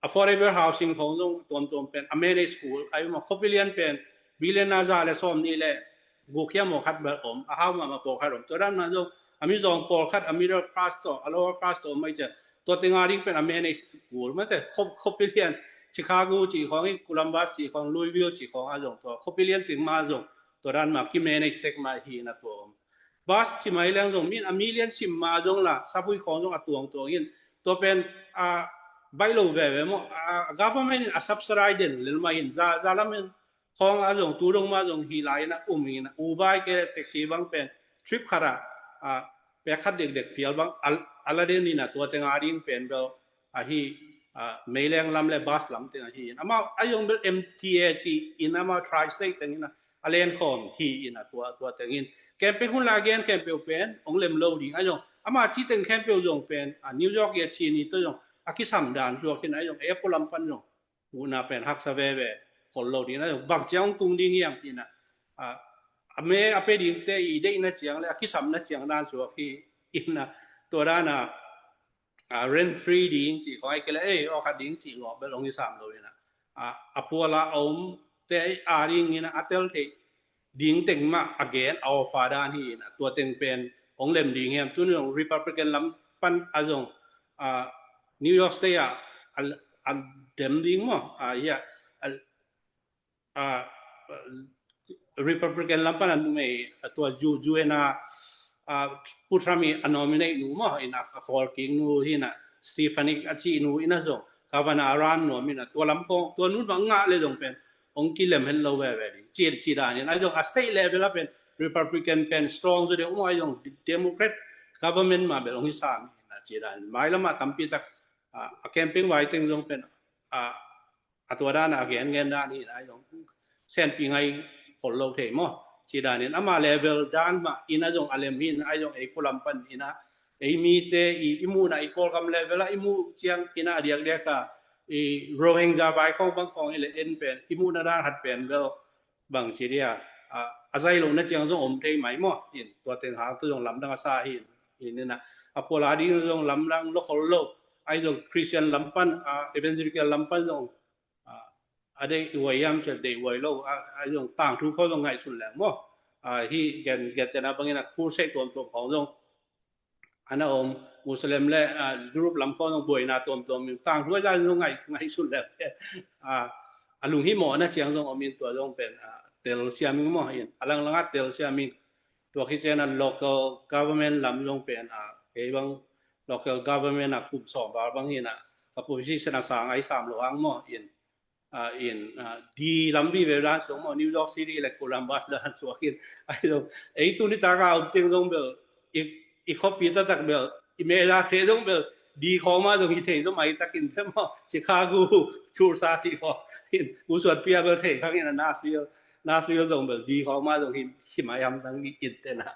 affordable housing khawng zong tuamtuam pen a manage kul ai maw. Khuapi lian pen billion na za le sawm ni le guk hiam maw khat bel om a hau mahmah pawlkhat om tua dan mah zong a mizawng pawlkhat a middle class tawh a lower class tawh om ai cia tua tenga ding pen a manage kul mate. Khuapi lian Chicago ci khawng in Columbus ci khawng Louisville ci khawng a zong tua khuapi lian teng mah zong tua dan mah ki manage tek mah hi na tua om. Bus ci mai leng zong min a million sim mah zong la sapui khawng zong a tuang tuang in tua pen a baih lo veve maw. A government in a subsidize den lel mah in za za lam in khawng a zong tu dong mah zong hi lai ina um ina Uber kei taxi bang pen trip khat a pek khat dekdek phial bang a la den ina tua tenga ding pen bel ahi meileng lam le bus lam teng ahi in amau a zong bel M T A ci in amau tri-state teng ina a len khawm hi ina tua tua teng in campaign hun la gen khempeuh pen ong lem lo ding a zong ama ci teng khempeuh zong pen a New York i a ci ni to zong a kisam dan zuak in a zong airport lam pan zong uhna pen haksa veve khol lo ding na bang ciang tung ding hiam ina a me a pe dingte i deihna ciang le a kisamna ciang dan suak hi ina tua dana rent free ding ci khawng ai kei le ei aw khat ding ci ngawh bel ong i sam lo ina a phuala a om te a ding ina a tel thei ding teng mah a gen a offer dan hi in a, tua teng pen hong lem ding hiam? Tuni zong Republican lam pan a zong, ah, New York State ah a, a dem ding maw? Ah, yeah. A, ah, Republican lam pan a numei, ah, tua Ju-, Juena, ah, Pu Trump i a nominate nu maw, in a, a khawl kik nu hi in a, Stefanik a cih nu in a zong, Governor a run nuam in a, tua lam khong, tua nun bang ngah le zong pen hong kilem het lo veve ding. Ci, ci dan in a zong a state level a pen Republican pen strong zaw deuh maw, a zong Democrat government mah bel hong hi sam in a, ci dan in. Mailam ah tampi tak, ah, a campaign vai teng zong pen, ah, a tua dan a gen gen dan hi in a zong senpi ngai khol lo thei maw? Ci dan in ama level dan mah in a zong a lem hi in a zong ei pualam pan in a, ei mite i, i muhna i Kawlgam level a i muh ciang in a diakdiak a i Rohingya vai khong bang khong i le en pen i muhna dan khat pen bel bang ci dia, a, a zai lo na ciang zong om thei mai maw? In tua teng hang tu zong lamdang a sa hi in, in a, a phual a ding zong lamdang lo khol lo, a zong Christian lam pan, a, Evangelical lam pan zong, a, a deih huai hiam ci a deih huai lo, a, a zong tangthu khong zong ngaihsun leng maw? A, hi gen, gen tena bangin a crusade tuamtuam khong zong a na om, Muslim le, ah, Europe lam khong zong buaina tuamtuam in tangthu a zong ngai, ngaihsun leng, ah, a lunghimawh na ciang zong om in tua zong pen, ah, tel siam ing maw? In a langlang a tel siam ing. Tua khit ciang a local government lam zong pen, ah, kei bang local government a kum sawm val bang hi in a, ka position a sang ai sam lo hang maw? In, ah, in, ah, di lam vive dan sung maw, New York City le Columbus dan suak in, ai zong, ei tuni tak a om teng zong bel, i, i khuapi taktak bel, i meh za thei zong bel, di khawng mah zong hi thei zong mai takin te maw, Chicago, Tulsa cih khawng, in, Pu Suanpi a bel thei khang in a Nashville, Nashville zong bel, di khawng mah zong hi, hi mai hamtang in te na.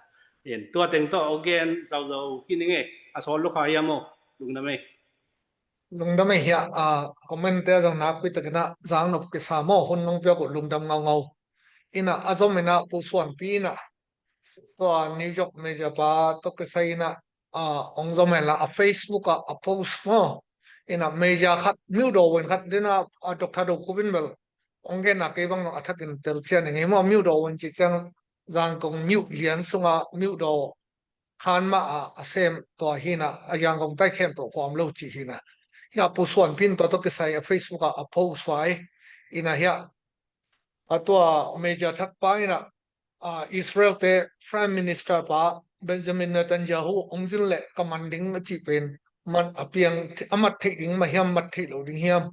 In, tua teng tawh, again, zau zau, hi ning e, a sawl lukha hiam maw, lungdam e. Lungdam e hia, a, comment te zong nakpi takin a zang nop kisa maw, hun nong piak uh lungdam ngaungau. In a, a zom in a Pu Suanpi in a, tua New York media pa tawh kisai in a, a, ong zom hen la a Facebook a, a post maw. In a media khat, Myo Daw Win khat, din a, a Doctor Do Khup in bel ong gen a kei bang a thakin tel cian ing e maw, Myo Daw Win cih ciang Zangkong Myo lian sunga Myo Daw khan mah a, a sem tua hi in a, a Yangon tai khempeuh khua om lo cih hi in a. Hia Pu Suanpi in tua tawh kisai a Facebook a, a post vai in a hia. A tua media thak pa in a, a, Israel te Prime Minister pa Benjamin Netanyahu ong zin le ka man ding a cih pen man a piang a mat theih ding mah hiam, mat theih lo ding hiam?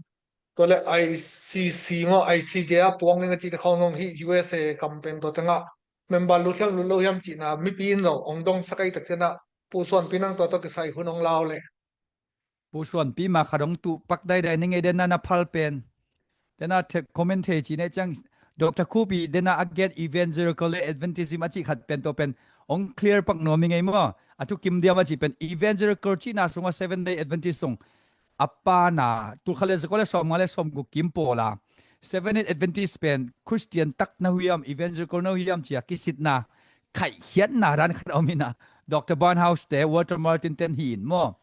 Tua le I C C maw, I C J a puang ding a cih te khawng zong hi U S A kam pen tua tengah member lut hiam lut lo hiam cihna mipi in zong ong dong sak ei tak ciangin ah Pu Suanpi nang tua tawh kisai hun ong lau le. Pu Suanpi ma khat ong tuh pak daidai ning ei, den a na phal pen. Den a comment thei ci ne ciang Doctor Khup i den a a gen Evangelical le Adventism a cih khat pen tua pen ong clear pak nuam ing ei maw. A thukim diam a cih pen Evangelical cihna sungah Seventh Day Adventist sung a pana, tul khat le zakua le sawmnga le sawmguk kim pawl a Seventh Day Adventist pen Christian tak na uh hiam, Evangelical na uh hiam ci a kisitna, khaihkhiatna dan khat a om in ah, Doctor Barnhouse te, Walter Martin ten hi in maw.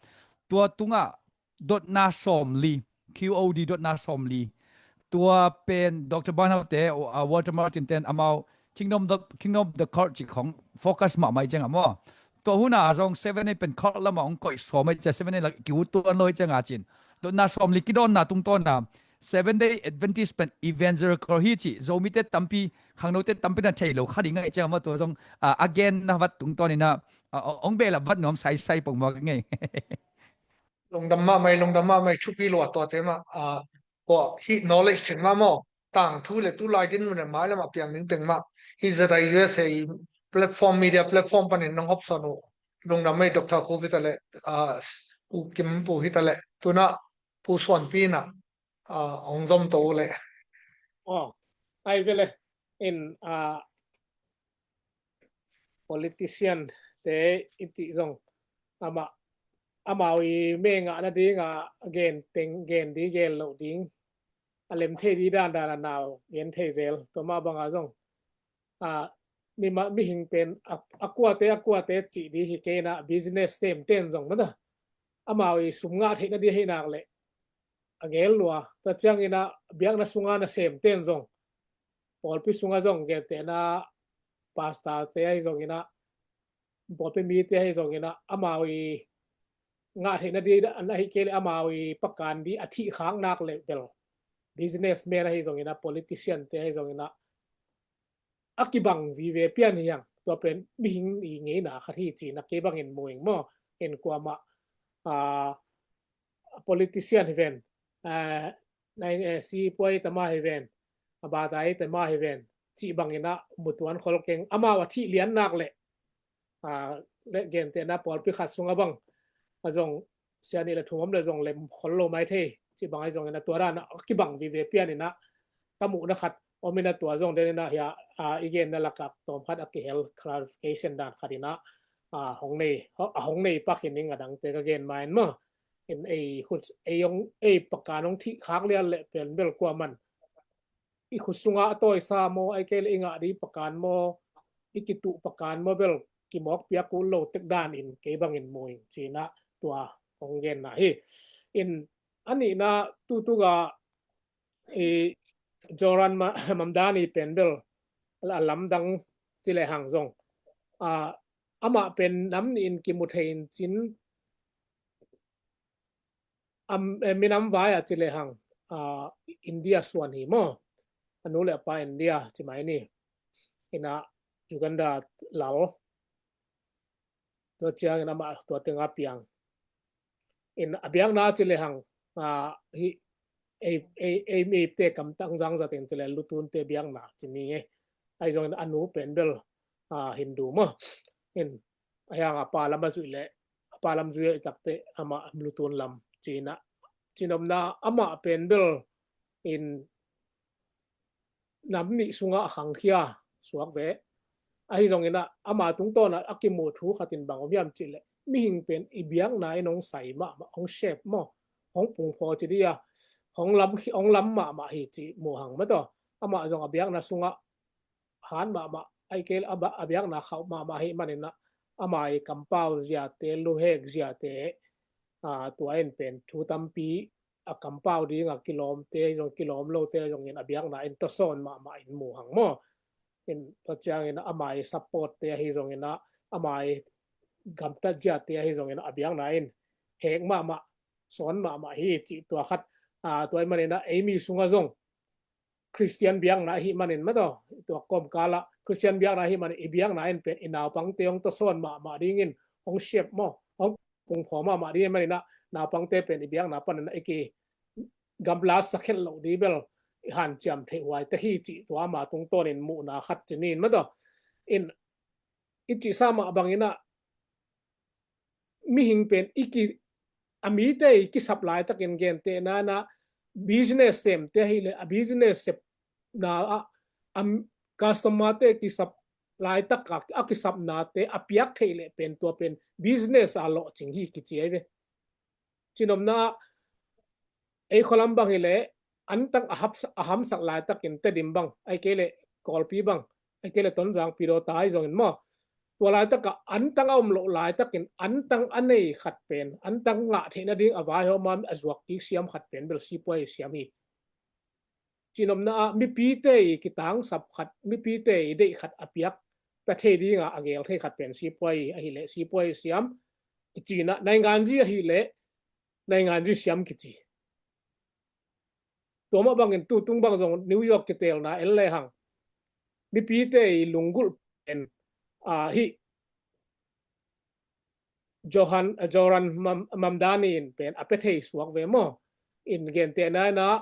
Tua tungah dotna sawmli, Q O D dotna sawmli. Tua pen Doctor Barnhouse te, uh, Walter Martin ten amau Kingdom of the, Kingdom of the Cult cih khong focus mahmah i ciangah maw. Tua hun a zong Seventh Day pen cult lamah hong koih sawm i ciang, Seventh Day la kiu tuan lo i ciangah cin. Dotna sawmli kidawnna tungtawn a Seventh Day Adventist pen Evangelical hi cih Zomite tampi, khangnote tampi na thei lo kha ding a i ciangah maw, tua zong, ah, a genna vat tungtawn in ah, ah, hong behlap vat nuam saisai pongmawk ing ei. Lungdam mahmah ei, lungdam mahmah ei, thupi lua tuate mah, ah, tua hih knowledge teng mah maw, tangthu le tulai dinmun le mailam a piang ding teng mah, hih Z I U S A platform, media platform panin nong hopsawn uh lungdam ei, Doctor Khup hi ta le, ah, Pu Kim Pu hi ta le, tu in ah Pu Suanpi in ah, ah, hong zom to uh le. Oh, ai ve le, in, ah, politician te i cih zong amah, amau i mengah nading a gen teng, gen ding, gen loh ding, a lem thei ding dandan a nau gen thei zel. Tua mah bangah zong, a, mima, mihing pen a, a kuate, a kuate cih ding hi kei in ah business sem ten zong mah ta, amau i sum ngah theih nading ahih nak leh a gel lua. Tua ciangin ah biakna sunga nasem ten zong, pawlpi sungah zong gentehna pastor te ahi zongin ah, pawlpi mite ahi zongin ah, amau i ngah theihna di, an ahi kei le amau i pakan di a thih khak nak le bel businessman ahi zongin ah, politician te ahi zongin ah, a kibang vive pian hi hang. Tua pen mihing i ngeina khat hi ci-in ah kei bangin mu ing maw. In kuamah, ah, politician hi ven, ah, nai, eh, sipuai tama hi ven, a batai tama hi ven, cih bangin ah mutuan khol keng, amau a thih lian nak le, ah, le gentehna pawlpi khat sungah bang a zong sia nih le thum om le zong lem khol lo mai thei, cih bang ahi zongin ah tua dan a kibang vive pian in ah ka muhna khat om in ah tua zong den in ah hia, ah, i genna lakah tawm khat a kihel clarification dan khat in ah, ah, hong nei, a hong nei pak hi ning a dangte ka gen ma in maw. In ei khut, ei hong, ei pakan hong thih khak lian le pen bel kuaman i khut sungah a tawisa maw, ahi kei le i ngah di pakan maw, i kituh pakan maw bel kimawk piak uh lo tek dan in kei bangin mu ing ci-in ah tua hong genna hi. In a nihna tutuga i Joran ma, Mamdani pen bel a lamdang ci le hang zong, ah, amah pen nam nih in kimu thei in cin, am, eh, minam vai a ci le hang, ah, India suan hi maw. A nu le a pa India ci mai ni. In ah Uganda lal. Tua ciangin amah tua tengah piang. In a biakna ci le hang, ah, hi, ei, ei, ei, eite kamtang zangzat in ci le lutunte biakna ci ni nge. Ahi zongin a nu pen bel, ah, Hindu maw. In a hiang a pa lam a zuih le, a pa lam zuih a i takte amah lutun lam ci-in ah, cinopna amah pen bel in nam nih sungah a khangkhia suak ve. Ahi zongin ah ama tungtawn ah a kimuh thu khat in bang om hiam cih leh mihing pen i biakna in hong sai mahmah, hong shape maw, hong pungphaw ci dih a, hong lam, hong lam mahmah hi cih mu hang maw taw. Amah zong a biakna sungah han mahmah, ahi kei leh a ba-, a biakna khauh mahmah ahih manin ah ama i kampau ziate, luhek ziate, aa, tua in pen thu tampi a kampau ding a kilawmte zong, kilawm lote zongin a biakna in tawsawn mahmah in mu hang maw. In tua ciangin ama i supportte ahi zongin ah, ama i gamtat ziate ahi zongin ah a biakna in hek mahmah, sawn mahmah hi cih tua khat, aa, tua ahih manin ah ei mi sungah zong Khristian biakna ahih manin maw taw, tua kawmkal ah Khristian biakna ahih manin i biakna in pen i naupangte hong tawsawn mahmah dingin hong shape maw, hong pungphaw mahmah ding ahih manin ah naupangte pen i biakna panin ah i kigamla sakhelh loh ding bel i hanciam theih huai ta hi cih tua ama tungtawnin muhna khat ci ni in maw taw. In i cihsa mah bangin ah mihing pen i ki, a mite i kisap laitakin gentehna in ah business semte ahih leh a business sepna ah a customer-te kisap laitak a, a kisapnate a piak theih leh pen tua pen business a lawhcing hi kici ahi ve. Cinopna ah ei khualam bang hi leh antang a hap-, a hamsak laitakin Tedim bang, ahi kei leh Kawlpi bang, ahi kei leh Tonzang, Pidawta ahi zongin maw, tua laitakah antang a om loh laitakin antang a nei khat pen, antang ngah theihna ding a vaihawm a zuak kik siam khat pen bel sipuai siam hi. Cinopna ah mipite i kitangsap khat, mipite i deih khat a piak pia thei dinga a gel thei khat pen sipuai ahih leh sipuai siam kici in ah, nainganzi ahih leh nainganzi siam kici. Tua mah bangin tutung bang zong New York kitelna en lehang mipite i lunggulh pen, aa, hih Johan, Joran Mam-, Mamdani in pen a pia thei suak ve maw. In gentehna in ah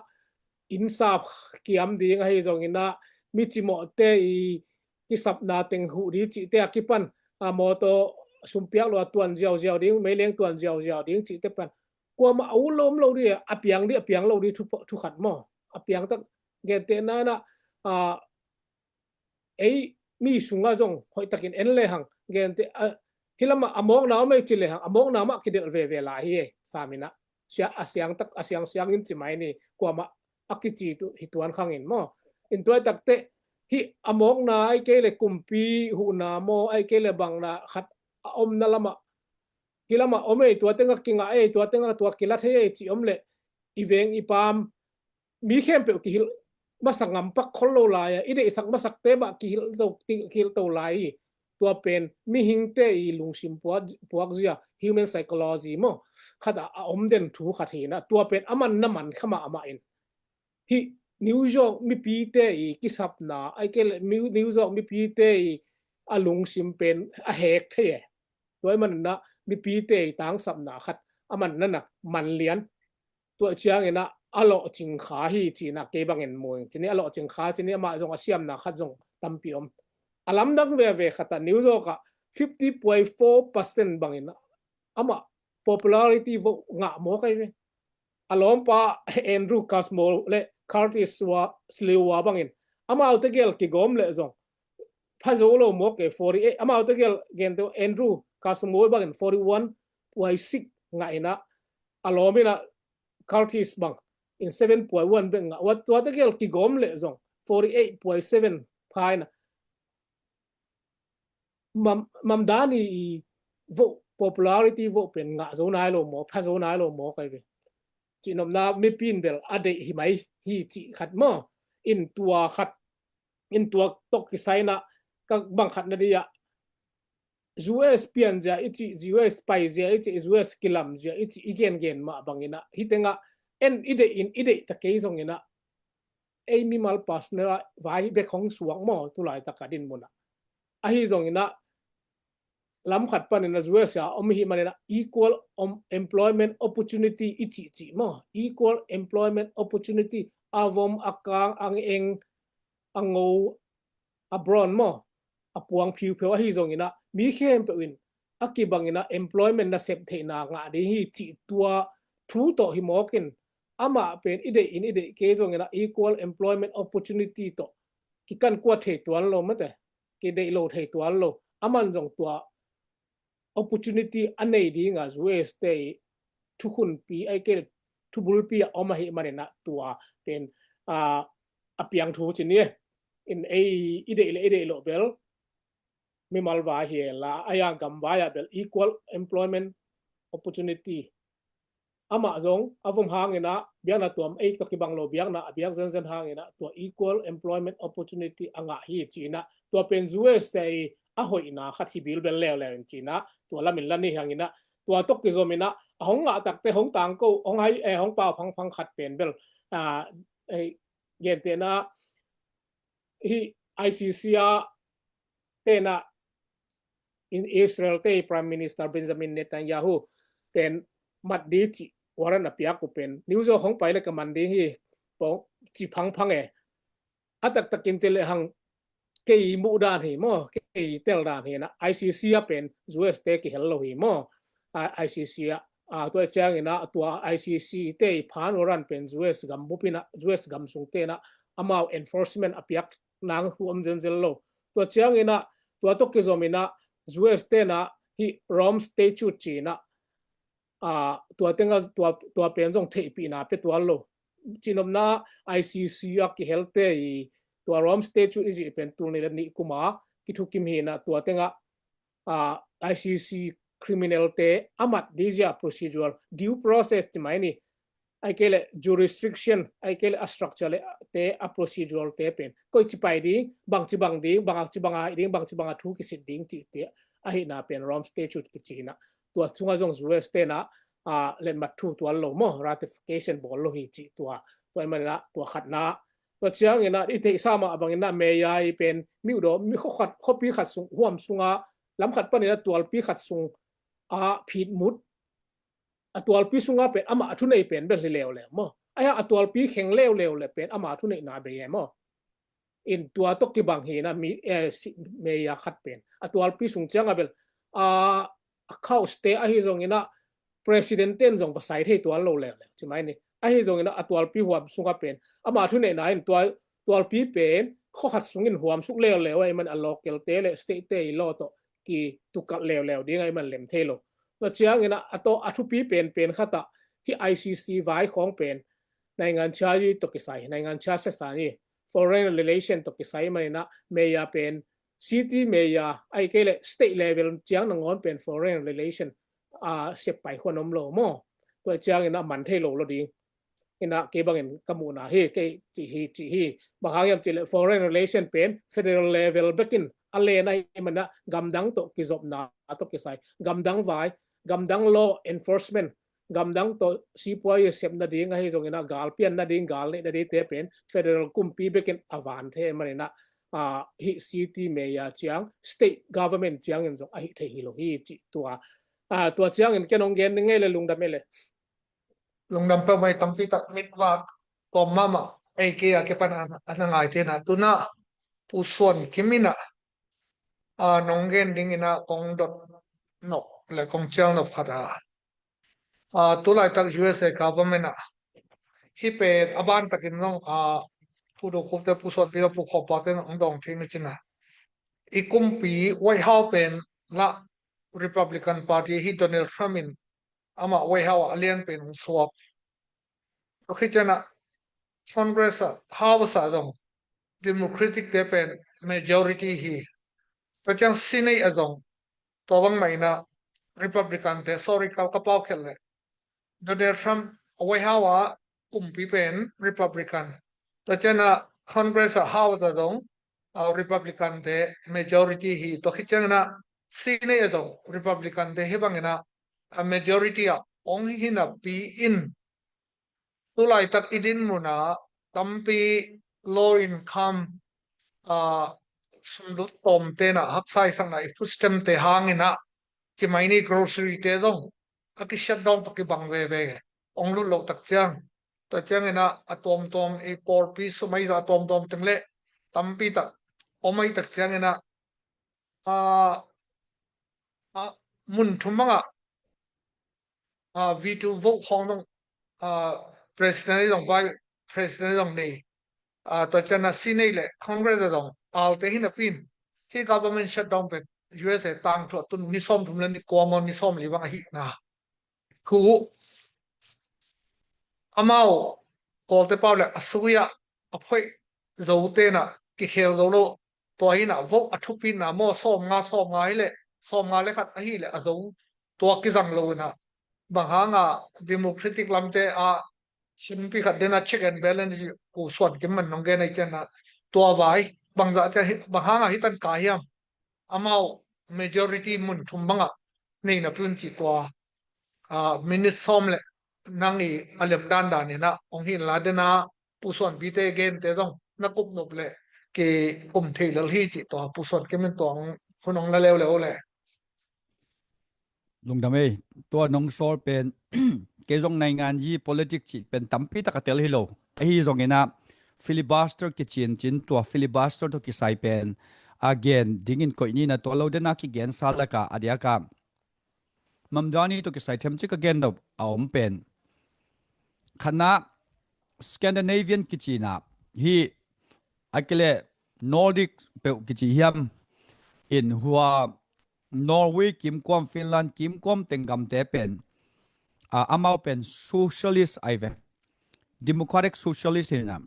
innsap kiam ding ahi zongin ah mi cimawhte i kisapna teng huh ding cihte a kipan, a mawtaw sumpiak lo a tuan ziauziau ding, meileng tuan ziauziau ding cihte pan kuamah a ut lo om lo ding, a piang ding, a piang lo ding thu, thu khat maw. A piang tak gentehna in ah, a, ei mi sungah zong hoihtakin en lehang, gente, a, hih lamah a mawkna om ei ci lehang, a mawkna mah kidelh veve lai hi ei, sam in ah. Sia, a siang tak, a siangsiang in ci mai ni, kuamah a kici tu hi tuan khangin maw. In tua i takteh, hih a mawkna ahi kei leh kumpi huhna maw, ahi kei leh bangna khat a omna lamah, hih lamah om ei, tua tengah kingah ei, tua tengah tua kila thei ei cih om leh, i veng i paam mi khempeuh kihilh masak ngampak khol lo lai a, i deihsak masakte mah kihilh to, kihilh to lai hi. Tua pen mihingte i lungsim puak, puakzia, human psychology maw, khat a, a om den thu khat hi na, tua pen a man na man kha mahmah in. Hih New York mipite i kisapna, ai ke le, New, New York mipite i a lungsim pen a hek thei e. Tua i man na mipite i tangsapna khat a man na na man lian. Tua ciangin a, a lawhcing kha hi ci na kei bangin mu ing. Ci ni a lawhcing kha, ci ni amah zong a siamna khat zong tampi om. A lamdang veve khat a New York a fifty point four percent bangin amah popularity vote ngah mawk ahi ve. A lawmpa Andrew Cuomo le Curtis Wa, Sliwa bangin amau tegel kigawm le zong pha zo lo mawk e, forty-eight. Amau tegel gente Andrew Cuomo bangin forty-one point six ngah in a, a lawm in a Curtis bang in seven point one bek ngah. Tua, tua tegel kigawm le zong forty-eight point seven pha in a, Mam, Mamdani i vote, popularity vote pen ngah zo nai lo maw, pha zo nai lo maw kai ve. Cihnopna mipi in bel a deih hi mai hi cih khat maw. In tua khat, in tua tawh kisai na ka bang khat na dia. U S pian zia i cih, U S pai zia i cih, U S kilam zia i cih, i gen gen mah bangin a. Hi tengah en i deih in, i deih ta kei zongin a. Ei mimal personal vai bek hong suak maw, tulai taka din mun a. Ahi zongin a, lam khat panin a U S a om hi manin a equal om, employment opportunity i cih cih maw. Equal employment opportunity, a vom, a kang, a eng, a ngo, a brown maw, a puang phiupheu ahi zongin a, mi khempeuh in a kibangin a employment nasep theihna ngah ding hi cih tua thu tawh hi mawkin, amah pen i deih in i deih kei zongin a equal employment opportunity tawh kikan kuat thei tuan lo mate, kideih lo thei tuan lo. Aman zong tua opportunity a nei dinga U S te i thukhunpi, ai ke thubulpi a om ahi manin a tua pen, a, a piang thu ci ni. In ei i deih le i deih lo bel mimal vai hi la, a yang gam vai a bel equal employment opportunity. Amah zong a vom hangin a biakna tuam ei tawh kibang lo biakna a biak zenzen hangin a tua equal employment opportunity a ngah hi ci in a, tua pen U S te i a hoihna khat hi bilbel leuleu in ci in a, tua lamin la ni hangin a, tua tawh kizom in a, a hong ngah takte hong tangko, hong hai, eh, hong pau phangphang khat pen bel, a, eh, gentehna hi I C C a tena in Israel te Prime Minister Benjamin Netanyahu pen mat di ci warrant a piak uh pen New York hong pai le ka man ding hi pong ci phangphang e. A taktakin te le hang kei muh dan hi maw, kei tel dan hi na, I C C a pen U S te kihel lo hi maw. A, I C C a, a, tua ciangin a, tua I C C te i phan warrant pen U S gam bupin a, U S gam sung te na, amau enforcement a piak nang hu om zenzel lo. Tua ciangin a, tua tawh kizom in a, U S te na hi Rome Statute ci in a, a, tua tenga, tua, tua pen zong theihpihna pe tuan lo. Cihnopna I C C a kihel te i tua Rome Statute i cih pen tul nih le nih kuma kithukim hi na, tua tenga, a, I C C criminal te a mat di zia procedural due process ci mai ni. Ai ke le jurisdiction, ai ke le a structure le te a procedural te pen koi ci pai ding, bang ci bang ding, bang ci bang a ding, bang ci bang a thu kisit ding ci te ahi na pen Rome Statute kici hi na. Tua sunga zong U S te na, a, letmat thu tuan lo maw, ratification bawl lo hi ci tua, tua i man na, tua khat na. Tua ciangin a, i theihsa mah bangin a, meya i pen, miudaw, mi khuakhat, khuapi khat sung, huam sunga, lam khat panin a tualpi khat sung a phitmut, a tualpi sunga pen, amah a thunei pen bel hi leuleu maw. Aia a tualpi kheng leuleu le pen, amah a thuneihna bei e maw. In tua tawh kibang hi na mi, eh, si, meya khat pen. A tualpi sung cianga bel, a, a house te ahi zongin a president ten zong va sai thei tuan lo leuleu. Ci mai ni. Ahi zongin a tualpi huam sunga pen. Amah thuneihna in tua, tualpi pen, khuakhat sungin huam suk leuleu, ai man a local te le state te i law tawh kitukalh leuleu ding ai man lem thei lo. Tua ciangin a, a tawh a thupi pen, pen khat a, hi I C C vai khawng pen, naingan charge tawh kisai, naingan charge sa ni, foreign relation tawh kisai manin a, meya pen, city meya, ai ke le state level ciang nangawn pen foreign relation, a, sep pai huan om lo maw. Tua ciangin a man thei lo lo ding. Inah kei bangin ka muhna hi, kei cih hi, cih hi. Bang hang hiam cihleh foreign relation pen federal level bekin a len ahih manin ah gamdang tawh kizopna tawh kisai, gamdang vai, gamdang law enforcement, gamdang tawh sipuai i sep nading ahi zongin ah gal pian nading, gal neih nadingte pen federal kumpi bekin a van thei manin ah, ah, hih city mayor ciang, state government ciangin zong ahi thei hi lo hi cih tua. Ah, tua ciangin ken hong gen ngei le lungdam ei le. Lungdam peuhmah ei, tampi tak mit vak kawm mahmah ei, kei a kipan a, a na ngaite inah, tu inah Pu Suan Kim inah, a, nong gen ding inah kong dot nop le kong cial nop khat a, a, tu laitak U S A government ah hih pen a ban takin zong, a, Pu Do Khup te, Pu Suan Pi te, Pu Khawm Pau te nong dawng thei ni cin a, i kumpi White House pen lah Republican Party hi, Donald Trump in amah White House ah a lian pen hong suak. Tua khit ciangin ah Congress ah, House ah zong Democratic te pen majority hi. Tua ciang Senate ah zong tua bangmah inah Republican te, sorry, ka, ka pau khial leh, Donald Trump White House ah kumpi pen Republican. Tua ciangin ah Congress ah, House ah zong, a, Republican te majority hi. Tua khit ciangin ah Senate ah zong Republican te hih bangin ah, a, majority ah hong hi napi in, tu laitak i dinmun ah tampi low income, a, sumlut tawmte inah haksa i sakna, i food stamp te hangin ah, ci mai ni, grocery te zong a ki shutdown, tua kibang veve, hong lut loh tak ciang. Tua ciangin ah a tuamtuam, i pawlpi sum ahi zong a tuamtuam teng le tampi tak om ahi tak ciangin ah, a, a, mun thum bangah, a, veto vote khawng zong, a, President ahi zong, Vice President ahi zong nei. A, tua ciangin ah Senate le Congress ah zong alte hi napi in, hih government shutdown pen U S A tangthu a tun ni sawmthum le ni kua maw, ni sawmli bang ahihna. Khu amau Kawlte pau le a sui ah a phoih zote inah kikhel zo lo. Tua hi inah vote a thupina maw, sawmnga, sawmnga hi leh, sawmnga le khat ahi leh a zo, tua kizang lo inah, bang hanga Democratic lamte ah hingpi khat dena check and balance, Pu Suan Kim man nong gen ahi ciangin ah, tua vai bangzah ciang, bang hanga hi tan ka hiam? Amau majority mun thum bangah nei napi un cih tua, a, minute sawm le nang i a lem dandan inah hong hi inla, dena Pu Suan Pi te gente zong na kup nop le kikum thei lel hi cih tua Pu Suan Kim in tua hun hong la leuleu le. Lungdam ei, tua nong sawl pen, kei zong naingan yi politics cih pen tampi tak a tel hi lo. Ahi zongin ah filibuster kicincin, tua filibuster tawh kisai pen a gen dingin koih ni inah, tua lo dena kigensa lakah a diakah Mamdani tawh kisai themcik ka gen nop a om pen, khatna Scandinavian kici inah, hih a kileh Nordic peuh kici hiam, in hua Norway kimkuam, Finland kimkuam teng gamte pen, a, amau pen socialist ahi ve. Democratic socialist hi inah,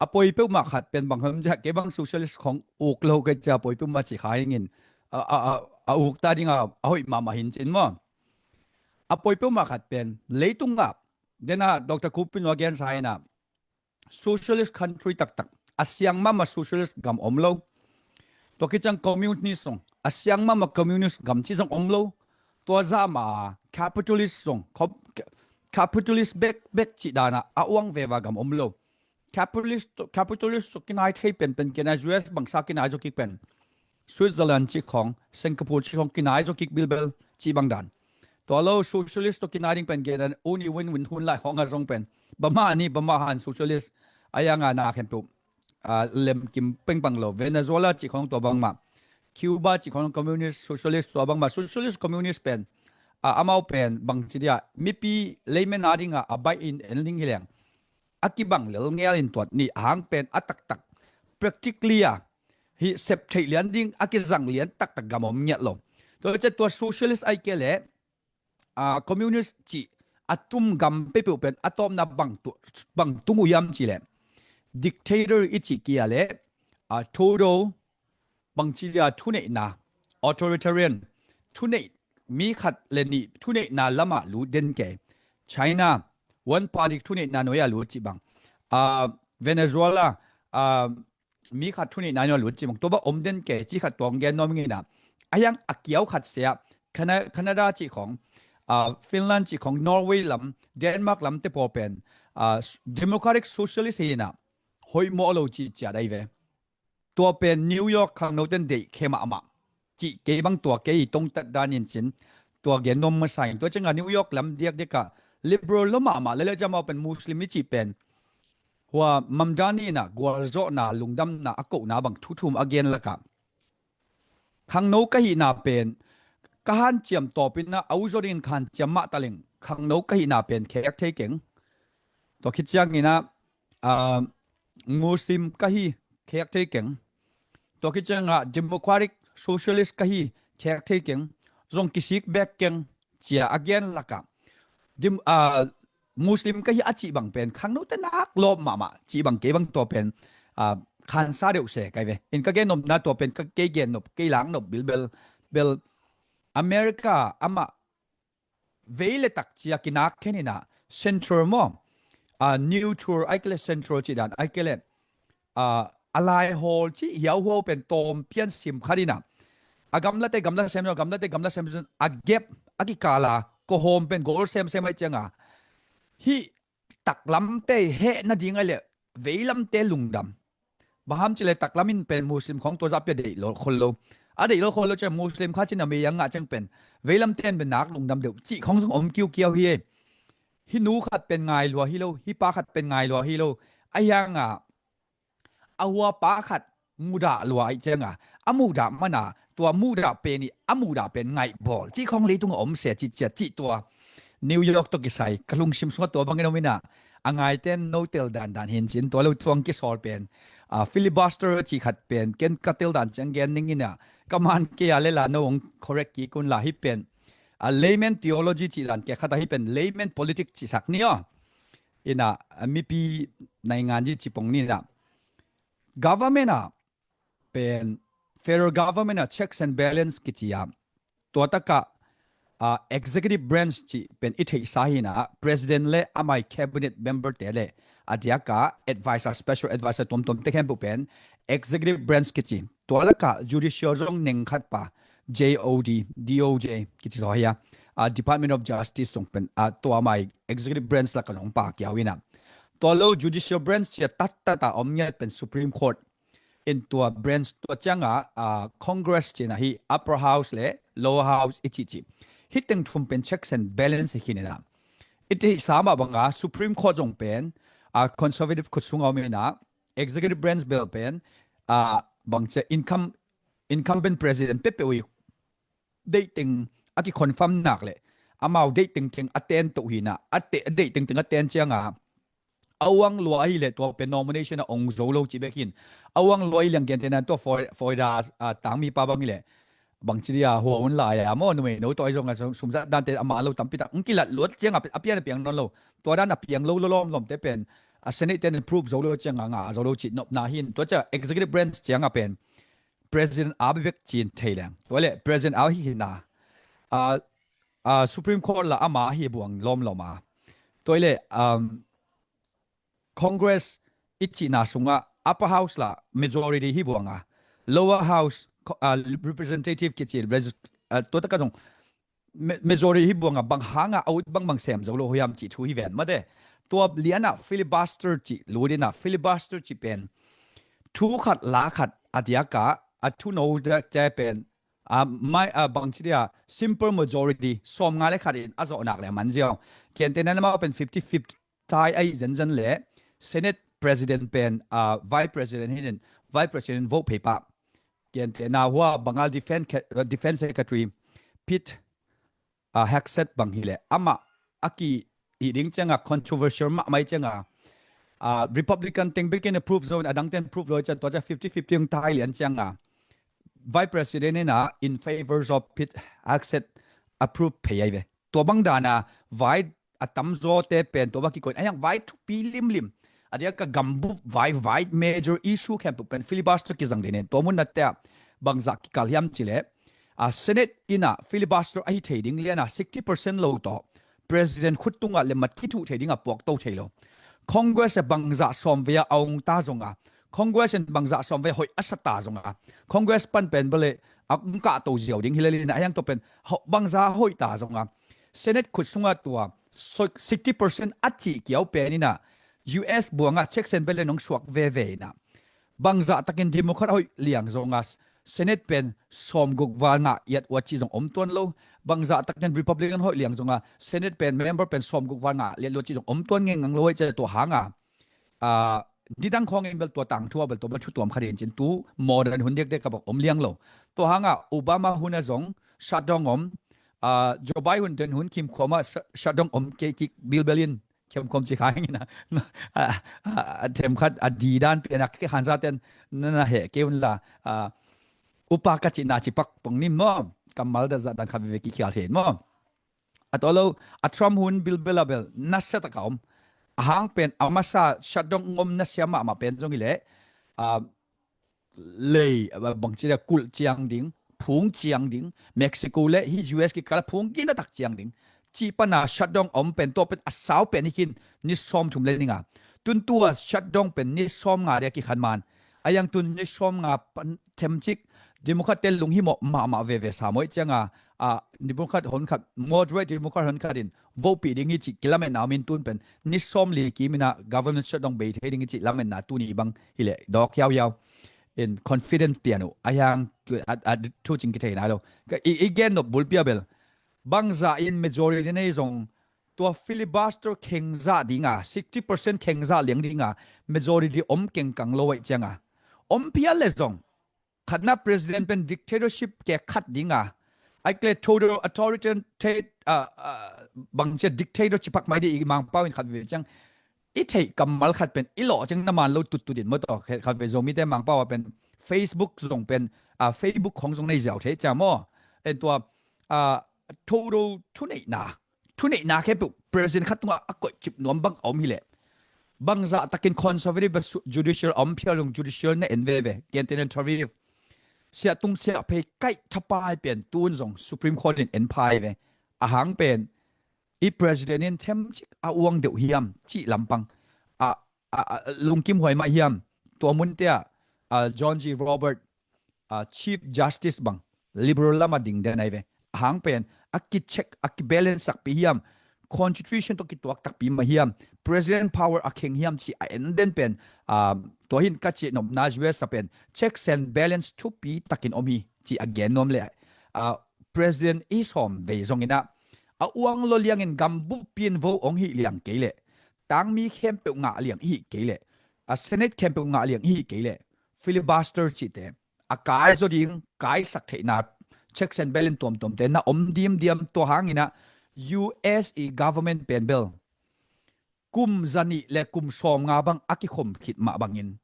a poi peuhmah khat pen bang hiam cih leh, kei bang socialist khong uk lo kei cia, poi peuhmah cih kha hingin, a, a, a, a uk ta ding a, a hoih mahmah hi in cin maw. A poi peuhmah khat pen, leitungah, dena Doctor Khup in a gensa inah, socialist country taktak, a siang mahmah socialist gam om lo. Tua khit ciang communist zong, a siang mahmah communist gam cih zong om lo. Tua zah mah capitalist zong, com-, capitalist bek, bek cih danah a uang veva gam om lo. Capitalist, capitalist zong kinai thei penpen, kinai, U S bangsa kinai zaw kik pen, Switzerland cih khong, Singapore cih khong kinai zaw kik bilbel cih bang dan. Tua lo socialist tawh kinai ding pen gen dan, uni win-win hun lai khong a zong pen, bangmah ni, bangmah han socialist a yanga na khempeuh, a, lemkim pengpang lo. Venezuela cih khong tua bangmah, Cuba cih khong communist, socialist tua bangmah, socialist, communist pen, a, amau pen bangci dia, mipi layman a dinga a baih in en ding hi leng, a kibang lel ngel in tuat ni, a hang pen a taktak practically a hih sep theih lian ding, a kizang lian taktak gam om ngiat lo. Tua ciang tua socialist ahih kei leh, a, communist cih a tum gam peuhpeuh pen a tawpna bang tu, bang tung uh hiam cih leh, dictator i cih kei leh, a, total, bangci dia, thuneihna, authoritarian, thuneih, mi khat le nih thuneihna lamah lut den kei. China, one party thuneihna nuai a lut cih bang, ah, Venezuela, ah, mi khat thuneihna nuai a lut cih bang, tua bang om den kei cih khat tuang gen nuam ing ina. A hiang a kiau khat sia, Cana-, Canada cih khong, ah, Finland cih khong, Norway lam, Denmark lam te pawl pen, ah, democratic socialist hi ina, hoih mawh lo cih ciat ahi ve. Tua pen New York khangno ten deih khe mahmah. Cih kei bang tua kei tongtat dan in cin. Tua gen nuam masa in. Tua ciangah New York lam diakdiak ah liberal lo mahmah lele ciamau pen Muslim i cih pen. Hua Mamdani ina gualzawhna, lungdamna, a kohna bang thu thum a gen lakah. Khangno ka hihna pen, ka hanciam tawpin a, a uzaw dingin ka hanciam mah taleng, khangno ka hihna pen khek thei keng. Tua khit ciangin a, ah, Muslim ka hi khek thei keng. Tua khit ciangah democratic socialist ka hi khek thei keng. Zong kisik bek keng cia a gen lakah. Dim-, ah, Muslim ka hi a cih bang pen, khangno te nak lawp mahmah, cih bang kei bang tua pen, ah, khansa deuh se kai ve. In ka gen nopna tua pen, ka kei gen nop, kei lang nop bilbel, bel America amah vei le tak cia kinak khen ina, central maw, ah, neutral ai kele central cih dan, ai kele, ah, a laihawl cih hiauhuau pen tawm pian sim khat ina. A gamlate gamla sem, gamlate gamla sem, a gap, a kikala, kohawm pen goal sem sem ai cianga. Hih taklamte heh nading ai le, veilamte lungdam. Bang ham cih le taklam in pen Muslim khong tua zah pia deih lo khol lo. A deih lo khol lo ciang Muslim kha cin a mei a ngah ciang pen. Veilamte in pen nak lungdam deuh. Cih khong zong om kiukiau hi e. Hih nu khat pen ngai lua hi lo, hih pa khat pen ngai lua hi lo. A hianga, a hua pa khat mudah lua ai cianga, a mudah mana, tua mudah pen i, a mudah pen ngaih bawl. Cih khong leitung a om se, cih ciat, cih tua. New York tawh kisai, ka lungsim sungah tua bangin om ina, a ngaiten no tel dandan hin cin, tua lo tuang kisawl pen. Ah, filibuster cih khat pen, ken ka tel dan ciang gen ning ina, ka man kei a lela no hong correct kik un la hi pen. Ah, layman theology cih dan ke khat a hi pen, layman politics cih sak ni aw. Ina, ah, mipi naingan ji cipong ni ina. Government ah pen, federal government ah checks and balance kici a. Tua takah, ah, executive branch cih pen i theihsa hi ina, president le amai cabinet member te le a diaka advisor, special advisor tuamtuam te khempeuh pen executive branch kici. Tua lakah judicial zong neng khat pa, J O D, D O J kici zaw hi a, ah, Department of Justice zong pen, ah, tua mai executive branch lakah zong pa kiau ina. Tua lo judicial branch cia tattat a om ngiat pen Supreme Court. In tua branch tua cianga, ah, Congress cina hi, upper house le lower house i cih cih. Hih teng thum pen checks and balance hi khin ina. I theihsa mah banga Supreme Court zong pen, ah, conservative khut sunga om ina, executive branch bel pen, ah, bang cia incum-, incumbent president peuhpeuh i deih teng a kiconfirm nak le, amau deih tengteng a ten toh hi ina, a te-, a deih tengteng a ten cianga, a uang lua ahi le tua pen nomination a ong zo lo cih bek hin. A uang lua ahi liang gentehna tua Fo-, Florida, ah, tangmi pa bang hi le, bangci dia hua un lai a maw, numei no tawh ahi zong a sum-, sumzat dante a man lo tampi tak. Ong kilat luat cianga a pian a piang nawn lo. Tua dan a piang lo lo lawmlawm te pen, a Senate ten approve zo lo cianga ngah zo lo cih nopna hin. Tua cia executive branch cianga pen president a bebek cin thei leng. Tua le president a hi hina. Ah, ah, Supreme Court la ama hi buang lawmlawm a. Tua le, um, Congress i cihna sungah upper house la majority hi buang a. Lower house, co-, ah, representative kici, regis-, ah, tua taka zong ma-, majority hi buang a, bang hanga a ut bangbang sem zo lo hiam cih thu hi ven mate. Tua liana filibuster cih, lut ina filibuster cih pen. Thu khat la khat a diaka, a thuno te pen. Ah, mai, ah, bangci dia, simple majority, sawm nga le khat in a zawh nak le a man ziau. Gentehna amau pen fifty fifty tie ahi zenzen le, Senate President pen, ah, Vice President hi in, Vice President vote phei pah. Gentehna hua banga Defense, Defense Secretary Pete, ah, Hegseth bang hi le, amah a ki hih ding cianga, controversial mahmah cianga, ah, Republican teng bekin approve zo in, a dang ten approve lo ciang, tua ciang fifty fifty tie lian cianga, Vice President ina in favor of Pete Hegseth approve phei ai ve. Tua bang dana vai a tamzaw te pen tua bang kikoin. A hiang vai thupi limlim. A diaka gambup vai, vai major issue khempeuh pen filibuster kizang dene. Tua mun na te a bangzah kikal hiam cih le. A Senate ina filibuster ahi thei ding liana sixty percent lo tawh. President khut tungah le mat kithuh thei dingah puakto thei lo. Congress e bangzah sawm vei a ong ta zonga, Congress in bangzah sawm vei hoih a sa ta zonga, Congress pan pen bale a ong kahto ziau ding hi le lina a hiang to pen bangzah hoih ta zonga, Senate khut sungah tua sixty percent a cih kiau pen inah U S buangah checks and balance ong suak veve inah bangzah takin Democrat hoih liang zonga Senate pen sawmguk val ngah iat uat cih zong om tuan lo. Bangzah takin Republican hoih liang zonga Senate pen member pen sawmguk val ngah liat luat cih zong om tuan ngengang lo ai cia tua hanga. Nidang khawngin bel tua tangthu a bel tua bel thu tuam khat in cin tu modern hun diakdiak ka bak om liang lo. Tua hanga Obama hun a zong shutdown om, Joe Biden hun kimkhuama shutdown om kei kik bilbel in khemkhom ci kha hengina a themkhat a didan pianak kei khanzaten nana heh kei unla upa ka cihna cipak pong nim maw? Kammal da zahdan khat veve kikhial thei maw? A tawh lo a Trump hun bilbel a bel nasia taka om. A hang pen a masa shutdown ngom nasia mahmah pen zong hileh lei bangci dia kulh ciang ding, phung ciang ding, Mexico le hi U S kikala phung kinatak ciang ding cih pana shutdown a om pen tua pen a sau pen hi khin ni sawm thum le ninga. Tuntua shutdown pen ni sawm nga dia kikhan man a yang tun ni sawm nga pan themcik Democrat te lunghimawh mahmah veve sa mawih cianga a Democrat honkhat moderate Democrat honkhat in vote pih ding hi cih kilametna om in tun pen ni sawm li kimina government shutdown bei thei ding hi cih lametna tuni bang hileh dawk hiauhiau in confidence pian uh a hiang thu cing kithei nai lo. I gen nop bulpi a bel bangzah in majority nei zong tua filibuster khengzah dinga sixty percent khengzah liang dinga majority om kengkang lo aih cianga om phial le zong khatna president pen dictatorship ke khat dinga aikle total authoritarian bangcia dictator cipak mai di i mangpau in khat ve ciang i theih kammal khat pen i lawh ciang na man lo tuttut in maw tawh khat ve Zomite mangpau a pen Facebook zong pen Facebook khong zong nei ziau thei cia maw? En tua total thuneihna thuneihna khempeuh president khat tungah a koih cip nuam bang a om hileh bangzah takin conservative judicial a om phial zong judicial na en veve. Gentehna tariff siah tung siah phei kaih thapai pen tun zong Supreme Court in en phai ve. A hang pen i president in themcik a uang deuh hiam cih lampang a lungkim huai mah hiam? Tua munte ah John G Robert Chief Justice bang liberal lama ding den ai ve. A hang pen a kicheck a kibalance takpi hiam? Constitution tawh kituak takpi mah hiam? President power a kheng hiam cih a en den pen tua hin ka cih nopna U S a pen checks and balance thupi takin om hi cih a gen nuam le president i sawm vei zonginah a uang lo liangin gambup pian vo ong hih liang kei leh tangmi khempeuh ngah liang i hih kei leh a Senate khempeuh ngah liang i hih kei leh filibuster cihte a kai zaw ding kaisak theihna checks and balance tuamtuamte na om dimdiam tua hanginah U S i government pen bel kum zanih le kum sawm nga bang a kikhom khit mah bangin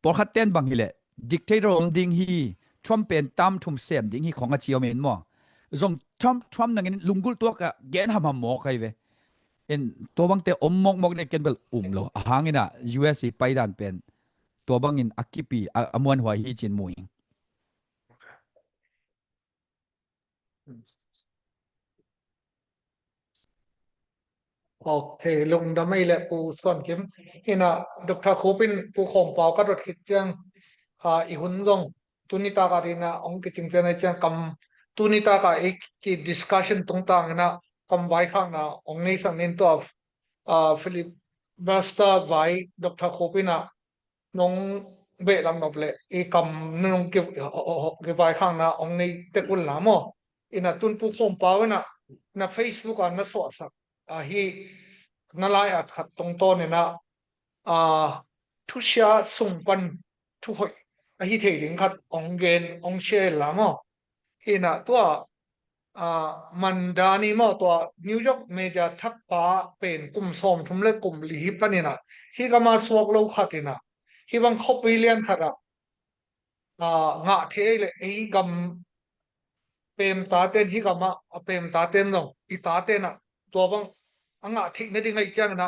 pawlkhat ten bang hileh dictator om ding hi, Trump pen tam thum sem ding hi khong a ci om in maw? Zong Trump Trump nangin lunggulh tuak ah gen hamham mawk ai ve. In tua bangte om mawkmawk dek ken bel um lo a hanginah U S i paidan pen tua bangin a kipi a muanhuai hi cin mu ing. Ok, lungdam ei le Pu Suan Kim. Ina Doctor Khupin Pu Khawm Pau ka dot khit ciang i hun zong tuni taka dina ong kicing pian ai ciang kam tuni taka i ki discussion tungtang ina kam vaikhakna ong nei sang nin tua Philip Buster vai Doctor Khupina nong behlap nop le i kam nong kivaikhakna ong nei tek un la maw? Ina tun Pu Khawm Pau ina na Facebook a na suahsak ahi na lai at khat tongtawn ina a thusia sung pan thuhoih ahi thei ding khat ong gen ong share la maw? Ina tua mandani maw tua New York media thakpa pen kum sawm thum le kum li hi panina hi gama suak lo khatina hi bang khuapi lian khata ngah thei le ei gam pemtaten hi gama a pemtaten zong i tatena tua bang a ngah theih na ding aih ciangina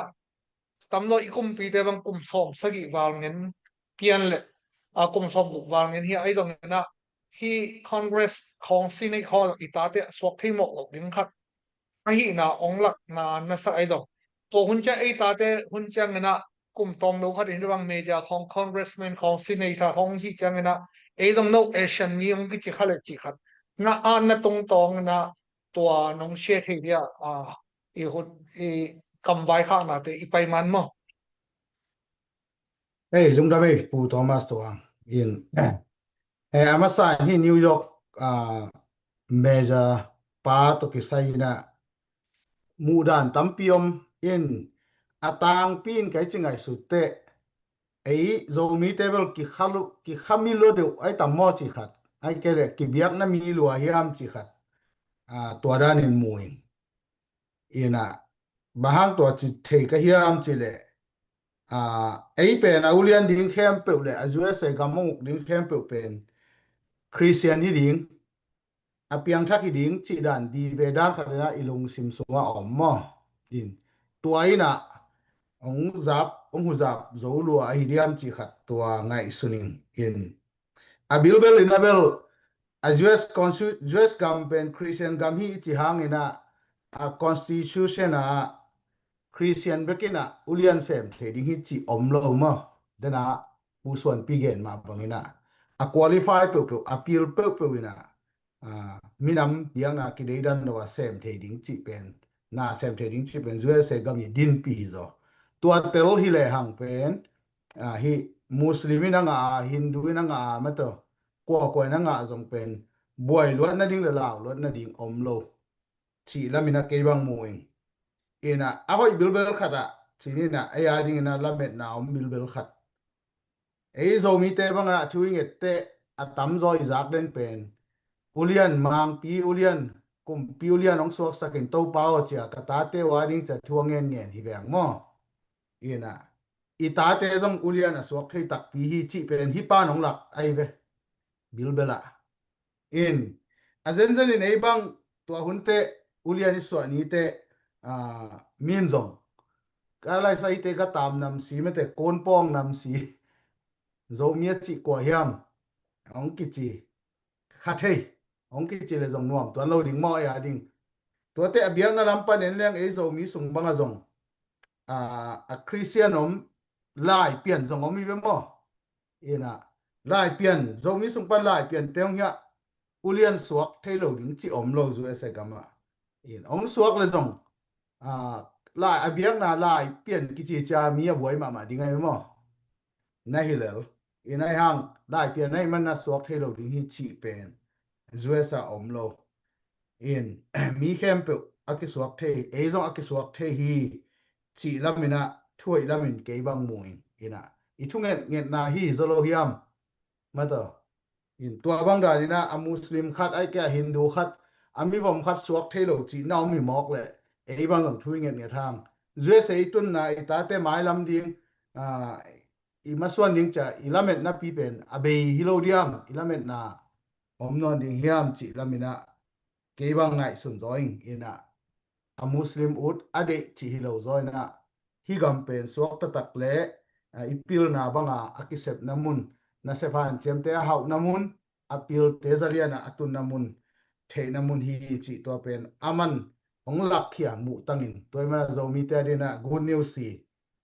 tamlo i kumpite bang kum sawm sagih val ngen pian le a kum sawm guk val ngen hi ai zongina hi Congress khawng Senate khawng i tate suak thei mawk lo ding khat ahihna ong lakna na sa ahi dong. Tua hun ciang ei tate hun cianginah kum tawng lo khat in bang media khawng, congressman khawng, senator khawng hih cianginah ei dong no Asian mi ong kici kha le cih khat na an na tungtawnginah tua nong share thei dia, a, i hun i kam vaikhaknate i pai man maw? Ei, lungdam ei, Pu Thomas Tuang. In, eh, a masa in hih New York, ah, Major pa tawh kisai inah muhdan tampi om in, a tangpi in kai ci ngaihsut teh, ei Zomite bel kikha lu, kikha mi lua deuh ai tam maw ci khat, ai kei leh kibiakna mi lua hiam ci khat, ah, tua danin mu ing. Inah, bang hang tua ci thei ka hiam cih leh, ah, ei pen a ulian ding khempeuh le a U S A gam a uk ding khempeuh pen Christian hi ding, a piangthak hi ding cih dan di ve dan khat inah i lungsim sungah a om maw? In, tua inah ong zap, ong huzap zo lua ahi diam cih khat tua ngaihsun ing. In, a bilbel inah bel a U S consti-, U S gam pen Christian gam hi i ci hanginah a constitution ah Christian bekinah ulian sem thei ding hi ci om lo maw? Dena Pu Suanpi gen mah banginah a qualify peuhpeuh, a pil peuhpeuh inah, ah, minam biakna kideidan lo a sem thei ding cih pen, na sem thei ding cih pen U S A gam i dinpi hi zaw. Tua tel hi lehang pen, ah, hih Muslim in a ngah a, Hindu in a ngah a, mataw, kuakua in a ngah zong pen buai luat nading le lau luat nading om lo cih laminah kei bang mu ing. Inah a hoih bilbel khatah cininah ei a dinginah lametna om bilbel khat. Ei Zomite bangah thu i ngette a tamzaw i zak den pen ulian, mangpi ulian, kumpi ulian hong suaksakin Topa aw cia ka tate uh a ding cia thu a ngenngen hi veng maw? Inah i tate zong ulian a suak thei takpi hi cih pen hih pan hong lak ahi ve. Bilbelah in, a zenzen in ei bang tua hun teh ulian i suah ni teh, ah, min zong ka laisa i te ka tam nam si mete, kon pawng nam si, Zomi a cih kua hiam hong kici kha thei, hong kici le zong nuam tuan lo ding maw ei a ding. Tuate a biakna lam pan en leng ei Zomi sung bangah zong, ah, a Christian om, Laipian zong om hi ve maw? Inah Laipian, Zomi sung pan Laipian te hong hiah ulian suak thei lo ding ci om lo U S A gamah. In hong suak le zong, ah, lai, a biakna Laipian kici cia mi a buai mahmah ding ahi maw? Na hi lel. In ahi hang Laipian ahi man na suak thei lo ding hi cih pen U S A om lo. In mi khempeuh a kisuak thei, ei zong a kisuak thei hi cih laminah thuhoih lamin kei bang mu ing. Inah i thunget ngetna hi zaw lo hiam? Mataw. In tua bang daninah a Muslim khat, ai kei a Hindu khat, a mivom khat suak thei lo cih na om hi mawk leh ei bang zong thu i ngetnget hang. U S A i tunna i tate mailam ding, ah, i masuan ding cia i lametna pi pen a bei hi lo diam, i lametna om nawn ding hiam cih laminah kei bang ngaihsun zaw ing. Inah a Muslim ut a deih cih hi lo zaw inah hih gam pen suak taktak le, ah, i pilna banga a kisepna mun, nasep hanciamte a hauhna mun, a pilte zalianah a tunna mun, theihna mun hi cih tua pen a man hong lakkhia muh tangin tua i mana Zomite a dinah good news hi.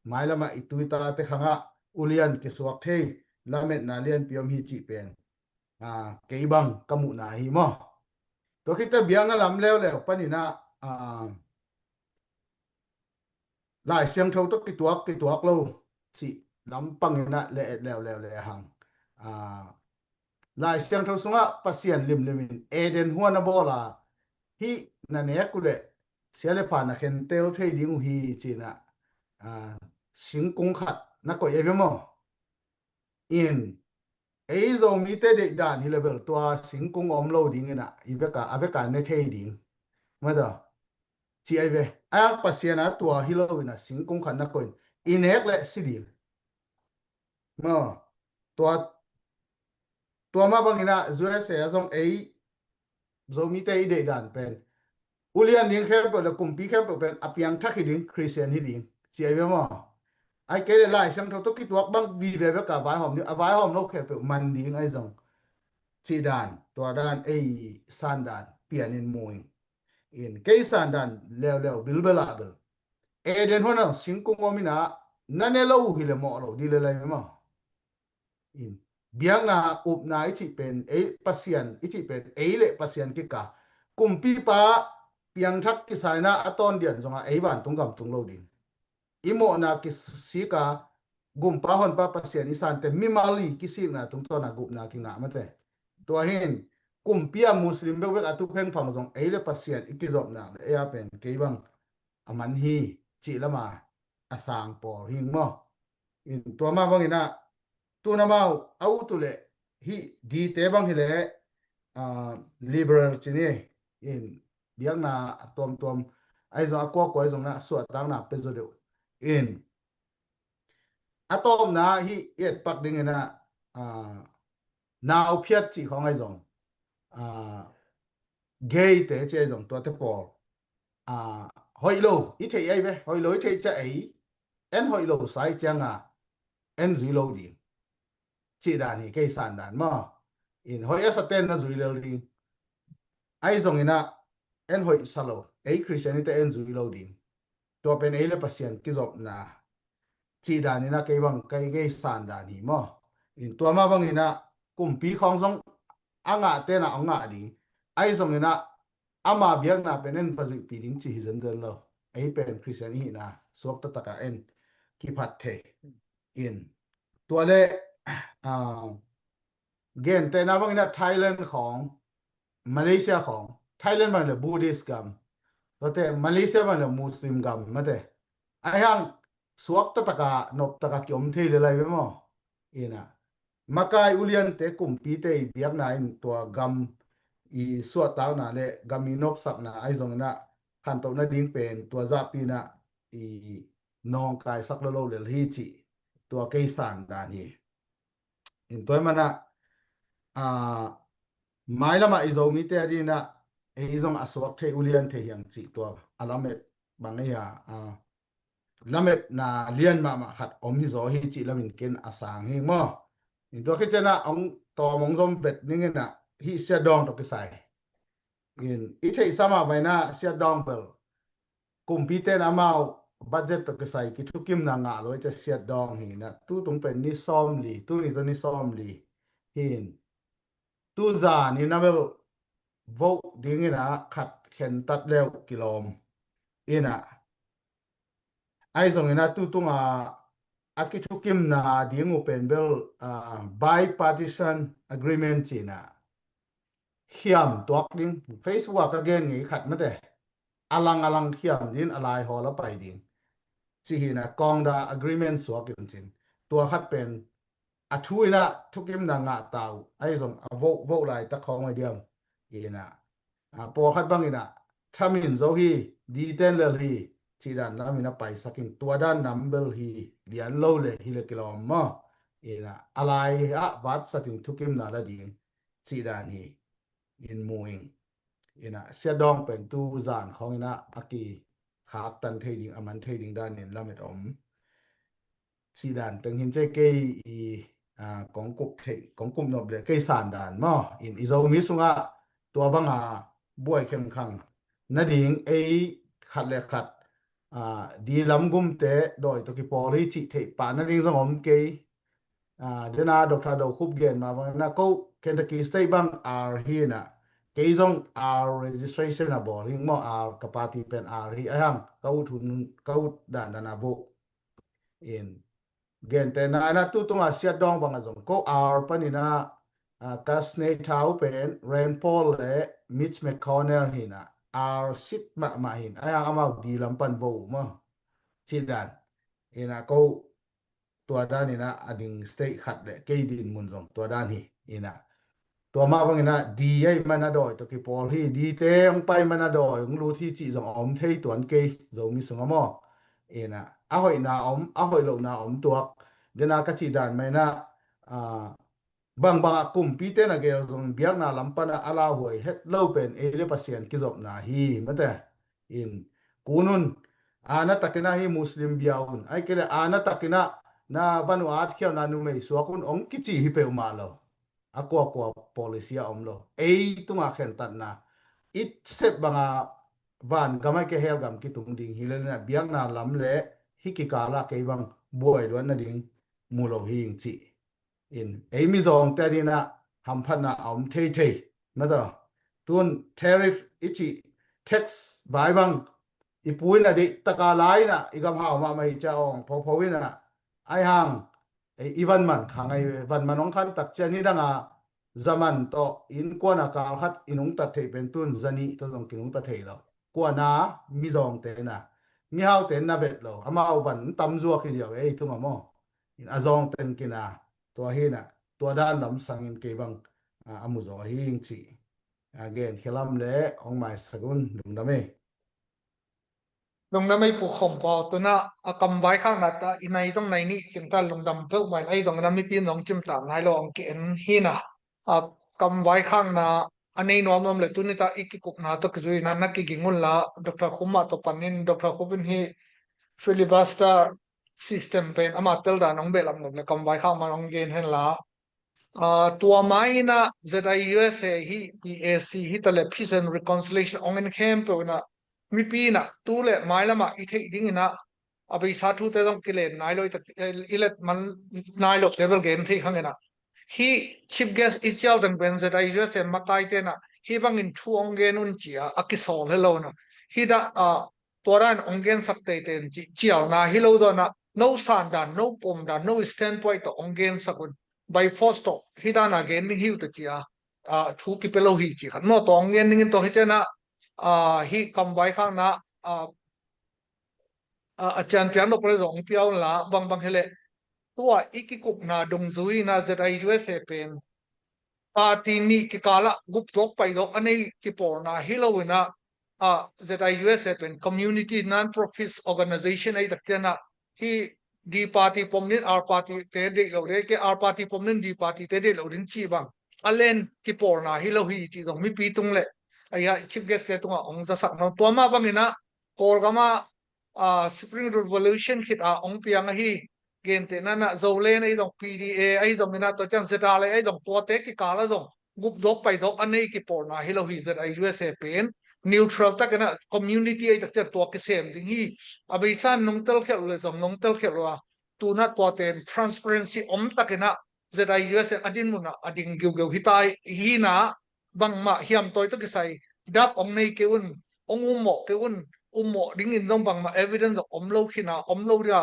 Mailamah i tu i tate khangah ulian kisuak thei, lametna lianpi om hi cih pen, ah, kei bang ka muhna hi maw? Tua khit teh biakna lam leuleu paninah, ah, Lai Siangtho tawh kituak, kituak lo cih lam panginah le et leuleu le hang. Ah, Lai Siangtho sungah Pasian limlimin Eden huan a bawl a, hih na nek uh leh sia le pha na khentel thei ding uh hi cinah, ah, singkung khat na koih ahi ve maw? In ei Zomite deih dan hi le bel tua singkung om lo dinginah i veka, a veka ne thei ding. Mata ci ahi ve. A yang Pasian a tua hi lo inah singkung khat na koih in i nek leh si ding. Maw, tua, tua mah banginah U S A a zong ei Zomite i deih dan pen ulian ding khempeuh le kumpi khempeuh pen a piangthak hi ding, Christian hi ding ci ahi ve maw? Ai kei le Lai Siangtho tawh kituak bang vive bek a vaihawm ding, a vaihawm lo khempeuh man ding ahi zong cih dan, tua dan ei san dan pianin mu ing. In kei sandan leuleu bilbel ah bel Eden huan ah singkung om in ah, na ne lo uh hi le mawh lo ding le lai maw? In biakna upna i cih pen ei Pasian, i cih pen ei le Pasian kikah, kumpipa piangthak kisai in ah a tawndian zongah ei vantung gam tung lo ding. I mawhna kisik a, gumpa honpa Pasian i sante mimal i kisikna tungtawn a gupna kingah mate. Tua hi in kumpi a Muslim bekbek a tu phengphang zong ei le Pasian i kizopna le ei a pen kei bang a man hi cih lam a a sang pawl hi maw? In tua mah bang in ah, tu in amau a ut uh leh hih dite bang hi leh, ah, liberal ci ni, in biakna a tuamtuam ahi zong, a kuakua ahi zong in ah suahtakna pia zaw deuh. In a tawpna hih i etpak ding in ah, ah, nau phiat cih khawng ahi zong, ah, gay te ci ahi zong, tuate pawl, ah, hoih lo i theih ahi ve, hoih lo i theih ciang ei, en hoih lo sa i ciang a en zui lo ding cih dan hi, kei sandan maw? In hoih a sa ten na zui lel ding. Ahi zong in ah en hoih sa lo, ei Christian i te en zui lo ding. Tua pen ei le Pasian kizopna cih dan in ah kei bang kei, kei sandan hi maw? In tua mah bang in ah kumpi khawng zong a ngah ten ah hong ngah ding. Ahi zong in ah ama biakna pen en va zuihpih ding cih hi zenzen lo. Ei pen Christian i hihna suakta tak a en kiphat thei. In tua le, ah, gentehna bang in ah Thailand khawng, Malaysia khawng, Thailand bang le Buddhist gam, tuate Malaysia bang le Muslim gam mate. Ahi hang suakta tak a, noptak a kiom thei le lai ve maw? In ah makai uliante, kumpite i biakna in tua gam i suahtakna le gam i nopsakna ahi zong in ah khantohna ding pen tua zahpi in ah i nawngkaisak lo lo lel hi cih tua kei sandan hi. In tua ahih man ah, ah, mailam ah i Zomite a ding in ah ei zong a suak thei ulian thei hi hang cih tua a lamet bang ei a, ah, lametna lian mahmah khat om hi zaw hi cih lam in ken a sang hi maw? In tua khit ciang ah hong tawm hong zom vet ning in ah hih Siat Dawng tawh kisai in i theihsa mah bang in ah Siat Dawng bel kumpite in amau budget tawh kisai kithukimna ngah lo i ci a Siat Dawng hi in ah, tu tung pen ni sawmli, tuni tawh ni sawmli hi in, tu zan in ah bel vote ding in ah khat khentat le uh kilawm in ah, ahi zong in ah tu tung a a kithukimna ding uh pen bel, ah, bipartisan agreement ci in ah khiam tuak ding, Facebook ah ka gen ngei khat mate, a lang a lang khiam ding, a lai hawl a pai ding cih hi in ah, CONGDA agreement suak in cin, tua khat pen a thu in ah thukimna ngah ta uh, ahi zong a vote, vote laitak khawng a diam in ah, ah, pawlkhat bang in ah thamin zo hi, detail lel hi cih dan lam in ah paisak in, tua dan nam bel hi lian lo le hi le kilawm maw? In ah a lai ah vatsat in thukimna la ding cih dan hi in mu ing. In ah Siat Dawng pen tu zan khawng in ah a kikhaktan thei ding, a man thei ding dan in lamet om cih dan teng hi in, ci kei i, ah, kong kup thei, kong kup nop le kei sandan maw? In i Zomi sungah tua bang a buai khengkhang nading ei khat le khat, ah, di lam gumte dawi tawh kipawl hi cih theih pah nading zong om kei. Ah, den a Doctor Do Khup gen mah bang in ah ko Kentucky State bang R hi in ah, kei zong R registration a bawl hi maw, R ka party pen R hi, ahi hang ka ut hun, ka ut dandan a vote. In gentehna in ah tu tung a Siat Dawng bang ah zong ko R pan in ah, ah, ka senator uh pen Rand Paul le Mitch McConnell hi in ah, R sit mahmah hi in, ahi hang amau di lam pan vote uh maw, cih dan in ah ko tua dan in ah a ding state khat le kei din mun zong tua dan hi in ah, tua mah bang in ah di ahih man a dawi tawh kipawl hi, dite hong pai man a dawi hong lut hi cih zong a om thei tuan kei Zomi sungah maw? In ah a hoihna om, a hoih lohna om tuak. Den a ka cih dan mah in ah, ah, bangbang ah kumpite na gel zong biakna lam pan ah a lauhuai het lo pen ei le Pasian kizopna hi mate. In kun un, aana takin ah hih Muslim bia un, ahih kei leh aana takin ah na van uh a atkhialhna numei suak un hong kici hi peuhmah lo. A kuakua policy a om lo. Ei tungah khentatna i sep bang a van gam a kia hell gam kitung ding hi lel in ah biakna lam le hih kikal ah kei bang buai luat nading mu lo hi ing ci. In ei mizawngte ading ah hamphatna a om theithei. Mataw, tun tariff i cih tax vai bang i pu in ah dih taka lai in ah i gam hau mahmah hi cia awng phopho in ah ai hang ei i van man kha ngai ve. Van man hong khan tak cian hi dang a zaman tawh innkuan a kal khat i nungtat theih pen tun zanih tawh zong kinungtat thei lo. Kuana mizawngte na mihaute na vet lo amau van tam zuak hi ziau ei thum a maw. In a zawngten kina tua hi na tua dan lam sangin kei bang a, a mu zaw hi ing ci. A gen khialam le hong maisak un lungdam ei. Lungdam ei pu khawm pau tuna a kam vaikhakna ta i nai zong nai nih cingta lungdam peuh mai ei zong na mipi nong cimta nai lo ang ki en hi na. A kam vaikhakna a nei nuam nuam le tuni ta i kikupna tawh kizui na na kiging un la Dr. Khum mah tawh panin Dr. Khum in hi filibuster system pen ama tel dan hong behlap nuam le kam vaikhak man hong gen hen la. Tua ma in ah Z I U S A hi P A C hi ta le Peace and Reconciliation hong en khempeuh in ah mipi in ah tu le mailam ah i theih ding in ah a beisa thute zong kilen nai lo i let man nai lo te bel gen thei khang in ah hi chief guest i cial teng pen Z I U S A makaite in ah hi bangin thu hong gen un ci a a kisawl he lo in ah hi dah tua dan hong gensak teitei un ci cialna hi lo dawn ah no san dan no pom dan no standpoint tawh hong gensak un by force tawh hi dan a gen ding hi uh ta ci a thu kipia lo hi ci khat maw tawh hong gen ding in tawh hi cian ah hi kam vaikhakna a cian piang lo pale zong hong pia un la bangbang hi leh tua i kikupna dungzui in ah Z I U S A pen party nih kikal ah guptuak paidawk a nei kipawlna hi lo in ah Z I U S A pen community non-profit organization ei tak cian ah hi D party pom nin R party te deih lo ding ke R party pom nin D party te deih lo ding ci bang a len kipawlna hi lo hi ci zong mipi tung le a chief guest te tungah hong zasak no tua mah bang in ah Kawlgam ah Spring Revolution khit a hong piang ahi gentehna in ah Zoland ahi zong P D A ahi zong in ah tua ciang Z R A ahi zong tuate kikal ah zong gupdawk paidawk a nei kipawlna hi lo hi Z I U S A pen neutral tak in ah community ahi tak cian tua kisem ding hi a beisa in nong telkhialh uh le zong nong telkhialh uh a tun ah tuate in transparency om tak in ah Z I U S A a dinmun ah a ding giugeu hi ta hi in ah bangmah hiamtawi tawh kisai dap hong nei kei un hong ummawh kei un ummawh ding in zong bangmah evidence zong om lo khin a om lo ding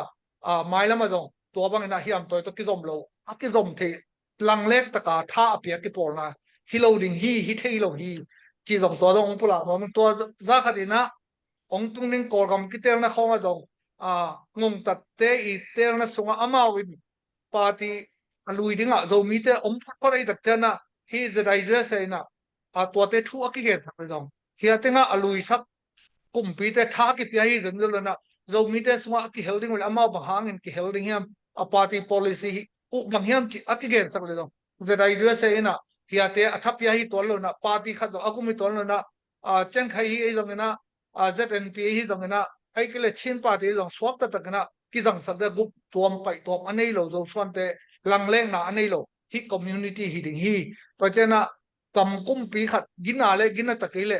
a mailam ah zong tua bang in ah hiamtawi tawh kizom lo a kizom thei langlek taka tha a pia kipawlna hi lo ding hi hi thei lo hi ci zong tua zong hong pulak nuam tua za khat in ah hong tung ding Kawlgam kitelna khawng ah zong ngongtatte i telna sungah amau in party a lui ding ah Zomite om photphot ahi tak cian ah hi Z I U S A in ah tuate thu a kigensak le zong hi a teng ah a luisak kumpite tha a kipia hi zen zel lo in ah Zomite sungah a kihel ding uh le amau bang hangin kihel ding hiam a party policy hi uh bang hiam ci a kigensak le zong Z I U S A in ah hiate a thapia hi tuan lo in ah party khat zong a gum hi tuan lo in ah a ciangkhai hi ei zong in ah a Z N P hi zong in ah ei kile Chin party hi zong suak taktak in ah kizangsak ding a gup tuam paih tuam a nei lo Zosuante langlekna a nei lo hi community hi ding hi tua cian ah kam kumpi khat gina le gina ta kei le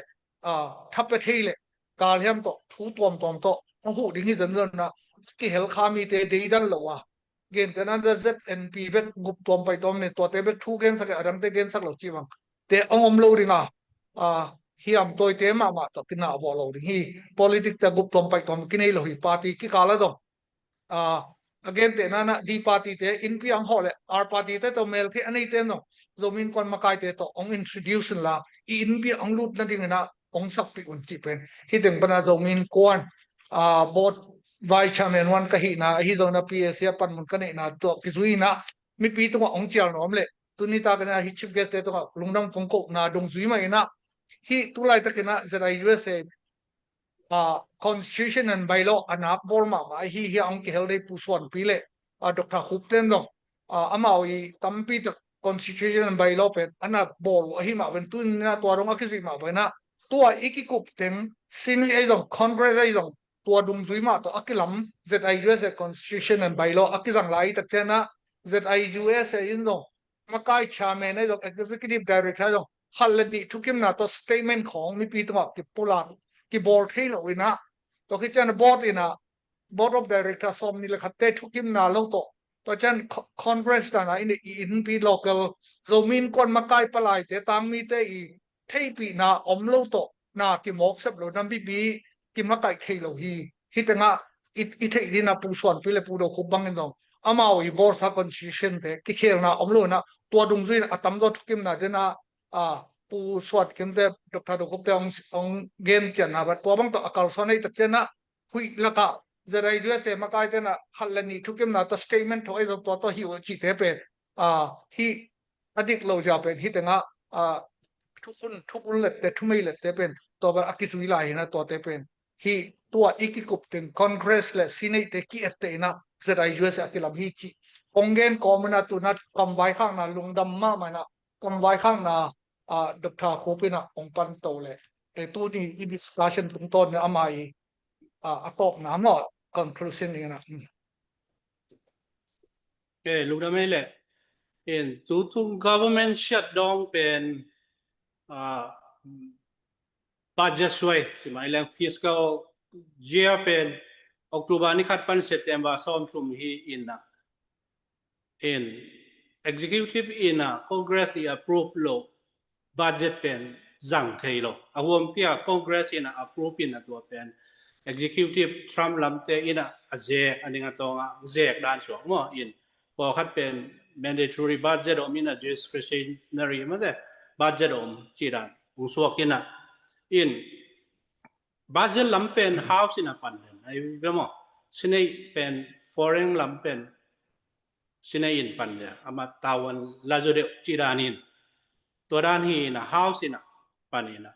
thapia thei le kal hiam tawh thu tuamtuam tawh a huh ding hi zen zel in ah kihel kha mite deidan lo a gentehna Z N P bek gup tuam paih tuam nei tuate bek thu gensak a dangte gensak lo ci bang te hong om lo ding a hiamtawite mahmah tawh kinah vawh lo ding hi politics te gup tuam paih tuam kinei lo hi party kikal ah zong a gentehna in ah D party te innpi ang hawh le R party te tawh meltheih a neite zong Zomi Innkuan makaite tawh hong introduce in la i innpi hong lut nading in ah hong sakpih un cih pen hi teng pan ah Zomi Innkuan board vice chairman one ka hihna ahi zong in ah P A C a panmun ka neihna tawh kizui in ah mipi tungah hong cial nuam le tuni tak in ah hi chief guest te tungah lungdam kong kohna dungzui mah in ah hi tu laitak in ah Z I U S A constitution and bylaw a nak bawl mahmah ahi hi a hong kihel dei Pu Suanpi le Dr. Khup ten zong amau i tampi tak constitution and bylaw pen a nak bawl uh ahi mah pen tuni in ah tua dong a kizuih mah pen ah tua i kikup teng Senate ahi zong Congress ahi zong tua dungzui mah tawh a kilam Z I U S A constitution and bylaw a kizang lai tak cian ah Z I U S A in zong makai chairman ahi zong executive director ahi zong khat le nih thukimna tawh statement khawng mipi tungah kipulak kibawl thei lo in ah, tua khit ciang a board in ah, board of director sawm nih le khatte thukimna lo tawh, tua ciang co-, conference dan ah in i innpi local Zomi Innkuan makai palaite, tangmite i theihpihna om lo tawh na kimawk sep lo, nampipi kimakaih thei lo hi. Hih tengah i, i theih ding a Pu Suanpi le Pu Do Khup bangin zong amau i bawlsa constitution te kikhelna om lo in ah, tua dungzui in a tamzaw thukimna ding a, a, Pu Suan Kim te, Doctor Do Khup te hong, hong gen cian na, but tua bang tawh a kalsuan ahih tak ciang ah, huih lakah Z I U S A makaite in ah khat le nih thukimna tawh statement tho ei zong tua tawh hi uh cihte pen, a, hih a dik lo zia pen hih tengah, a, thukhun, thukhun lette, thumei lette pen tua bang a kizui lai hi in ah, tuate pen hih tua i kikup teng Congress le Senate te ki-etteh in ah Z I U S A a kilam hi cih kong gen kawm in ah, tu in ah kamvaikhakna lungdam mahmah in ah, kamvaikhakna, a, Doctor Khup in ah hong pan to leh, e, tuni i discussion tungtawn in ah ama i, a, a tawpna maw, conclusion ding in ah. Hmm. Okay, lungdam ei leh. In, tutung government shutdown pen, a, budget suai, ci mai leng fiscal year pen October ni khat pan September sawmthum hi in ah, in, executive in ah Congress i approve lo budget pen zang thei lo. A huampi a Congress in ah approve in ah tua pen executive Trump lamte in ah a zek, a ning a tawng a zek dan suak maw in. Pawlkhat pen mandatory budget om in ah discretionary mate budget om cih dan hong suak in ah, in, budget lam pen House in ah pan den, ai ve maw. Senate pen foreign lam pen Senate in pan den, ama tawan la zaw deuh cih dan in. Tua dan hi in ah House in ah pan in ah.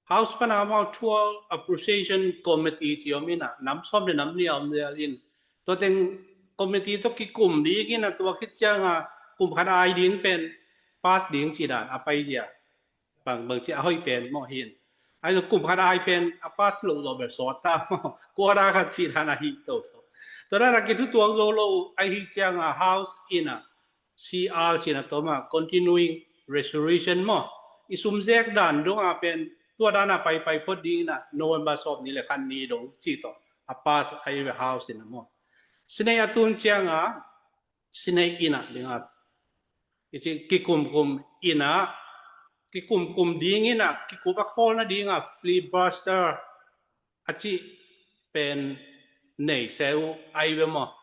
House pan a amau thual appropriation committee ci om in ah, nam sawm le nam nih a om zel in. Tua teng committee tawh kikum ding in ah, tua khit ciang a kum khat ai ding pen pass ding cih dan a pai zia. Bang, bang ci a hoih pen maw hi in. Ai lo kum khat ai pen a pass lo zaw bel sawt ta maw. Quarter khat cih dan a hi to to. Tua dan a kithutuak zo lo ahih ciang a House in ah C R cih na tawm a continuing resolution maw, i sum zek dan dong a pen tua dan a pai pai phot ding in ah November sawm nih le khat ni dong cih tawh a pass ai ve House in ah maw. Senate a tun ciang a Senate in ah ding a i ci kikumkum in ah, kikumkum ding in ah, kikup a khawl nading a filibuster a cih pen nei se uh ai ve maw.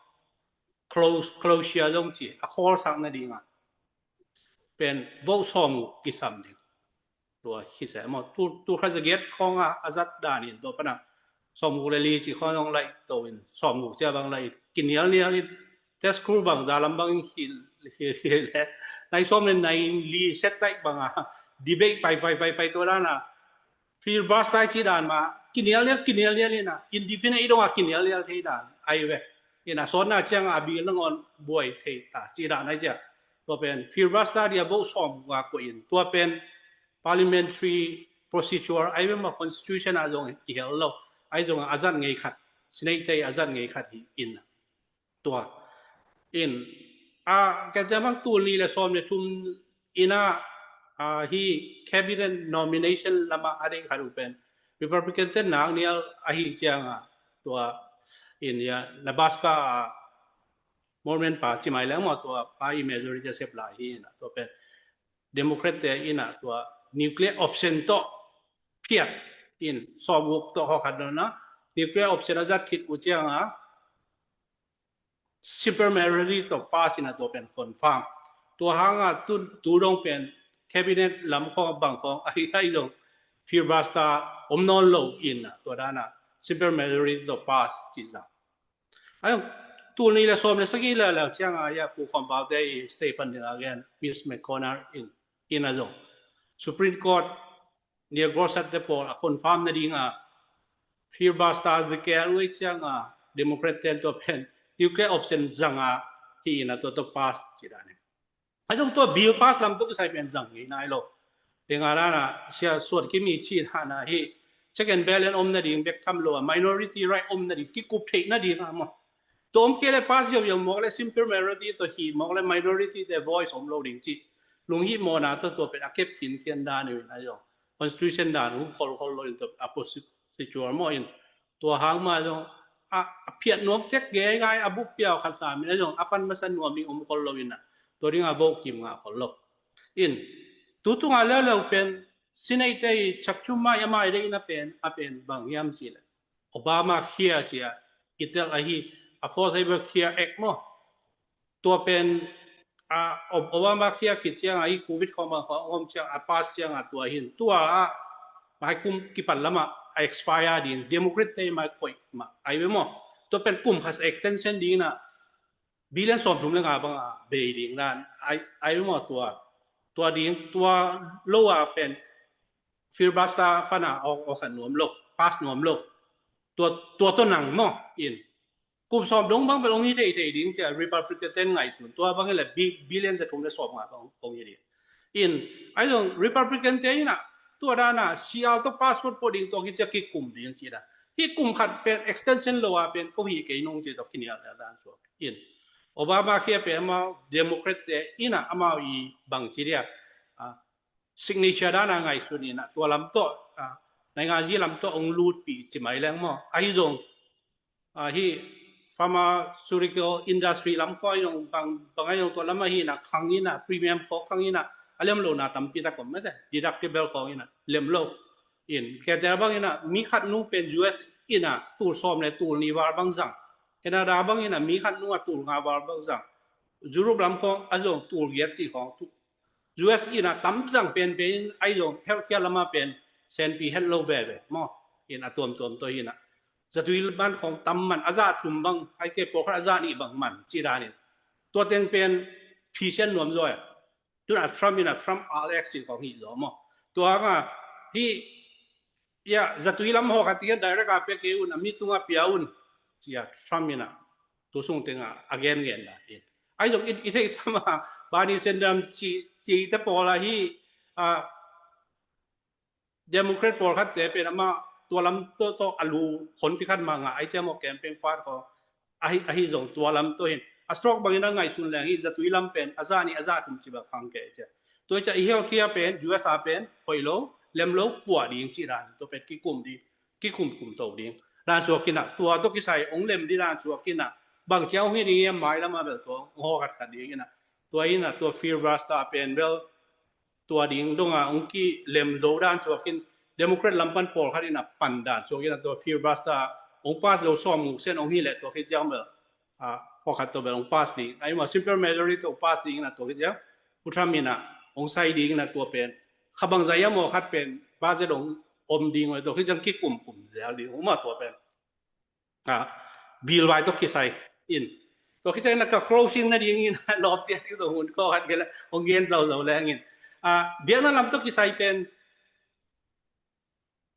Close, closure zong ci, a khawlsak nading a pen vote sawmguk kisam ding. Tua hi se maw, tu, tu kha zagiat khawng a, a zat dan in tua pan a sawmguk le li ci khawng zong laih to in, sawmguk cia bang laih kinialnial in, test crew bang za lam bang in hi, hi, hi le, nai sawm le nai li set taih bang a debate pai, pai, pai, pai tua dan a filibuster ci dan mah kinialnial, kinialnial in ah, indefinite dong a kinialnial thei dan ai ve. In ah sawtna ciang a bill nangawn buai thei ta ci dan ai cia. Tua pen filibuster dia vote sawmguk a koih in, tua pen parliamentary procedure ai ve maw, constitution a zong kihel lo. Ai zong a zat ngei khat, Senate te a zat ngei khat hi in ah. Tua in, a, kei te bang tul nih le sawm le thum in ah, a, hi cabinet nomination lam a a ding khat uh pen Republican te nak nial ahih ciang a, tua in ya Nebraska a Mormon pa ci mai leng maw, tua pa i majority a sep lai hi in ah, tua pen Democrat te in ah tua nuclear option tawh phiat in sawmguk tawh hawkhat dong na nuclear option a zat khit uh ciang a simple majority tawh pass in ah tua pen confirm. Tua hang a tu, tu dong pen cabinet lam khawng bang khawng ahi, ahi dong filibuster om nawn lo in ah tua dan a simple majority tawh pass ci zang. Ai, tul nih le sawm le sagih le le ciang a ya Pu Khawm Pau te i stay pan ding a gen Mitch McConnell in, in a zong Supreme Court Neil Gorsuch te pawl a confirm nading a filibuster zikal uh ciang a Democrat ten tua pen nuclear option zang a hi in a tua tua pass ci dan in. A zong tua bill pass lam tua kisai pen zang ngei nai lo. Tengah dan a sia suat kimi ci dan a hi check and balance om nading bek tham lo a minority right om nading kikup theih nading a maw. Tua om kei le pass ziauziau mawk le simple majority tua hi mawk le minority te voice om lo ding ci. Lunghimawhna tua tua pen a kep khinkhian dan uh in a zong constitution dan uh khol khol lo in tua a posi-, Sichuar maw in. Tua hang mah zong a, a phiat nuam tek gei gai a bup piau khat sa min a zong a pan masa nuam ding om khol lo in a, tua ding a vote kim ngah khol lo. In tu tunga leuleu pen sineite i chakchum mai a mai dei in a pen, a pen bang hiam cih leh Obamacare ci a i tel ahi, Affordable Care Act maw. Tua pen a, Ob-, Obamacare khit ciang a i Covid khawng bang khawng om ciang a pass ciang a tua hin tua a mai kum kipan lam a a expire ding, Democrat te mai koih mah ai ve maw. Tua pen kum khat extension ding in a billion sawmthum le nga bang a bei ding dan ai, ai ve maw. Tua, tua ding, tua lo a pen filibuster pan a awk, awk khat nuam lo, pass nuam lo. Tua, tua tawh nang maw in kum sawm dong bang bel hong hi thei thei ding ci a Republican ten ngaihsun. Tua bang hi leh bi-, billion za thum le sawm nga bang hong hi ding. In ai zong Republican te in a tua dan a sial tawh passport pawh ding tua khit ciang kikum ding ci dan. Hih kum khat pen extension lo a pen ko hih kei nung ci tawh kinial dan suak. In Obamacare pen amau Democrat te in a amau i bang ci dia, a, signature dan a ngaihsun in a tua lam tawh, a, nainganzi lam tawh hong lutpih ci mai leng maw. Ahi zong, a, hih pharmaceutical industry lam khawng zong bang, bang ahi zong tua lam ahi in a khang in a premium khawng khang in a a lem lo na tampi tak om mah se, deductible khawng in a lem lo. In Canada bang in a mi khat nu pen U S in a tul sawm le tul nih val bang zang. Canada bang in a mi khat nu a tul nga val bang zang. Europe lam khawng a zong tul giat ci khawng tu U S in a tam zang pen pen in ai zong healthcare lam a pen senpi het lo veve maw. In a tuamtuam tawh hi in a zatui man khawng tam man a za thum bang ai ke pawlkhat a za nih bang man ci dan in tua teng pen phisian nuam zaw e. Tun a Trump in a Trump R X ci khawng hi zaw maw. Tua hang a hih ya zatui lam hawk a tian direct a pia kei un a mi tung a pia un ci a Trump in a tu sung teng a a gen gen dan in. Ai zong i, i theih sam a Bernie Sanders ci, ci te pawl ahi, a, Democrat pawlkhat te pen amah tua lam tawh, tawh a lu khonpi khat mah ngah ai ciang maw campaign fund khawng ahi, ahi zong tua lam tawh hin a stroke bang in a ngaihsun leng hi zatui lam pen a za nih a za thum ci bang khang kei ciang. Tua ciang i healthcare pen U S a pen hoih lo, lem lo, puah ding ci dan tua pen kikum ding, kikum kum to ding dan suak in a tua tawh kisai hong lem ding dan suak in a bang ciang hong hi ding hiam mai lam a bel tua hong hawk khat khat ding in a tua in a tua filibuster pen bel tua ding dong a hong kilem zo dan suak in Democrat lam pan pawlkhat in a pan dan suak in a tua filibuster hong pass lo sawm nguk sen hong hi leh tua khit ciang bel a, pawlkhat tawh bel hong pass ding. Ai mah simple majority tawh pass ding in a tua khit ciang Pu Trump in a hong sai ding in a tua pen kha bang zai a maw khat pen budget hong om ding uh a tua khit ciang kikum kum zel ding uh mah tua pen. A, bill vai tawh kisai in. Tua khit ciang in a ka closing na ding in a lawp piak ding tua hun kawk khat gen la hong gen zau zau leng in. A, biakna lam tawh kisai pen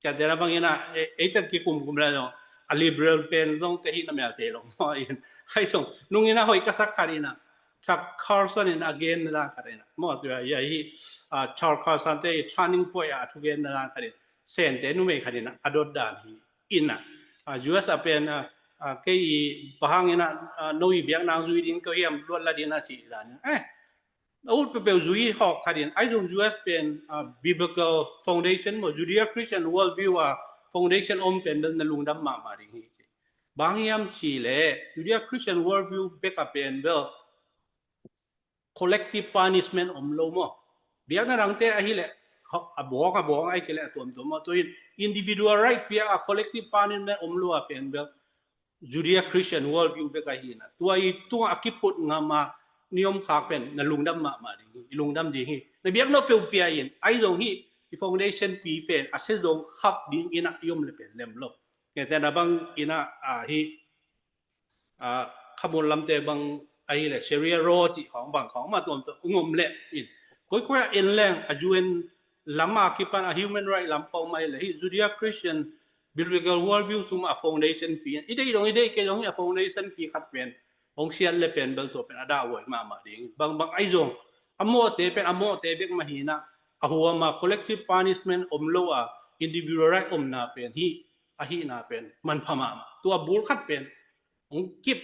Canada bang in a, e, ei teng kikum kum lai zong a liberal pen zong te hi na mel thei lo maw in. Hai zong nung in a hoih ka sak khat in a Tucker Carlson in a gen na dan khat in a maw tua ya hi, a, Tucker Carlson te turning point a thu gen na dan khat in Sen te numei khat in a a dot dan hi in a, a, U S a pen a, a, kei i pahang in a, a, no i biak nang zui ding ko hiam luat la ding a ci dan in. Eh, a ut peuhpeuh zui hawk khat in ai zong U S pen, a, biblical foundation maw Judeo-Christian worldview a foundation om pen bel na lungdam mahmah ding hi ci. Bang hiam ci leh Judeo-Christian worldview bek a pen bel collective punishment om lo maw. Biakna dangte ahi leh a buang a buang ai ke leh a tuamtuam maw. Tua in individual right piak a collective punishment om lo a pen bel Judeo-Christian worldview bek ahi na. Tua i tung a kiphut ngam a ni om khak pen na lungdam mahmah ding hi, i lungdam ding hi. Na biak no peuh pia in, ai zong hi, i foundation pi pen a se zong khap ding in a i om le pen lem lo. Nge te na bang in a, a hi, a, khamul lamte bang ahi le Sharia law cih khawng bang khawng mah tuamtuam ung om le in. Koikoi a en leng a U N lam a kipan a human right lam khawng mah hi le hi Judeo-Christian biblical worldview sung a foundation pi. I deih dong i deih kei dong hi a foundation pi khat pen hong siat le pen bel tua pen a dah huai mahmah ding. Bang bang ai zong a mawhte pen a mawhte bek mah hi na a huam a collective punishment om lo a individual right omna pen hi, ahihna pen manpha mahmah. Tua bul khat pen hong kip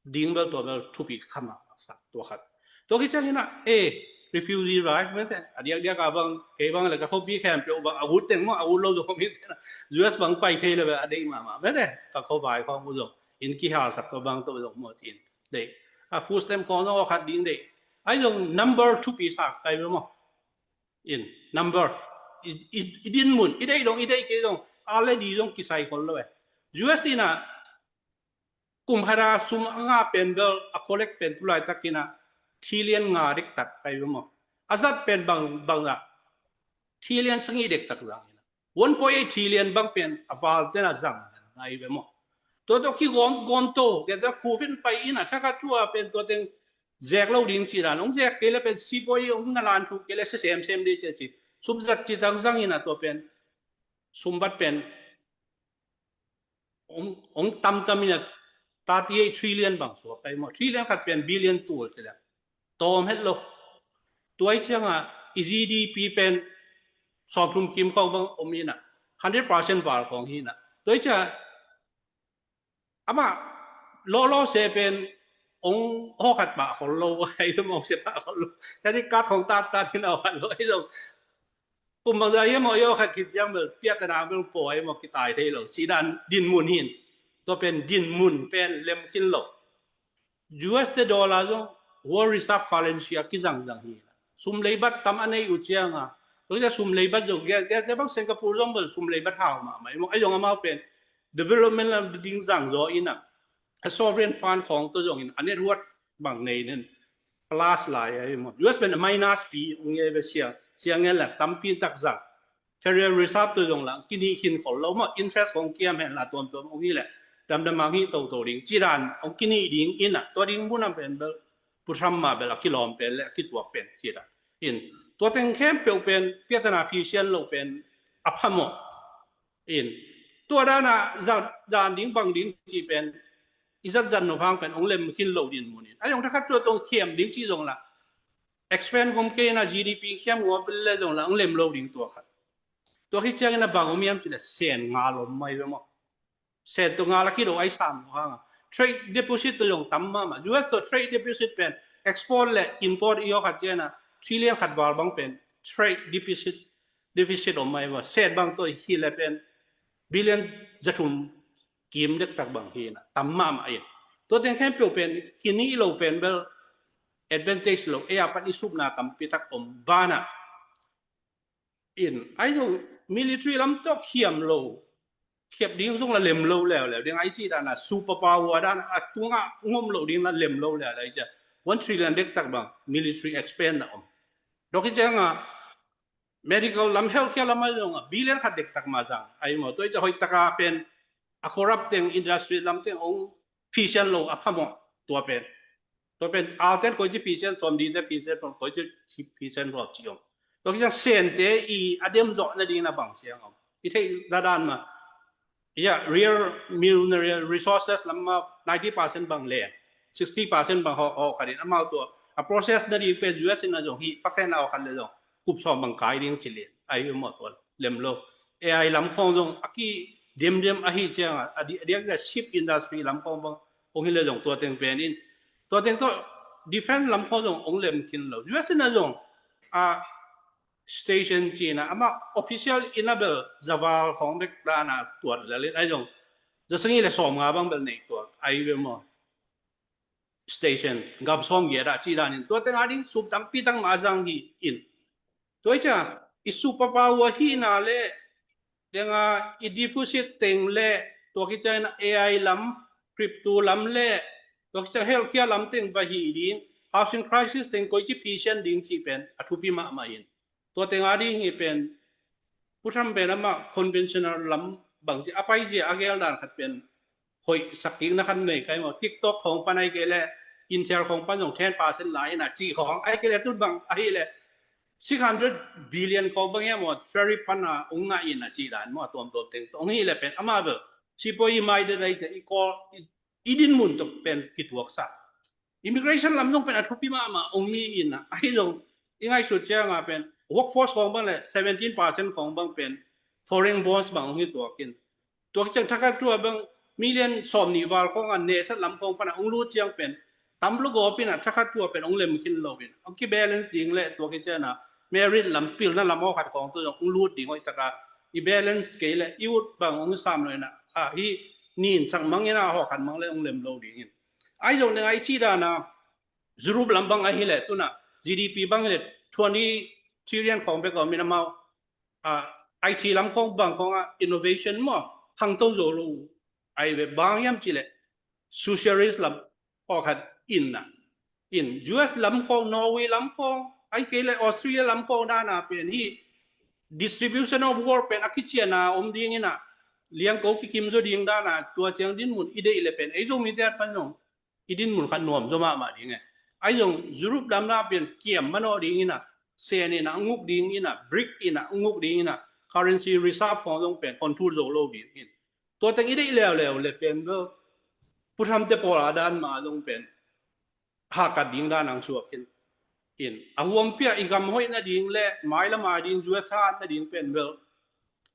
ding bel tua bel thupi kha mahmah sak tua khat. Tua khit ciang in a, eh, refugee rights mete, a diakdiak a bang kei bang le ka khuapi khempeuh bang a ut teng maw, a ut lo zong om hi tena, U S bang pai thei le bel a deih mahmah mete, ka khuavai khawng uh zong inn kihalsak tua bang tawh zong maw, ci-in deih. A food stamp khawng zong aw khat ding deih. Ahi zong number thupi sa kai bel maw. In number i, i, i din mun, i deih dong, i deih kei dong, a le di dong kisai khol lo eh. U S in ah kum khat a sum a ngah pen bel a collect pen tu laitak in ah trillion nga dektak kai bel maw. A zat pen bang, bang ah trillion sagih dektak zang in ah one point eight trillion bang pen a val ten a zang ngai bel maw. Tua tawh kigawm gawm to, kei tua khu pen pai in ah thakhat thu a pen tua teng zek lo ding ci dan, hong zek kei le pen sipawi hong na lan thu kei le se semsem ding ci ci. Sum zat ci tak zang in ah tua pen sum bat pen hong, hong tamtam in ah thirty eight trillion bang suak kai maw. Trillion khat pen billion tul ci le tawm het lo. Tua hi ciang ah i G D P pen sawmthum kim khawng bang om in ah hundred percent val khawng hi in ah. Tua hi ciang amah lawlaw se pen hong hawkhat pah khol lo, hei hong se pah khol lo. Tadi kat hong tat tat hin a hawkhat lo, hei lo. Kum bangzah hiam aw, i hawkhat khit ciang bel piatana bel pawi maw, kitai thei lo. Ci dan dinmun hin. Tua pen dinmun pen lem khin lo. U S te dollar zong world reserve currency a kizangzang hi. Sum leibat tam a nei uh ciang a, tua sum leibat zong, ge, ge, ge bang Singapore zong bel sum leibat hau mahmah. Ahi zong amau pen development lam ding zang zaw in ah a sovereign fund khawng tawh zong in a net worth bang nei nen plus lai ahi maw. U S pen a minus pi ung nge ve sia, sia nge la tampi tak zang. Federal Reserve tawh zong la kinih khin khol lo maw, interest khawng kiam hen la tuamtuam hong hi le damdam hong hi toto ding ci dan hong kinih ding in ah tua ding mun a pen bel Pu Trump mah bel a kilawm pen le a kituak pen ci dan. In tua teng khempeuh pen piatana phisian lo pen a phamawh. In tua dan a zan, zan ding bang ding ci pen i zat zan nop hang pen hong lem khin lo dinmun in. A zong thakhat tua tawh hong thiam ding ci zong la expand gom kei in ah G D P khiam ngawp le zong la hong lem lo ding tua khat. Tua hi ciangin a bang om hiam ci le sen nga lom mai ve maw. Sen tua nga la kido ai sam lo hang a. Trade deficit tua zong tam mahmah. U S tua trade deficit pen export le import i aw khat ciang a trillion khat val bang pen trade deficit, deficit om mai maw. Sen bang tua hi le pen billion zathum kim dektak bang hi in ah tam mahmah in. Tua teng khempeuh pen kinih lo pen bel advantage lo, ei a pan i supna tampi tak om banah. In ahi zong military lam tawh khiam lo, khiap ding zong la lem lo leuleu ding, ahi ci dan a super power dan a tungah ngom lo ding la lem lo leuleu ahi ciang one trillion dektak bang military expand na om. Tua hi ciang a medical lam, healthcare lam ahi zong a billion khat dektak mah zang ahi maw. Tua hi ciang hoih taka pen a corrupt teng, industry lam teng hong phisian lo a phamawh tua pen. Tua pen alten koici phisian, sawmdite phisian, koici phisian lo ci om. Tua hi ciang sente i a dem zawh nading na bang ciang om. I theih dadan mah, ia, rare mineral resources lam mah ninety percent bang len, sixty percent bang hawh, hawh khat in amau tua a process nading pen U S in a zong hi pakhen a hawh khat le zong kup sawm bang kai ding ci lian ahi maw, tua lem lo. A I lam khawng zong a kidemdem ahi ciang a, a di, a diak a ship industry lam khawng bang hong hi le zong tua teng pen in, tua teng tawh defense lam khawng zong hong lem khin lo. U S in a zong a station ci-in a, amah official in a bel zaval khawng bek dan a tuat lel in, ahi zong zasagih le sawmnga bang bel nei tuak ahi ve maw. Station gam sawmgiat ah ci dan in tua teng a ding sup tampi tak mah a zang hi in. Tua hi ciang i super power hihna le, deng a i deficit teng le, tua hi ciang in a AI lam, crypto lam le, tua hi ciang healthcare lam teng va hih ding, housing crisis teng koi ci phisian ding cih pen a thupi mahmah in. Tua teng a ding hi pen, Pu Trump pen amah conventional lam bang ci a pai zia a gel dan khat pen hoih sak kikna khat nei kai maw. TikTok khawng pan ahi kei le, Intel khawng pan zong ten percent la in a cih khawng ahi kei le, tut bang ahi le six hundred billion khawng bang hiam maw, tariff pan a ung ngah in a cih dan maw, a tuamtuam teng tawh ung hi le pen amah bel sipuai i mai de dai te i kawl, i, i din mun tawh pen kituaksa. Immigration lam zong pen a thupi mahmah ung hi in a, ahi zong i ngaihsut ciang a pen workforce khawng bang le seventeen percent khawng bang pen foreign borns bang ung hi tuak in. Tua hi ciang thakhat tua bang million sawmnih val khawng a nesat lam khawng pan a ung lut ciang pen tam lugawp in a thakhat tua pen hong lem khin lo in, hong kibalance ding le tua kician a merit lam, pilna lam aw khat khawng tu zong hong lut ding hoih taka i balance kei le i ut bang hong sam lo in a, a hi nin sak mang in a haw khat mang le hong lem lo ding in. Ai zong ding ai ci dan a Europe lam bang ahi le tuna G D P bang hi le twenty trillion khawng bek om in amau a, I T lam khawng bang khawng a innovation maw khangto zo lo ai ve bang hiam ci le socialist lam aw khat in a in U S lam khawng, Norway lam khawng, ai kei le Australia lam khawng dan a pen hi distribution of work pen a kician a om ding in a liang ko kikim zo ding dan a tua ciang dinmun i deih le pen ei Zomite a pan zong i dinmun khat nuam zaw mahmah ding e. Ai zong Europe lam na pen kiam manawh ding in a, Sen in a nguk ding in a, brick in a nguk ding in a, currency reserve khawng zong pen control zo lo ding in. Tua teng i deih leuleu le pen bel Pu Trump te pawl a dan mah zong pen hakat ding dan ang suak in. In a huam pia i gam hoih nading le mailam a ding U S hat nading pen bel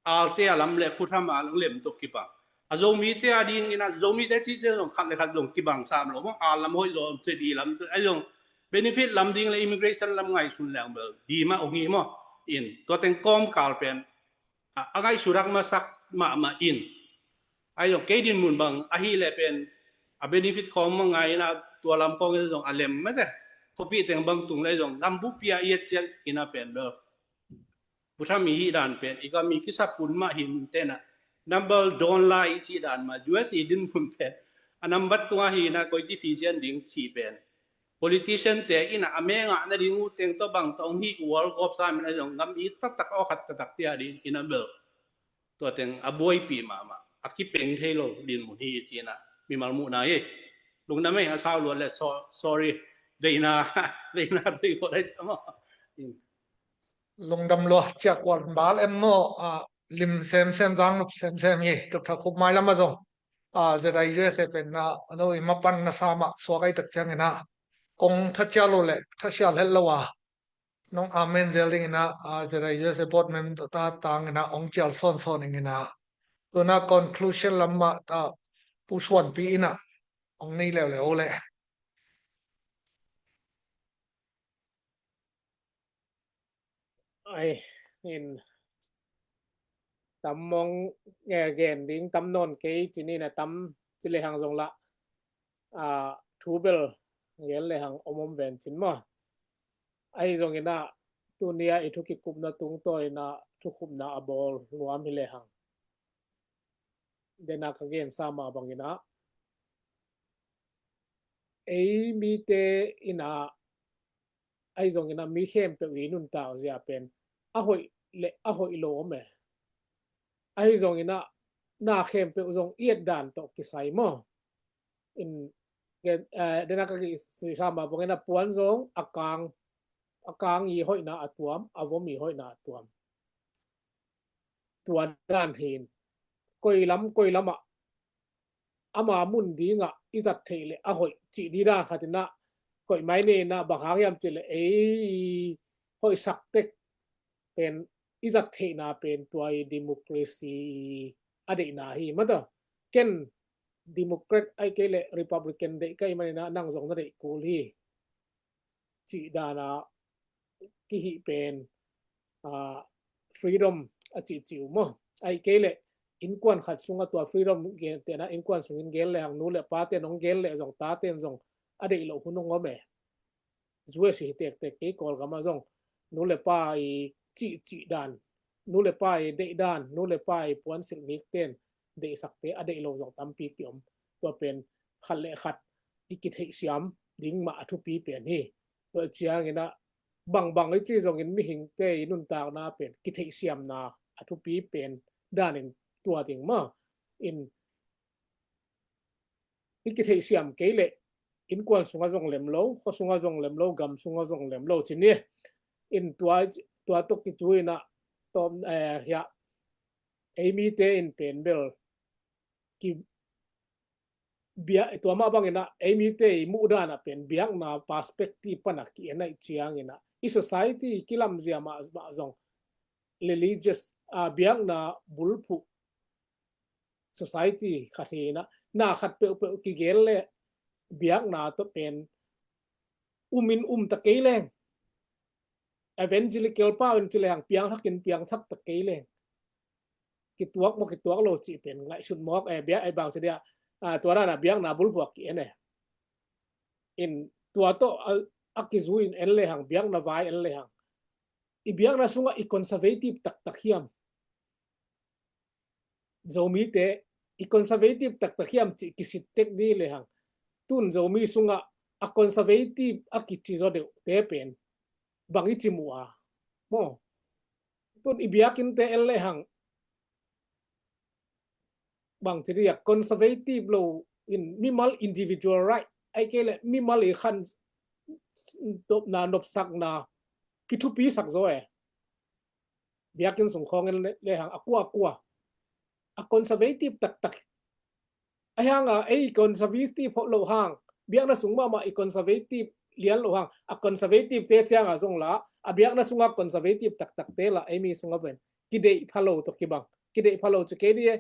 Alte a lam le Pu Trump a lem tuk kibang. A Zomite a ding in a Zomite ci ciang zong khat le khat zong kibang sam lo maw. A lam hoih zong ci di lam ai zong benefit lam ding le immigration lam ngaihsun leng bel di mah ong hi maw. In tua teng kawmkal pen a, a ngaihsudak masak mahmah in. Ai zong kei dinmun bang ahi le pen a benefit khawng mah ngai in a tua lam khawng in zong a lem mate. Khuapi teng bang tung le zong gambup pia i et cian in a pen bel Pu Trump i hih dan pen i gam i kisap hun mah hi in tena number dawn lai i cih dan mah U S i dinmun pen a number tunga hi in a koici phi cian ding cih pen politician te in a a mengah nading uh teng tawh bang tawh hong hih world cup sam in a zong gam i taktak aw khat taktak pia ding in a bel tua teng a buaipih mahmah a kipeng thei lo dinmun hi ci in a mimal muhna hi. Lungdam ei a sau luat le so-, sorry veina veina tui ko dai cama. Lungdam lua ciak kual bal em maw a lim semsem zang nup semsem hi tuk tha khup mai lama zong a Z I U S A pen na no i mapan na sama suak ai tak ciang in a kong tha cia lo le tha sia lhet lo a nong amen zel ding in a a Z I U S A board member ta tang in a ong cial son son ing in a tuna conclusion lam mah ta pusuan pi in a ong nei leu leu le. Ai in tam mong nge gen ding tam non kei cini na tam ci le hang zong la a thu bel gen le hang om om ven cin maw. Ai zong in a tunia i thu kikupna tung taw in a thu kupna a bawl nuam hi le hang dena ka gen sa ma bang in a ei mite in a ai zong in a mi khempeuh i nuntak zia pen a hoih le a hoih lo om e. Ai zong in a na khempeuh zong i et dan tawh kisai maw. In dena ka kisai sa ma bang in a puan zong a kang a kang i hoihna a tuam a vom i hoihna a tuam. Tua dan hin koi lam koi lamah ama mun dingah i zat theih le a hoih cih di dan khat in a koih mai ne in a bang hang hiam cih le ei hoihsak tek pen i zat theihna pen tua i democracy a deihna hi mata. Ken Democrat ai kei le Republican deih ka i man in a nang zong na deih kul hi. Cih dan a kihih pen a freedom a cih cih uh maw. Ai kei le innkuan khat sungah tua freedom gen tena innkuan sungin gen le hang nu le pa ten hong gen le zong ta ten zong a deih loh hun hong om e. U S hi tektek kei Kawlgam ah zong nu le pa i cih cih dan nu le pa i deih dan nu le pa i puansilh nik ten deihsakte a deih lo zong tampi kiom. Tua pen khat le khat i kitheihsiam ding mah a thupi pen hi. Tua ciangin a bangbang i ci zongin mihingte i nuntakna pen kitheihsiamna a thupi pen danin tua ding mah in i kitheihsiam kei le innkuan sungah zong lem lo, khua sungah zong lem lo, gam sungah zong lem lo ci ni. In tua tua tuk kicu in a tawm eh, hiah ei mite in pen bel ki bia tua mah bangin a ei mite i muh dan a pen biakna perspective pan a ki en a i ciangin a i society kilamzia mah mah zong religious a biakna bulphuh society khat hi in a na khat peuhpeuh kigel le biakna tawh pen umin um ta kei leng, evangelical pau in ci lehang piangthakin piangthak ta kei leng, kituak maw kituak lo cih pen ngaihsut mawk e, bia ei bang ci dia, tua dana biakna bulphuak ki en e. In tua tawh a kizui in en lehang, biakna vai en lehang, i biakna sungah i conservative taktak hiam? Zomite i conservative taktak hiam cih kisittek di lehang, tun Zomi sungah a conservative a kici zaw deuhte pen bang i ci mu a maw? Tun i biakinnte en lehang, bang ci dia, conservative lo in mimal individual right, ai kei le mimal i khan topna nopsakna kithupisak zaw e. Biakinn sung khawng en lehang a kua a kua a conservative taktak a hianga ei conservative lo hang, biakna sung mahmah i conservative lian lo hang, a conservative te cianga zong la a biakna sunga conservative taktak te la ei mi sunga ven kideih phalo tawh kibang, kideih phalo ci kei di e.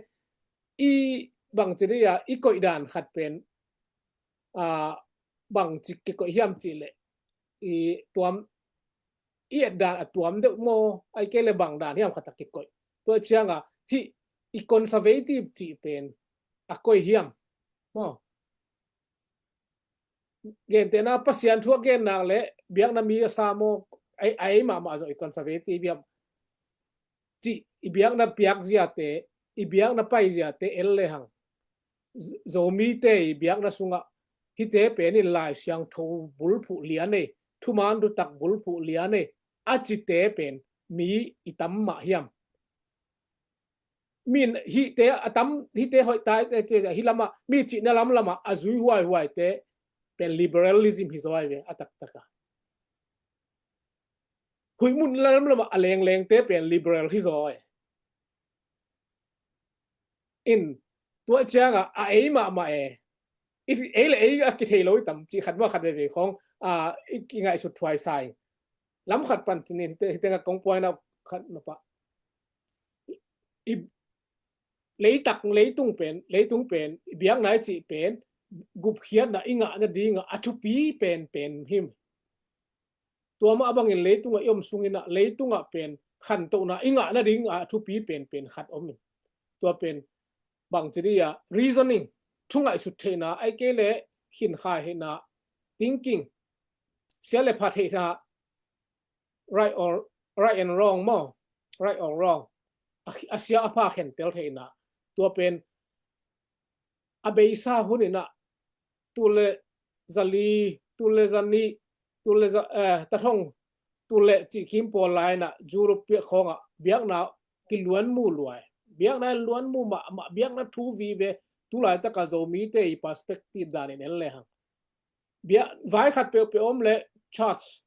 I bang ci dia, i koih dan khat pen a bang ci kikoih hiam cih leh, i tuam i et dan a tuam deuh maw, ai kei le bang dan hiam khat a kikoih. Tua cianga hih i conservative cih pen a koi hiam maw? Gentehna Pasian thu a gen nak le biakna mi a sa maw, ai, ai mahmah zawh i conservative hiam cih i biakna piak ziate, i biakna pai ziate en lehang, Zomite i biakna sungah hihte pen in Lai Siangtho bulphuh lian ei, thuman thutak bulphuh lian ei a cite pen mi i tam mah hiam? Min hihte a tam, hihte hoih tai te ci a, hih lamah mi cihna lamlamah a zui huaihuaite pen liberalism hi zaw ai ve a taktak a. Huih mun lamlamah a lenglengte pen liberal hi zaw ai. In tua cianga a ei mahmah e. Ei le ei a kithei lo i tam cih khat mah khat veve khawng a i kingaihsut thuai sa ing. Lam khat pan cinin hite, hite nga kong puaina khat na pah. I leitak, leitung pen, leitung pen i biakna i cih pen gupkhiatna i ngahna dinga a thupi penpen him. Tua mah bangin leitungah i om sunginah leitungah pen khantohna i ngahna dinga a thupi penpen khat om in. Tua pen bang ci dia, reasoning, thu ngaihsut theihna, ai kei le khinkhai theihna, thinking, sia le pha theihna, right or, right and wrong maw, right or wrong, a, a sia a pha khentel theihna. Tua pen a beisa huninah tul le zali, tul le zanih, tul le za, eh, tathong, tul le cihkim pawl lainah Europe piak khawngah biakna kiluan mu luai. Biakna luan mu mahmah, biakna thu vive, tulaitaka Zomite i perspective danin en lehang, biak vai khat peuhpeuh om le church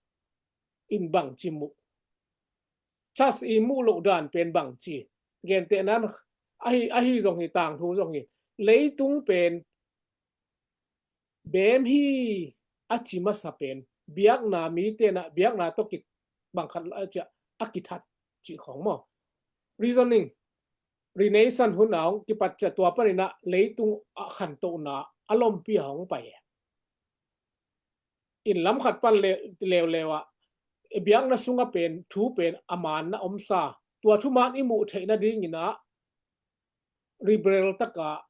in bang ci muh, church i muh loh dan pen bang ci. Gentehnan ahi, ahi zong hi, tangthu zong hi, leitung pen beem hi a ci masa pen biakna mite nah biakna tawh kibang khat a kithat cih khawng maw? Reasoning, Renaissance hun a hong kipat ciah tua paninah leitung a khantohna a lompi a hong pai e. In lam khat pan leuleu ah biakna sunga pen thu pen a manna omsa, tua thuman i muh theihna dinginah liberal taka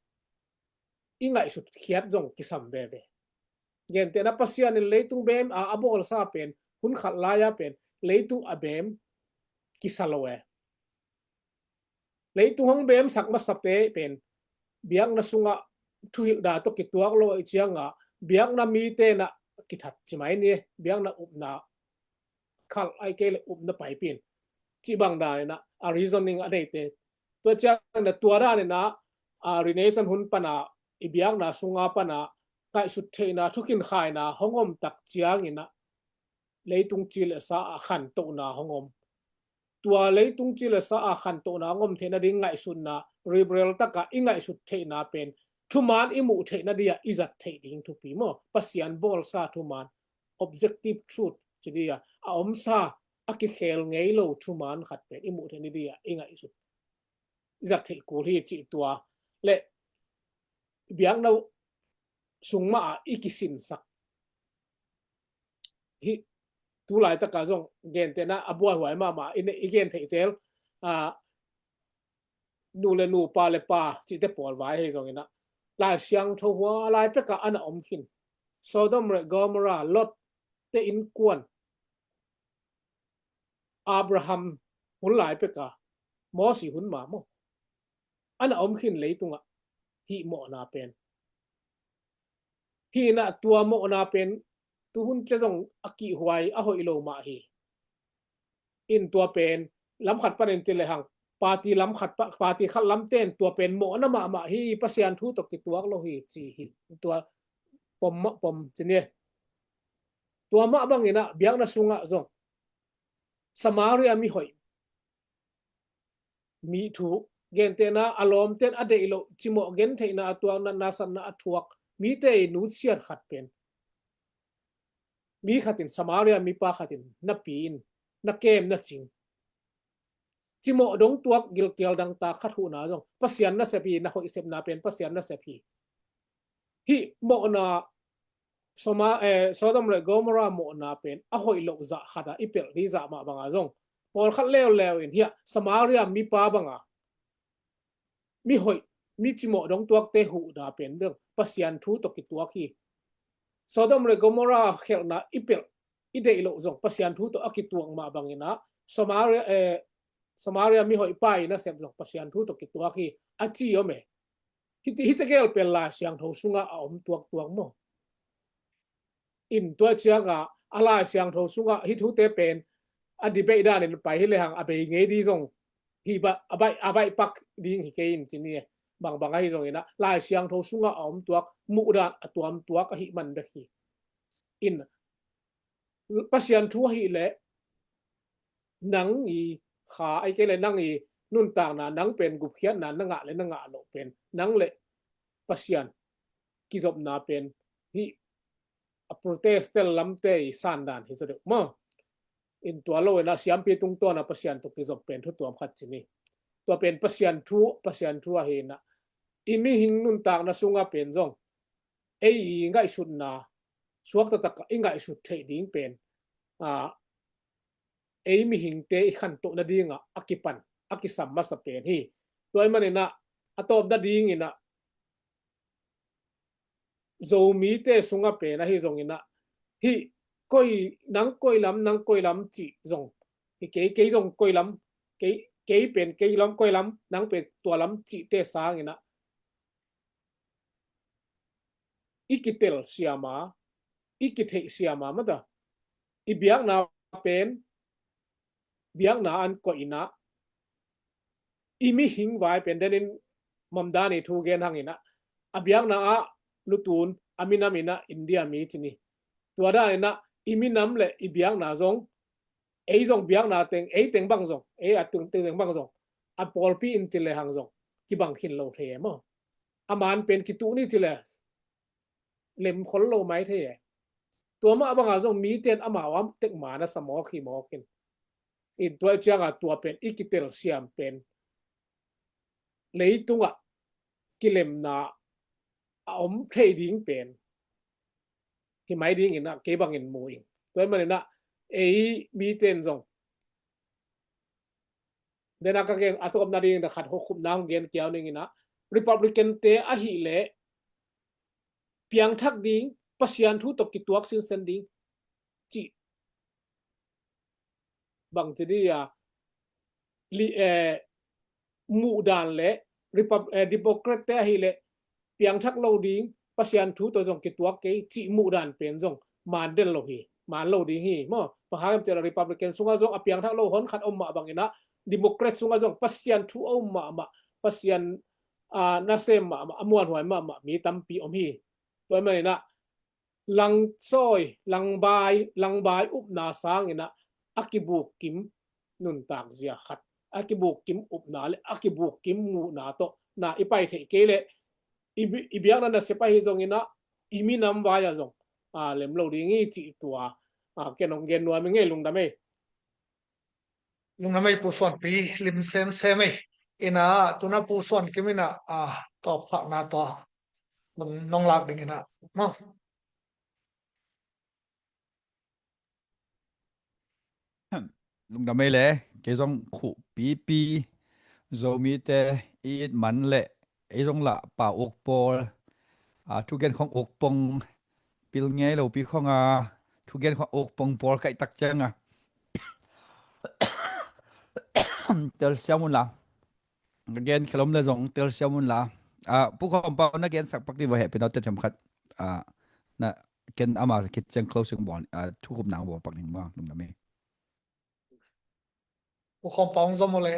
i ngaihsut khiat zong kisam veve. Gentehna Pasian in leitung beem a, a bawlsa pen hun khat lai-a pen leitung a beem kisa lo e. Leitung hong beemsak masate pen biakna sungah thuhilhda tawh kituak lo i cianga biakna mite nah kithat ci mai ni, biakna upna khalh ai kei le upna paipin cih bang daninah a reasoning a neite. Tua ciangin tua daninah a Renaissance hun pana i biakna sunga pana ngaihsut theihna, thukhinkhaina hong om tak cianginah leitung ci le sa a khantohna hong om. Tua leitung ci le sa a khantohna hong om theihna ding ngaihsutna, liberal taka i ngaihsut theihna pen thuman i muh theihna dia i zat theih ding thupi maw? Pasian bawlsa thuman, objective truth ci dia a omsa, a kikhel ngei lo thuman khat pen i muh theihna dia i ngaihsut, i zat theih kul hi cih tua le biakna sung mah a i kisinsak hih tu laitaka zong gentehna a buaihuai mahmah i gen theih zel, a, nu le nu, pa le pa cihte pawl vai ahi zongin ah, Lai Siangtho hua lai pekah a na om khin. Sodom le Gomorrah, Lot te innkuan, Abraham hun lai pekah, Mosi hun mah maw, a na om khin leitungah hih mawhna pen. Hih in ah tua mawhna pen tuhun cia zong a kihhuai a hoih lo mah hi. In tua pen lam khat panin ci lehang, party lam khat pa, party khat lamten tua pen mawhna mahmah hi, Pasian thu tawh kituak lo hi ci hi. Tua pom mah pom ci ni. Tua mah bangin ah biakna sungah zong Samaria mihoih mi thu, gentehna a lawmten a deih loh, cimawh gentheihna a tuak, natna satna a thuak mite i nutsiat khat pen mi khatin, Samaria mipa khatin na pi in, na kem na cing. Cimawh dong tuak gilkial dangtak khat huhna zong Pasian nasep hi, na hoih sepna pen Pasian nasep hi. Hih mawhna Soma, eh, Sodom le Gomorrah mawhna pen a hoih loh zah khatah i pelh ding zah mah banga zong pawlkhat leuleu in hiah Samaria mipa banga mihoih, mi cimawh dong tuakte huhna pen dong Pasian thu tawh kituak hi. Sodom le Gomorrah khelhna i pelh i deih loh zong Pasian thu tawh a kituak mah bangin ah Samaria, eh, Samaria mihoih pa i nasep zong Pasian thu tawh kituak hi a ci om e. Hiti, hiti gel pen Lai Siangtho sungah a om tuaktuak maw? In tua ciangah a Lai Siangtho sungah hih thute pen a debate danin pai hi lehang a bei ngei ding zong hi ba, a baih, a baih pak ding hi kei in ci ni e. Bangbang ahi zongin ah Lai Siangtho sungah a om tuak, muhdan a tuam tuak ahi man bek hi. In Pasian thu ahih leh nang i kha, ahih kei leh nang i nuntakna, nang pen gupkhiatna na ngah le na ngah loh pen nang le Pasian kizopna pen hih a Protestant lamte i sandan hi zaw deuh maw? In tua lo in ah siampi tungtawn a Pasian tawh kizop pen thu tuam khat ci ni. Tua pen Pasian thu, Pasian thu ahi in ah i mihing nuntakna sungah pen zong ei i ngaihsutna suak taktak i ngaihsut theih ding pen, a, ei mihingte i khantoh nadingah a kipan, a kisam masa pen hi. Tua ahih manin ah a tawp nadingin ah Zomite sungah pen ahi zongin ah hih koi, nang koi lam, nang koi lam cih zong hi kei, kei zong koi lam, kei, kei pen kei lam, koi lam, nang pen tua lam cihte sangin ah i kitel siam a, i kitheih siam a mata. I biakna pen, biakna an koih in ah i mihing vai pen denin Mamdani thu gen hangin ah a biakna ah lutun a minam in ah India mi ci ni. Tua danin ah i minam le i biakna zong ei zong biakna teng, ei teng bang zong, ei a teng, teng, teng bang zong a pawlpi in ci lehang zong kibang khin lo thei e maw? A man pen kituh ni ci leh lem khol lo mai thei e. Tua mah banga zong mite in amau a tek man a sa mawk hi mawk in. In tua ciangah tua pen i kitel siam pen leitungah kilemna a om thei ding pen hi mai dingin ah kei bangin mu ing. Tua ahih manin ah ei mite in zong dena ka gen a tawpna dingin ah khat hawkhupna hong gen kiau ning in ah Republican te ahih leh piangthak ding, Pasian thu tawh kituak sinsen ding cih bang ci dih a li, eh, muhdan le Repub-, eh, Democrat te ahih leh piangthak lo ding, Pasian thu tawh zong kituak kei cih muhdan pen zong man den lo hi, man lo ding hi maw? Bang hang hiam cih leh Republican sungah zong a piangthak lo hon khat om mah bangin ah Democrat sungah zong Pasian thu a um mahmah, Pasian, ah, nasem mahmah, a muanhuai mahmah mi tampi om hi. Tua ahih manin ah langsawi, langbai, langbai upna sangin ah a kibukkim nuntak zia khat, a kibukkim upna le a kibukkim muhna tawh na i pai theih kei leh i bi-, i biakna nasep ahi zongin ah i minam vai ah zong, a, lem lo ding hi cih tua, a, ken hong gen nuam ing ei. Lungdam ei. Lungdam ei Pu Suanpi, lim semsem ei. In ah tuna Pu Suan Kim in ah, a, tawpkhakna tua nong lak ding in ah maw? Lungdam ei le, kei zong khuh pipi, Zomite i it man le, ei zong lah pa uk pawl, a, thugen khong uk pong, pil ngei lo pi khong a, thugen khong uk pong pawl kaih tak ciang a. Tel siam un la. Ka gen khelom le zong tel siam un la. A, Pu Khawm Pau na gen sak pak di va heh pi nau te them khat. A, na ken ama khit ciang closing bawl, a, thukup nang bawl pak ning ma, lungdam ei. Pu Khawm Pau zom le.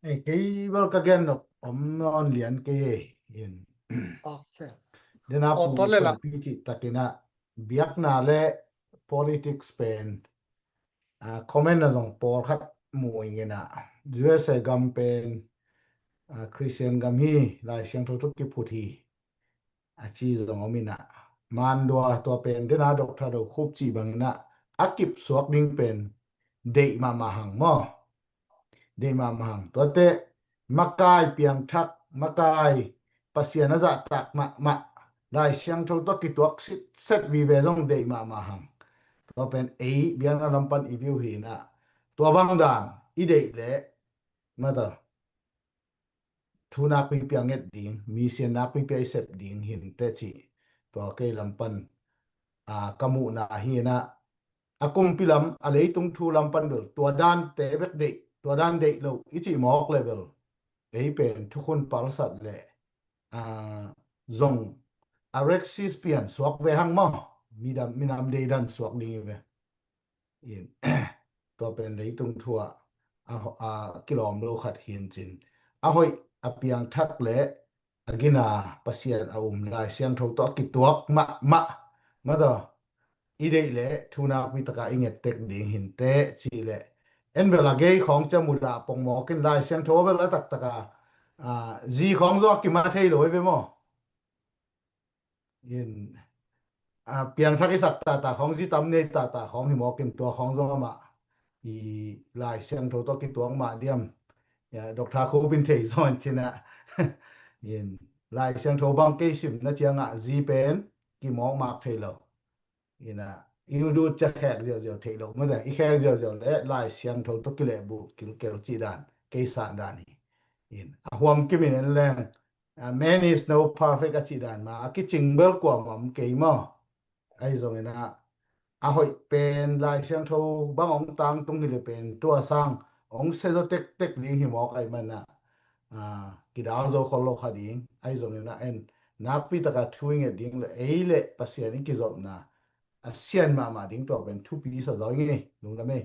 Ei, kei bel ka gen nok om nawn lian kei ei. In. Okay. Dena pu le la pi ci takin a biakna le politics pen, a, comment na zong pawl khat mu ing in a, U S A gam pen, a, Christian gam hi, Lai Siangtho tawh kiphut hi, a ci zong om in a, Mandua tua pen dena Doctor Do Khup ci bangin a, a kip suak ding pen deih mahmah hang maw. Deih mahmah hang. Tuate makai piangthak, makai Pasian a zahtak mahmah, Lai Siangtho tawh kituak sitset vive zong deih mahmah hang. Tua pen ei biakna lam pan i view hi in a, tua bang dan i deih le, mata thu nakpi pia nget ding, mi sian nakpi pia i sep ding hi inteh ci. Tua kei lam pan, a, ka muhna hi in a, a kumpi lam, a leitung thu lam pan bel tua dante bek deih, tua dan deih lo i cih mawk le bel ei pen thukhun palsat le, a, zong a rexis pian suak ve hang maw, midam, minam deidan suak ding hi ve. In, tua pen leitung thu ah a, a kilawm lo khat hi in cin, a hoih, a piangthak le a gina Pasian a um, Lai Siangtho tawh a kituak mahmah, mata i deih le thu nakpi taka i nget tek ding hi inteh ci le, en bel a gei khawng cia mudah pongmawk in, Lai Siangtho bel a taktaka, a, zi khawng zong a kima thei lo ei ve maw. In, a, piangthak i sak tata khawng, zi tam nei tata khawng hi mawk in, tua khawng zong amah i Lai Siangtho tawh kituak mah diam. Ya, Doctor Khup in thei zaw in cin a. In, Lai Siangtho bang kei simna ciang a zi pen kimawk mak thei lo. In a, i udut cia khek ziauziau thei lo. Mata i khek ziauziau le Lai Siangtho tawh kilehbulh kilkel cih dan, kei san dan hi. In, a huam kim in en leng, a, man is no perfect a cih dan mah, a kicing bel kuamah om kei maw. Ahi zongin a, a hoih pen Lai Siangtho bang hong tangtung hi le pen tua sang hong sezaw tektek ding hi mawk ahih manin a, a, kidal zo khol lo kha ding. Ahi zongin a, en, nakpi taka thu i nget ding le ei le Pasian i kizopna a sian mahmah ding tua pen thupi sa zaw ing ei, lungdam ei.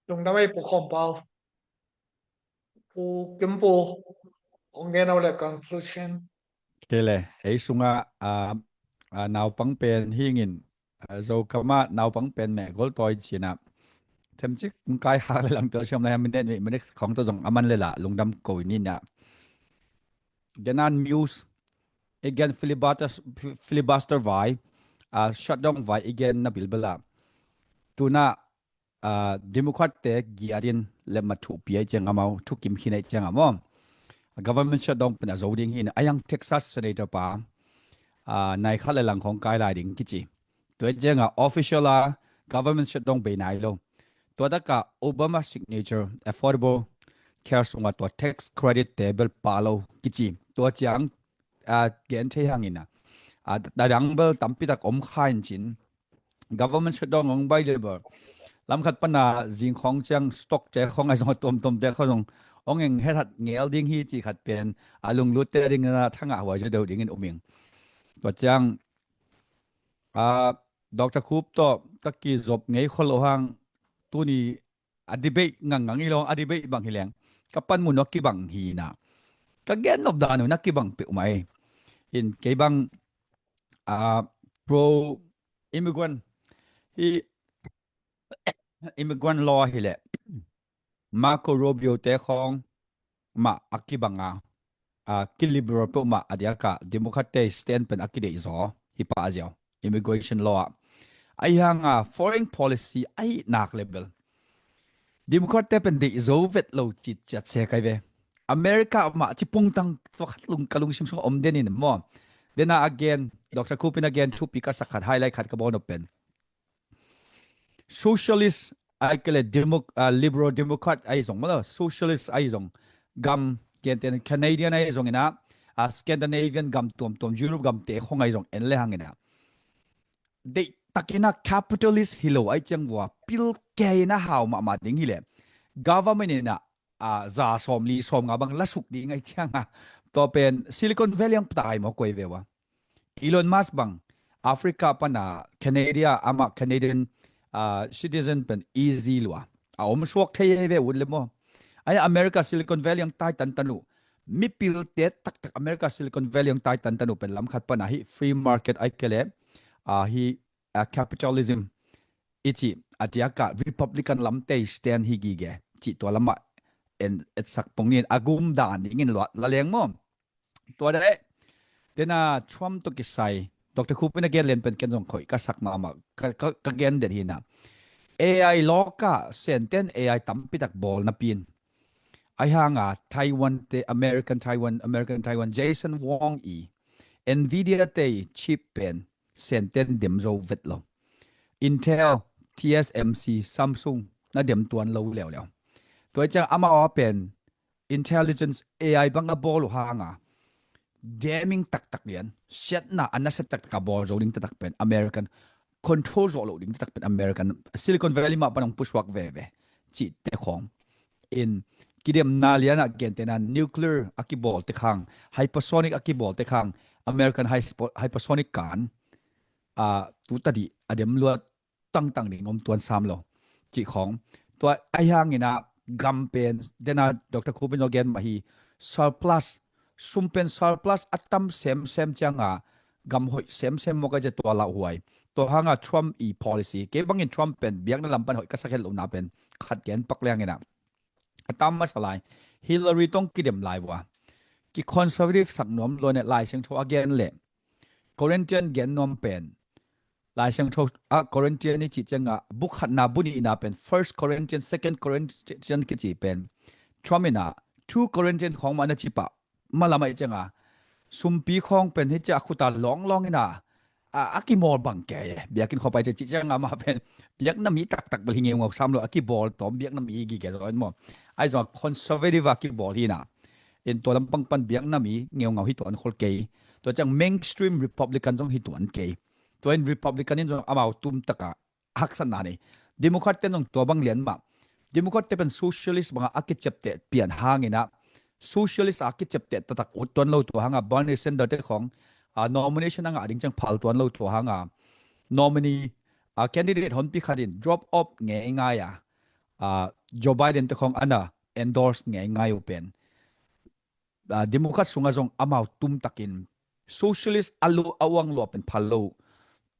Lungdam ei Pu Khawm Pau. Pu Kim Pu, hong gen o le conclusion. Kei le, ei sungah, a, a, naupang pen hi ing in, a, Zokam ah naupang pen meh gol tawi ci in a, themcik kong kai hak le lang tel siam lai, minute, minute khawng tawh zong a man le lah lungdam ko in in a. Genan Muse, i gen filibuster, filibuster vai, a, shutdown vai i gen na bilbel a. Tu in a, a, Democrat te giat in le mathuh pia i ciang amau thukim khin a i ciang a maw, a, government shutdown pen a zo ding hi in a, a hiang Texas Senator pa, a, nai khat le lang khawng kai lai ding kici. Tua i ciang a official a government shutdown bei nai lo. Tua tak a Obama signature Affordable Care sungah tua tax credit te bel pha lo kici. Tua ciang, a, gen thei hang in a, a, a dang bel tampi tak om kha in cin, government shutdown hong bai le bel, lam khat pan a zing khawng ciang stock te khawng ahi zong a tuamtuam te khawng zong hong eng hethat ngel ding hi cih khat pen a lunglut te ding in a thangah huai zaw deuh ding in um ing. Tua ciang, a, Doctor Khup tawh ka kizop ngei khol lo hang, tuni a debate ngangngang hi lo, a debate bang hi leng ka panmun uh a kibang hi in a, ka gen nop dan uh na kibang peuhmah ei. In kei bang, a, pro immigrant hi, immigrant law hi le Marco Rubio te khawng mah a kibang a, a, kiliberal peuhmah a diak a Democrat te stand pen a kideih zaw hi pah ziau, immigration law ah. Ahi hang a foreign policy ahi nak le bel Democrat te pen deih zo vet lo cih ciat se kai ve. America mah ci pungtang tua khat lung, ka lungsim sung om den in maw. Then again, Dr. Kupin again, thupi ka sak khat, highlight khat ka bawl nop pen, socialist ai kele demo, uh, liberal democrat ai zong malo, socialist ai zong, gam gentena Canadian ai zong ina, uh, Scandinavian gam tuamtuam, Europe gam te khong ai zong en le hang ina, deih takina capitalist hi lo ai ciang vua pil kei ina hau mahmah ding hi le, government ina, uh, za sawm li sawm nga bang la suk ding ai ciang a, tua pen Silicon Valley ang pata ai maw koi ve ua. Elon Musk bang Africa pana Canada ama Canadian, uh, citizen pen easy lua. A om suak thei ve ut le maw. Ai America Silicon Valley ang tai tan tan u. Mipil te taktak America Silicon Valley ang tai tan tan u pen lam khat pana hi free market ai kele, uh, hi, uh, capitalism ici a tiaka Republican lam te stand hi gige ci tua lama en etsak pong nin a gum dan dingin lua la leng maw. Tua deh. Tena Trump to kisai, Dr. Kupin a gen len pen ken zong khoi ka sak mahmah, ka, ka, ka gen det hina. A I lawka senten A I tampi tak bawl napin. Ai hanga Taiwan te, American Taiwan, American Taiwan, Jensen Huang i Nvidia te chip pen senten dem zo vet lo. Intel, T S M C, Samsung na dem tuan lo leuleu. Tua ciang amau a pen intelligence A I bang a bawl uh hanga deming taktak lian, siatna a nasia taktak a bawl zo ding taktak pen American, control zo lo ding taktak pen American, Silicon Valley mah pan hong pusuak veve cih te khong. In kidemna lianah gentena nuclear a kibawl te khang, hypersonic a kibawl te khang, American hyspo-, hypersonic kan, a, tu tadih a dem luat tangtang ding om tuan sam lo cih khong. Tua ai hangina gam pen dena Dr. Kupin lo gen mah hi, surplus, sum pen surplus a tam semsem cianga gam hoih semsem mawk a cia tua lauhuai. Tua hanga Trump i policy, kei bangin Trump pen biakna lam pan hoih ka sak het lohna pen khat gen pak liangina, a tam masa lai Hillary tong kidem lai vua, ki conservative sak nuam luane Lai Siangtho a gen le Corinthian gen nuam pen Lai Siangtho a Corinthian i cih cianga buk khatna bu nihna pen First Corinthian, Second Corinthian kici pen Trump ina Two Corinthian khong mah na cipah malam ai cianga sumpi khong pen hi cia a khuta lawnglawng ina a, a kimawl bang kei e. Biakinn khuapai cia cih cianga mah pen biakna mi taktak bel hi ngeungau sam lo, a kibawl tawm biakna mi hi gige zaw in maw. Ai zong a conservative a kibawl hina. In tua lampang pan biakna mi ngeungau hi tuan khol kei. Tua ciang mainstream Republican zong hi tuan kei. Tua in Republican in zong amau tum taka haksatna nei. Democrat ten zong tua bang lian mah. Democrat te pen socialist banga a kiciapteh pian hangina, socialist a kiciapteh taktak ut tuan lo tua hanga Bernie Sanders te khong, a, nomination a ngah ding ciang phal tuan lo tua hanga nominee, a, candidate honpi khatin drop off ngeingai a, a, Joe Biden te khong ana endorse ngeingai uh pen, a, Democrat sungah zong amau tumtakin socialist a lu a uang lua pen phal lo.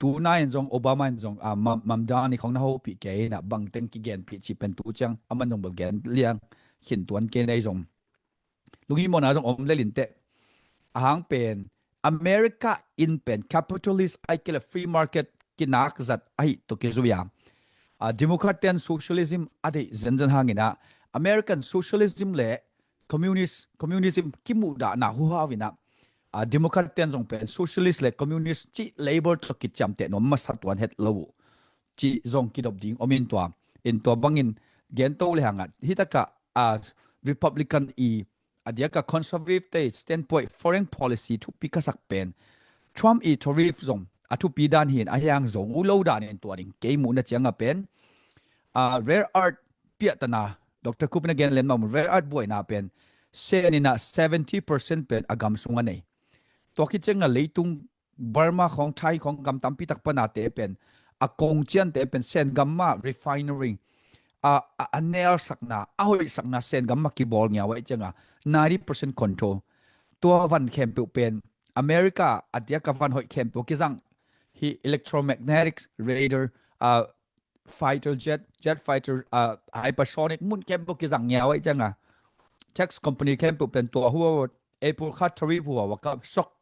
Tuna in zong Obama in zong, a, mam, mamdan i khong na hopih kei na bangteng kigenpih cih pen tu ciang aman zong bel gen liang khin tuan kei nei zong. Lunghimawhna zong om lelin teh. Ahang pen America in pen capitalist ai kei le free market kinak zat ahi to kizui a. A, Democrat ten socialism a deih zenzen hangina American socialism le communist, communism kimuhdahna huhau ina, a, Democrat ten zong pen socialist le communist cih label to kiciamteh nuam masa tuan het lo uh cih zong kidop ding om in tua. In tua bangin gento le hanga hitaka, a, Republican i a diaka conservative te standpoint foreign policy thupi ka sak pen Trump i tariff zong a thupi dan hin a hiang zo u lo dan in tua ding kei muhna cianga pen, a, rare earth piahtana Dr. Kupin a gen len mah mun rare earth buaina pen sen ina seventy percent pen a gam sunga nei. Tua khit cianga leitung Burma khong Thai khong gam tampi tak panate pen a kong ciante pen sen gam mah refinery a, a, a nelsakna a hoihsakna sen gam mah kibawl ngiau ai cianga ninety percent control. Tua van khempeuh pen America a diaka van hoih khempeuh kizang hi electromagnetic radar, a, fighter jet, jet fighter, a, hypersonic mun khempeuh kizang ngiau ai cianga tax company khempeuh pen tua hua April kha tariff hua waka stock,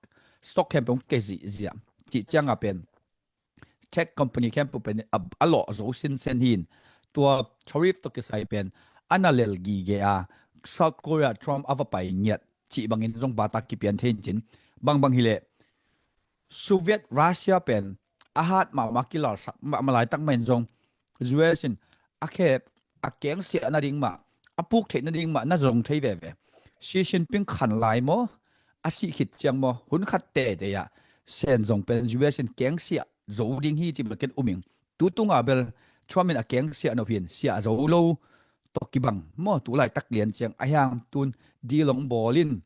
stock khempeuh ke zihziah cih cianga pen tech company khempeuh pen a, a lawh zo sinsen hin tua tariff to kisai pen ana lel gige a South Korea Trump a va pai ngiat cih bangin zong bata kipian thein cin bangbang hileh Soviet Russia pen a hat mahmah, kilalsak mahmah laitak mah in zong U S in a khep, a kengsiah nading mah, a puk theih nading mah na zong thei veve. Xi Jinping khan lai maw, a sih khit ciang maw, hun khat teitei ah Sen zong pen U S in kengsiah zo ding hi ci bel ken um ing. Tu tunga bel Trump in a kengsiah nop hin, siah zo lo tawh kibang maw, tu laitak lian ciang a hiang tun deal hong bawl in,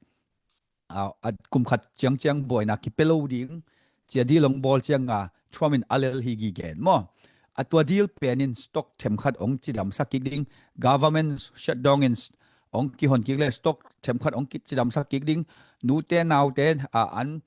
a, a kum khat ciangciang buaina kipia lo ding cia deal hong bawl cianga Trump in a lel hi gige maw. A tua deal pen in stock themkhat hong cidamsak kik ding, government shutdown in hong kihon kik le stock themkhat hong cidamsak kik ding, nute naute, a, an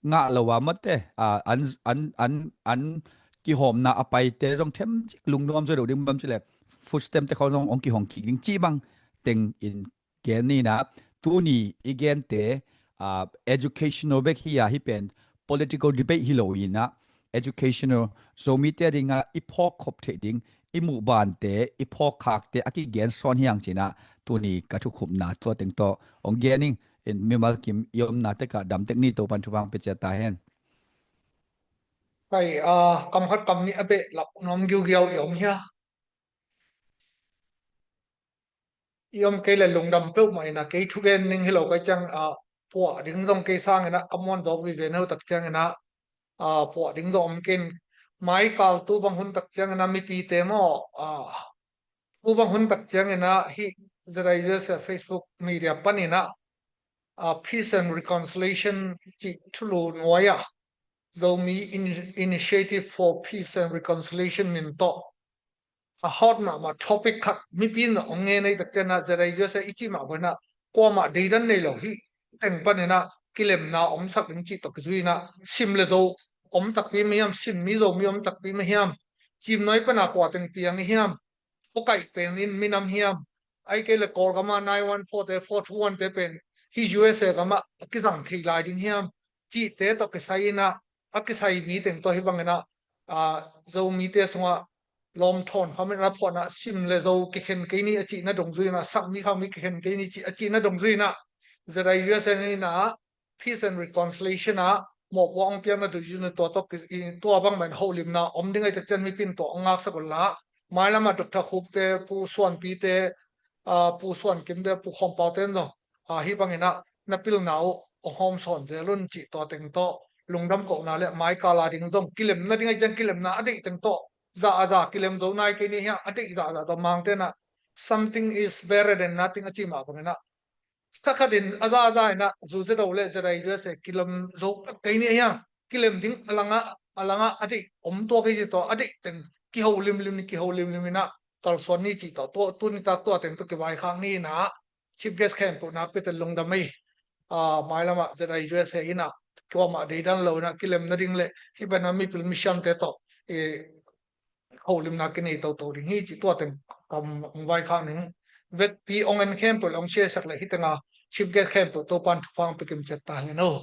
ngah lo a mate, a, an, an, an, an kihawmna a paite zong themcik lungnuam zo deuh ding bang ci le food stamp te khawng zong hong kihong kik ding cih bang teng in gen ni in ah, tuni i gente, ah, educational bek hi a, hih pen political debate hi lo in ah, educational, Zomite a dingah i phawk khop theih ding, i muh bante, i phawk khakte a kigen sawn hi hang ci in ah, tuni ka thukhupna tua teng tawh hong gen ing. In mimal kim i omna tekah dam tek ni, Topan thupha hong pia ciat ta hen. Kai, ah, kam khat kam nih a behlap nuam giugiau i om hia? I om kei le lungdam peuhmah in ah, kei thugen ning hi lo kai ciang, ah, puah ding zong kei sang in ah ka muan zawk vive na uh tak ciang in ah, ah, puah ding zong om kei in, mai kal tu bang hun tak ciang in ah mipite maw, ah, tu bang hun tak ciang in ah hih Z I U S A Facebook media pan in ah, ah, Peace and Reconciliation cih thulu nuai ah, Zomi In-, Initiative for Peace and Reconciliation min tawh a hot mahmah topic khat mipi in hong ngen ei tak ciang ah, Z I U S A i cih mah bang in ah kuamah deidan nei lo, hih teng pan in ah kilemna omsak ding cih tawh kizui in ah, sim le zo om takpi mah hiam, sim mi Zomi om takpi mah hiam, Cimnuai pan a kua teng piang i hiam, a kaih pen in minam hiam, ahih kei le Kawlgam ah nine one four te, four two one te pen hih U S A gam ah a kizang thei lai ding hiam, cihte tawh kisai in ah, a kisai mi teng tawh hih bang in ah, ah, Zomite sungah lawmthawn kham in ah phuah in ah, sim le zo kikhen kei ni a cihna dong zui in ah, sak mi khak mi kikhen kei ni ci-, a cihna dong zui in ah, Z I U S A in ah Peace and Reconciliation ah mawhpuak hong piakna dong zui in ah, tua tawh ki-, i, tua bangmah in holimna om ding ahih tak ciang mipi in tua hong ngaksak un la, mailam ah Doctor Khuk te, Pu Suanpi te, ah, Pu Suan Kim te, Pu Khawm Pau te in zong, ah, hih bang in ah na pilna uh hong hawm sawn zel un cih tua teng tawh lungdam kohna le mai kal a ding zong kilemna ding ahih ciang kilemna a deih teng tawh, za a za kilem zo nai kei ni hiam, a deih za a za tawh Mangte in ah something is better than nothing a cih mah bang in ah, kha khat in a za a za in ah zu ze do le Z I U S A kilem zo tak kei ni hiam, kilem ding a langah, a langah a deih om tuak hi ci tawh, a deih teng kiho limlim ni, kiho limlim in ah kalsuan ni cih tawh, tua, tuni tak tua teng tawh kivaikhak ni in ah, Chief Guest khempeuh nakpi takin lungdam ei. Ah, mailam ah Z I U S A in ah kuamah deidan lo in ah kilemna ding le hih bang in ah mipil misiamte tawh, eh, holimna kinei toto ding hi cih tua teng kam hong vaikhak ning. Vekpi hong en khempeuh le hong share sak le hih teng ah Chief Guest khempeuh Topan thupha hong pia kim ciat ta hen aw.